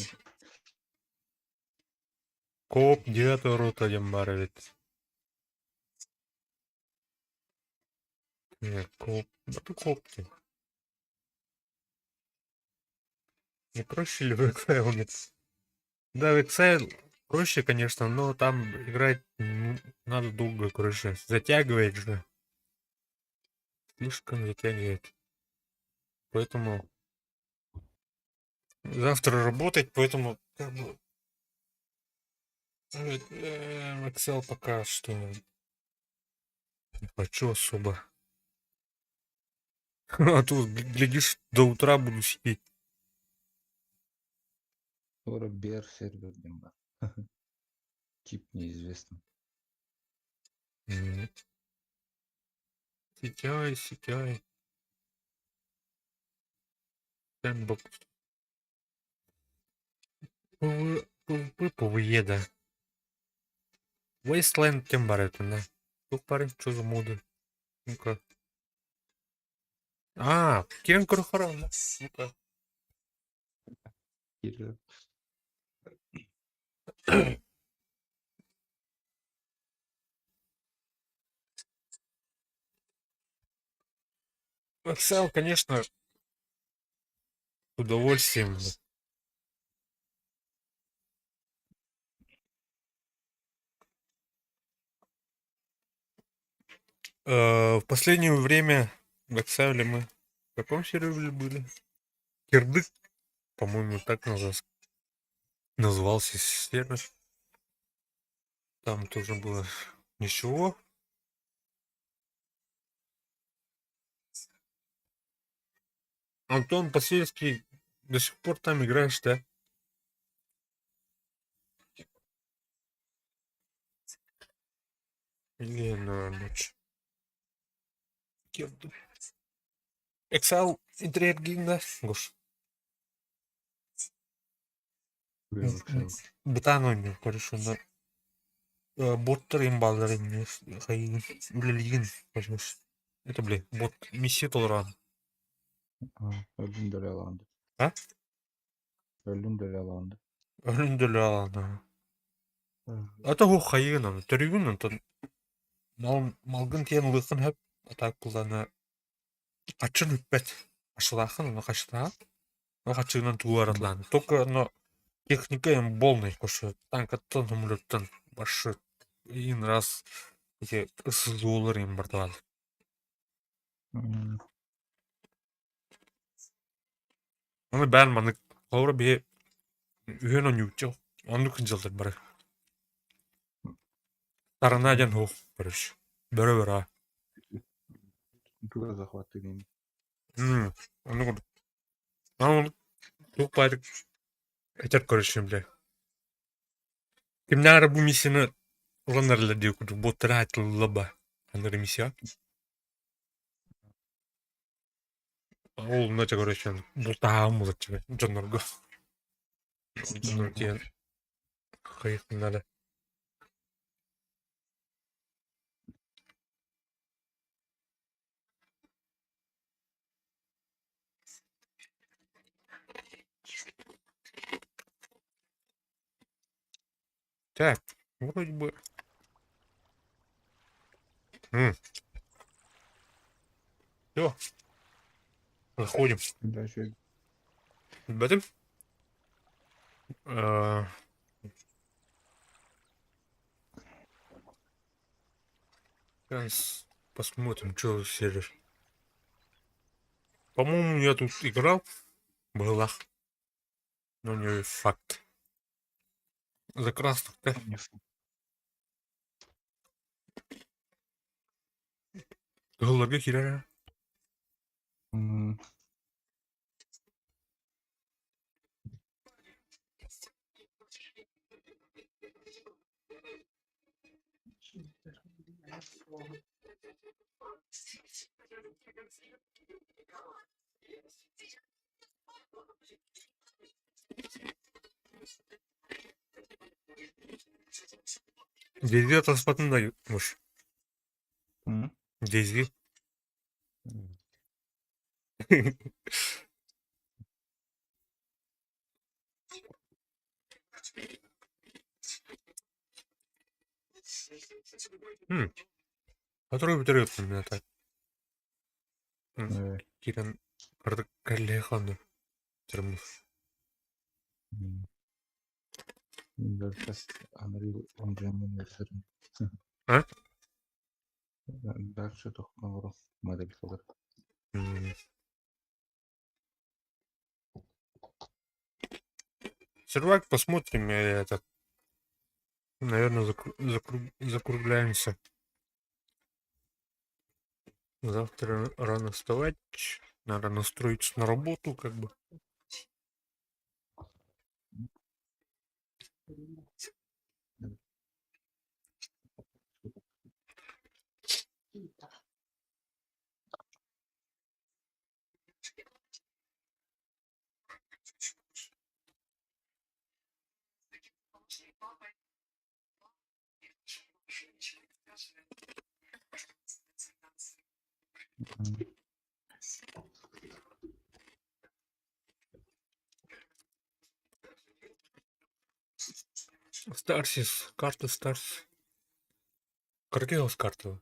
Коп девятая рота диэн баар эбит. Не, коп. Да коп диэн. Не проще ли в Excel? Нет. Да, в Excel проще, конечно, но там играть, ну, надо долго, короче. Затягивает же. Слишком затягивает. Поэтому завтра работать, поэтому как бы Excel пока что не хочу особо. А тут, глядишь, до утра буду сидеть. Скоро Бер сервер диэн баар. Тип неизвестный. CTI, CTI. Sandbox. PV, PvP, PvE, да. Wasteland диэн баар эбит да. Туох баарый, что за моды? Ну-ка. А, киирэн көрө да? Ну-ка. Киирэ. Excel, конечно, с удовольствием. В последнее время в Excel мы в каком сервере были? Кирдык, по-моему, так назывался сервер. Там тоже было ничего. Антон Посельский, до сих пор там играешь, да? Или на ночь? Кирдык. Excel интэриэһиргиигин да, Гош? Excel. Бытаан оонньуур, короче, онно боттар имбаллар хайыгын үлэлиигин возьмешь. Это, блин, бот миссия толорон. Өлүн дэлэ алаанды. А? Өлүн дэлэ алаанды. Өлүн дэлэ алаана. А то ху хайыгын аны төрүгүн онтон мал малгын тиэн ылыаххын сөп а так куллана хаччын бүппэт. Хаччылааххын ону хаччылаан. Ол хаччыгынан тугу аратлаан. Только но техника им полный, короче, танкаттан, самолеттан башы один раз эти СЗОлар им бардавал. Аны бээн маннык холобура биһи үһүөн оонньууччу оннук сылдьаллар бары. Сторона диэн суох, короче. Бөрө-бөрө. Туга захватываем. Оннук курдук. Аны туох баайдык этэр короче, бля. Кимнээх эрэ бу миссияны ылан эрэллэр диир курдук буоттара ааттыыллар ханнык миссия. Ол онно чэ короче бултааһын булаччы дьоннорго. Дьоннор тиийэн хайыахтаннара. Так, вроде бы. Все. Заходим. Дальше. Бэтим. Сейчас посмотрим, что за сервер. По-моему, я тут играл. Была. Но не факт. За красных, да? Кыһылларга киирэр Дьиэтигэр таспатын да муж. Дейзи. Который берет меня так. Киран Калехан. Термус. Дальше Unreal Engine А? Дальше тохтоҥоро моделькалар. Сервак посмотрим, я этот. Наверное, закругляемся. Завтра рано вставать, надо настроиться на работу, как бы. Старсис, карта Старс. Каргилос карта.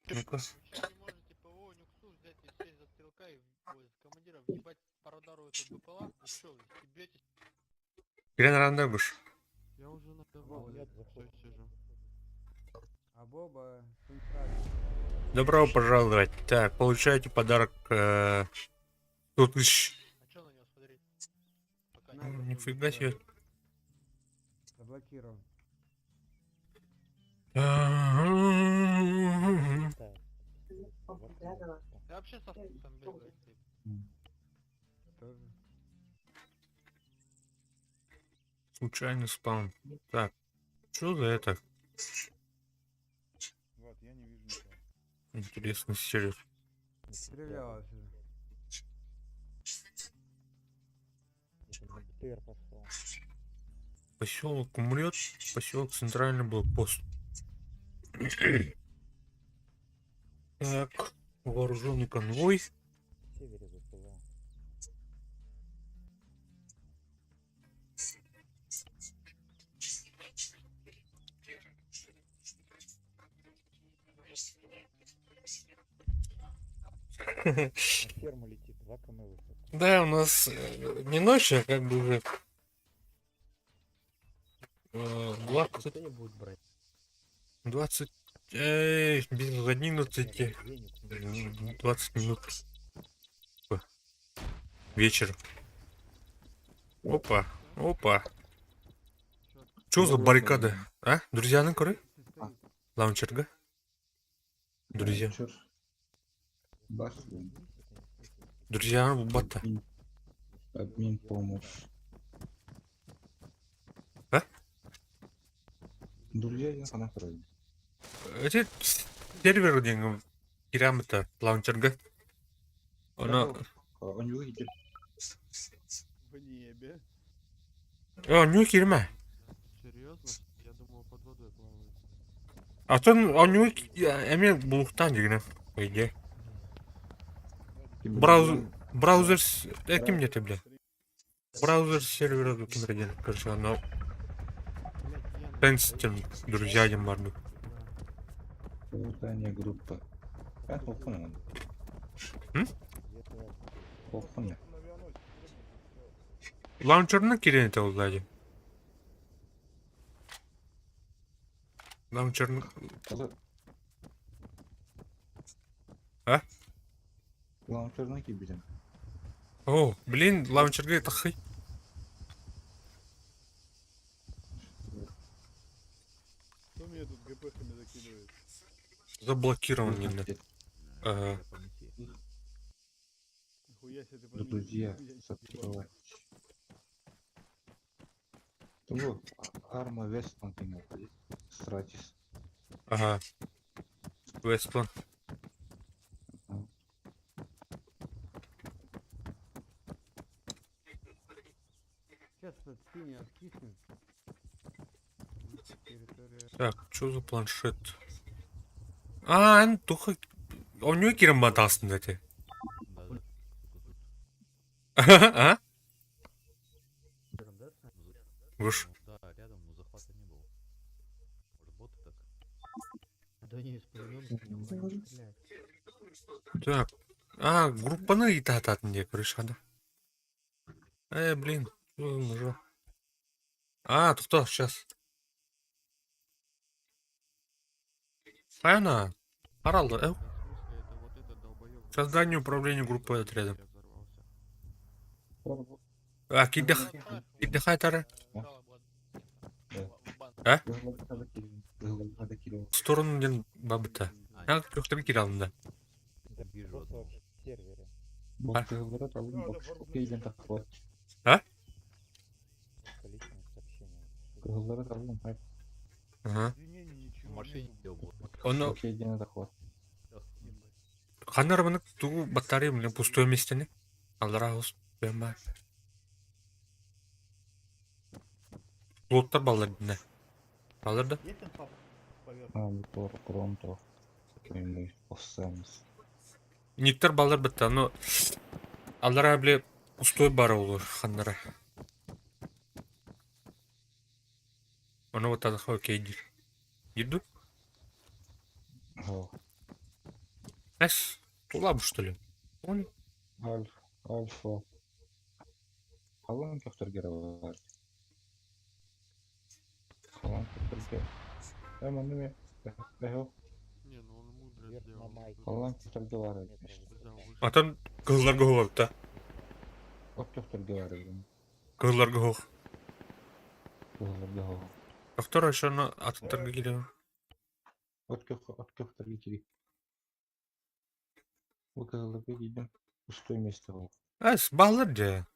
Ну-ка. Ирина Рандагуш. Я уже на сижу. А Боба, Добро пожаловать. Так, получаете подарок 100 тысяч. Ну, нифига себе. Заблокирован. Я вообще со там бегаю. Тоже. Случайный спаун. Так, что за это? Вот, я не вижу ничего. Интересный сервер. Стрелял отсюда. Поселок умрет, поселок Центральный блокпост. Так, вооруженный конвой. Ферму летит, 2 км высоко. Да, у нас не ночь, а как бы уже 20, Никто не будет брать. 20, без 11, 20 минут вечера. Опа, опа. Чё за баррикады? А? Друзья на коры? Лаунчер, га? Друзья. Друзья, бата. Админ помощь. А? Друзья, я на второй. Эти сервер деген керамыта лаунчерга. Она... Он не выйдет. В небе. А, не керме. Серьезно? Я думал, под водой плавает. А то он не эме булуктан деген, по идее. Браузер, ким не ты, бля? Браузер сервера ким один, короче, она... Тенстен, друзья дем барды. Создание группы. А, похуй. М? Похуй. Лаунчерны кирен это сзади. Лаунчерны... А? Лаунчерны киберем. О, блин, лаунчерга это хай. Кто меня тут ГПхами закидывает? Заблокирован именно. Ага. Нихуя себе ты Друзья, закрывать. Вот, Арма Вестланд Стратис. Ага. Вестланд. Сейчас этот синий откиснет. Что за планшет? А, эн туха... Оонньуу киирэн баатаҕастын да ити. А? Выш. Да, рядом, но захвата не было. Может, боты так? Да не, с пулемета не стрелять. Так. А, группаны ыытаатаатын диэ көрүшхада. Э, блин, уже. А, кто сейчас? Правильно? Харалда, В смысле, это вот этот долбоёб. Создание управления группой отряда. Я взорвался. А, кидах, кидахай тара. А? В сторону ден бабыта. А, көхтөр киралында. Вижу одного. А? А? Ага. В машине сидел бот. Оны ханар маны ту батарея блин пустое место не? Аллара ус бема. Лоттар баллар дина. Баллар да? Никтер баллар битте, но аллара бле пустой бар olur ханнара. Оны вот тада окей дир. Еду? Эс, тулабы что ли? Он Альфа. Халан көхтөргө бар. Халан көхтөргө. Эм аны ме? Бэхо. Не, ну он мудро сделал. Халан көхтөргө бар. Взял выше. Атан кызларга хуапта. От көхтөргө бар. Кызларга хух. Кызларга хо. Доктор ошону аттарга кире. От көх от көхтөргө кири. Бу кызларга кидим. Пустое место был. Эс, баллар же.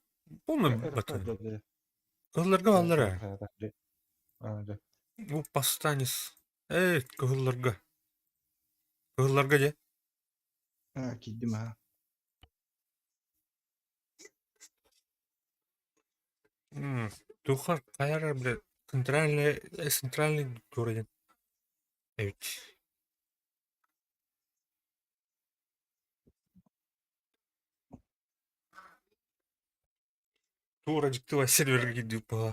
Полный батын. Кызларга баллар. А, Бу постанис. Эй, кызларга. Кызларга же. А, кидим а. Туха каяра бле центральный центральный город. Evet. Тура диктыва сервер гидип была.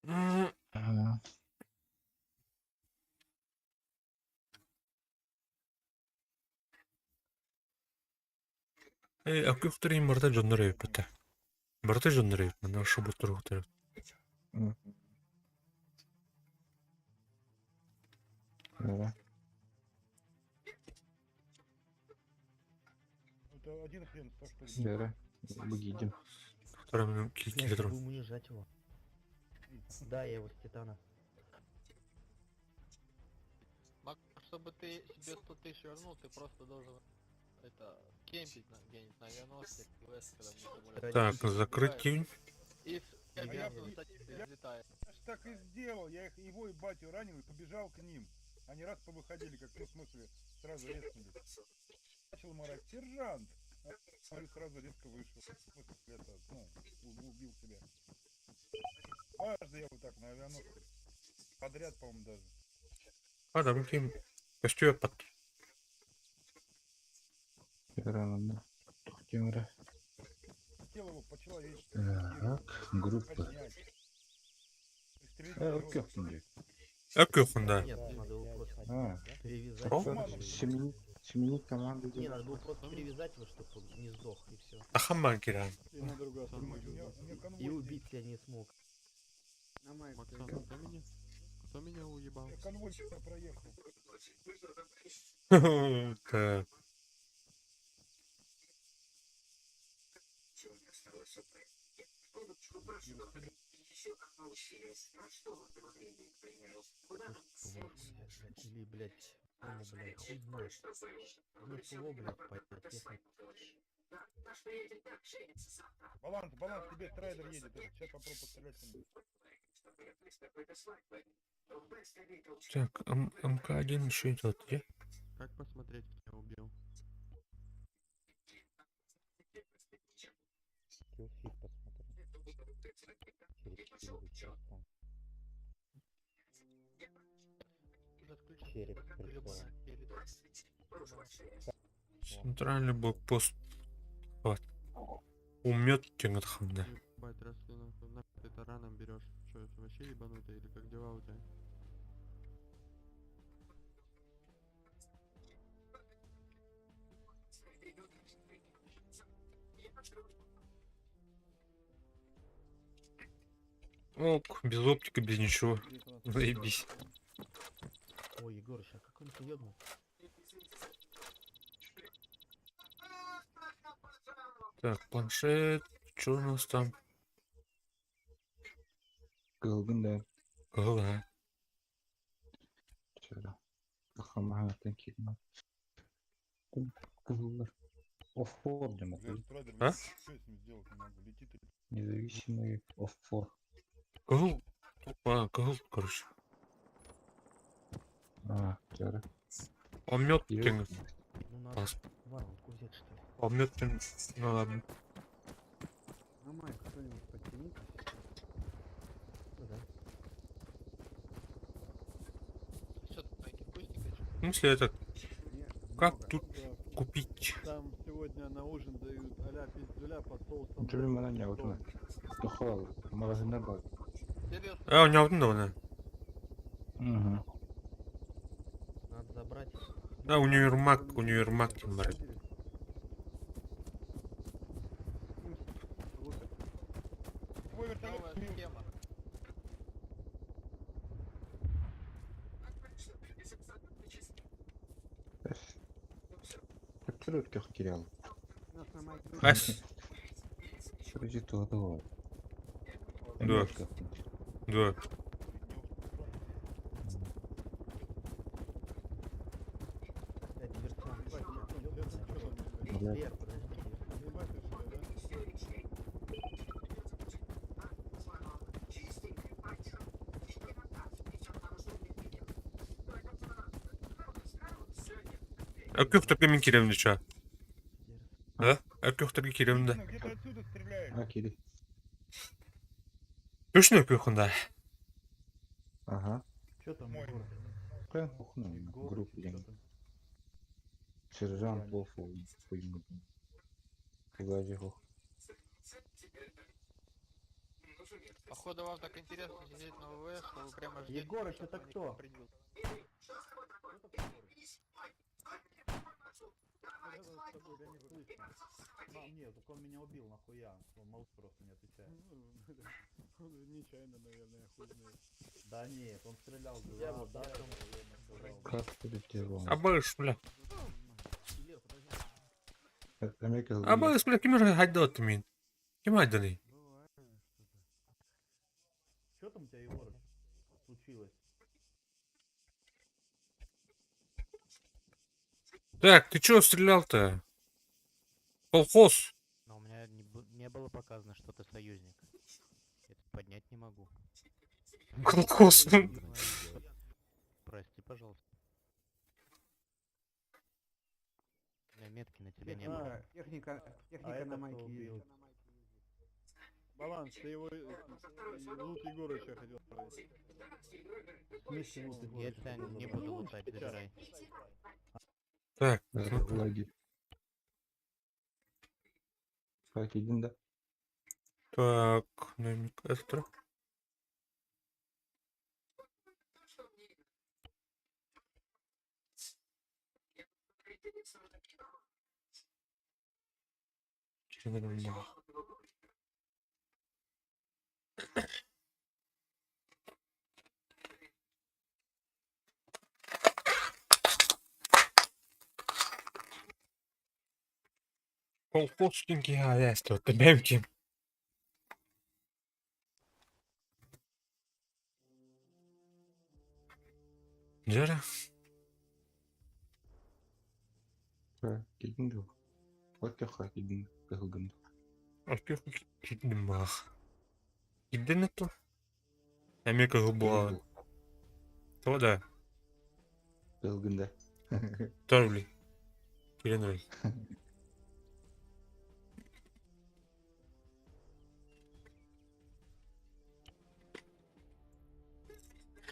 Ага. Эй, аккөхтөр им барда жоннор эбит. Барда жоннор эбит. Мана ошо буттур уктар. Да. Это один хрен, то, что... Да. Бу кидим. Второй Я километр. будем унижать его. Да, я его с Титана. Мак, чтобы ты себе 100 тысяч вернул, ты просто должен это кемпить на, где-нибудь на авианосце, КВС, когда мне самолет. Так, закрыть кивень. И с авианосца взлетает. Я ж так и сделал, я их, его и батю ранил и побежал к ним. Они раз повыходили, как ну, в смысле, сразу резнулись. Начал марать, сержант! А он сразу резко вышел. В смысле, это, ну, убил себя. Дважды я вот так на авианосце. Подряд, по-моему, даже. А, да, ким. Костюм под. Рано. Тохтимра. Хотел его по-человечески. Так, группа. Поднять. Пристрелить Э, его. көхтүндө. Аккөхүндө. Нет, надо его просто А, перевязать. Что? Сменить, сменить команду. Не, надо было просто перевязать его, чтобы он не сдох, и все. Ахамман киран. У меня конвой И здесь. убить я не смог. Максон, кто меня? Кто меня уебал? Я конвой сюда проехал. Так. Блядь, или, блядь, ну, блядь, хуй знает. Мне ПВО, блядь, пойдет, ехать. Баланс, баланс, тебе страйдер едет. этот. Сейчас попробую пострелять по нему. Так, МК-1 еще идет, где? Как посмотреть, кто меня убил? Киллфит посмотри. Через килл Череп пришел. Центральный блокпост. Вот. Умет теңетханда. Ебать, раз ты нахуй, нахуй ты тараном берешь. Что, это вообще ебанутый или как дела у тебя? Ок, без оптики, без ничего. Заебись. Ой, Егорыч, а как он тебя ебнул? Так, планшет. Что у нас там? Кыһылгын да. Кыһыл, а? Чара. Кахамаһааттан киирмэ. Кыһыллар. Оффор диэн Бля, Страйдер, А? ничего с ним сделать не могу. Летит и Независимый оффор. Кыһыл. А, кыһыл, короче. А, чара. Омет Кирилл. теңет. Ну надо Пас. воронку взять, что ли? Омет теңет. Ну ладно. На майк кто-нибудь подтяните. Ну да. Что ты, майки, вкусненько, чё? В смысле это? Нет, Как много. тут купить? Там сегодня на ужин дают а-ля пиздюля под соусом. Түлі мана не отуна. Тохол, магазиндар бар. Серьезно? А, у него давно. Угу. Надо забрать. А, универмаг, универмаг тем бар. Твой вертолет Новая сбил. схема. Көптөр көх кирел. У нас на майке Ас. Сөрүжі туғады ғой. Да. Да. Блядь, диверсант. Да. Лер, подожди, диверсант. А көхтөргө мин киремди ча. А? А көхтөргө киремди. Ну, где-то отсюда стреляют. А, кири. Точно көхүндө. Ага. Что там, Мой. Егор? Прям кухну, Егорыч, группу чё деген. там? Сержант Бофу. Фугажиху. Походу вам так интересно сидеть на ВВС, что вы прямо ждете, Егорыч, что это они кто? придут. А, нет, так он меня убил, нахуя? Он молчит просто не отвечает. Нечаянно, наверное, хуй знает. Да нет, он стрелял. Я а, вот да, я он Как ты делал? Абыш, бля. Лер, подожди. Америка. Абыш, бля, ким хайдат мин? Ким хайданы? Что там у тебя, Егорыч, случилось? Так, ты чё стрелял-то? Колхоз. Но у меня не, не было показано, что ты союзник. Я тут поднять не могу. Колхоз. Прости, пожалуйста. У меня метки на тебе не было. Техника, техника А на это кто майке убил? ездит. Баланс, ты его лут Егорыча хотел сказать. В смысле, лут Я Егорыча тебя хотел не забрать? буду лутать, забирай. Так, ну-ка. Лаги. Так, един да. Так, намек эстро. Колхоз хозяйство, ты Жара. Кидин да. Вот көх кидин кыһылгын. Кидин бах. Кидин это? Америка губла. То да. Кыһылгын да. Торли. Кирен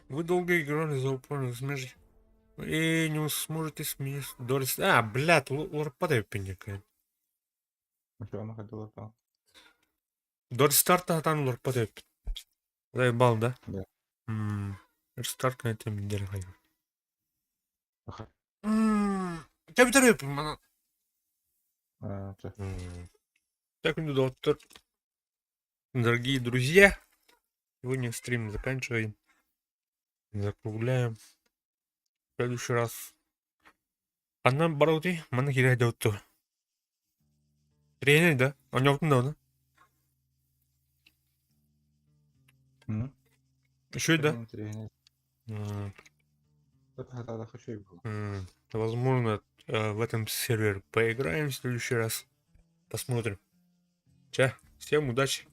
Вы долго играли за упорных смерть. И не сможете сменить Дорис. А, блядь, лорпадай пинекает. Очоҕуна хайдах там? Дор старта там лорпадай. Заебал, да? Да. Рестарт на этом неделе хайда. Аха. Кэбитэр мана. Аа, чэ. Так, ну, доктор. Дорогие друзья, сегодня стрим заканчиваем. Закругляем. В следующий раз. Ханна барабытый, манна киирэ дьотту. Тренер, да? Он да, да? М? Еще да? Тренер, М, Это хочу было. Возможно, в этом сервере поиграем в следующий раз. Посмотрим. Ча, всем удачи.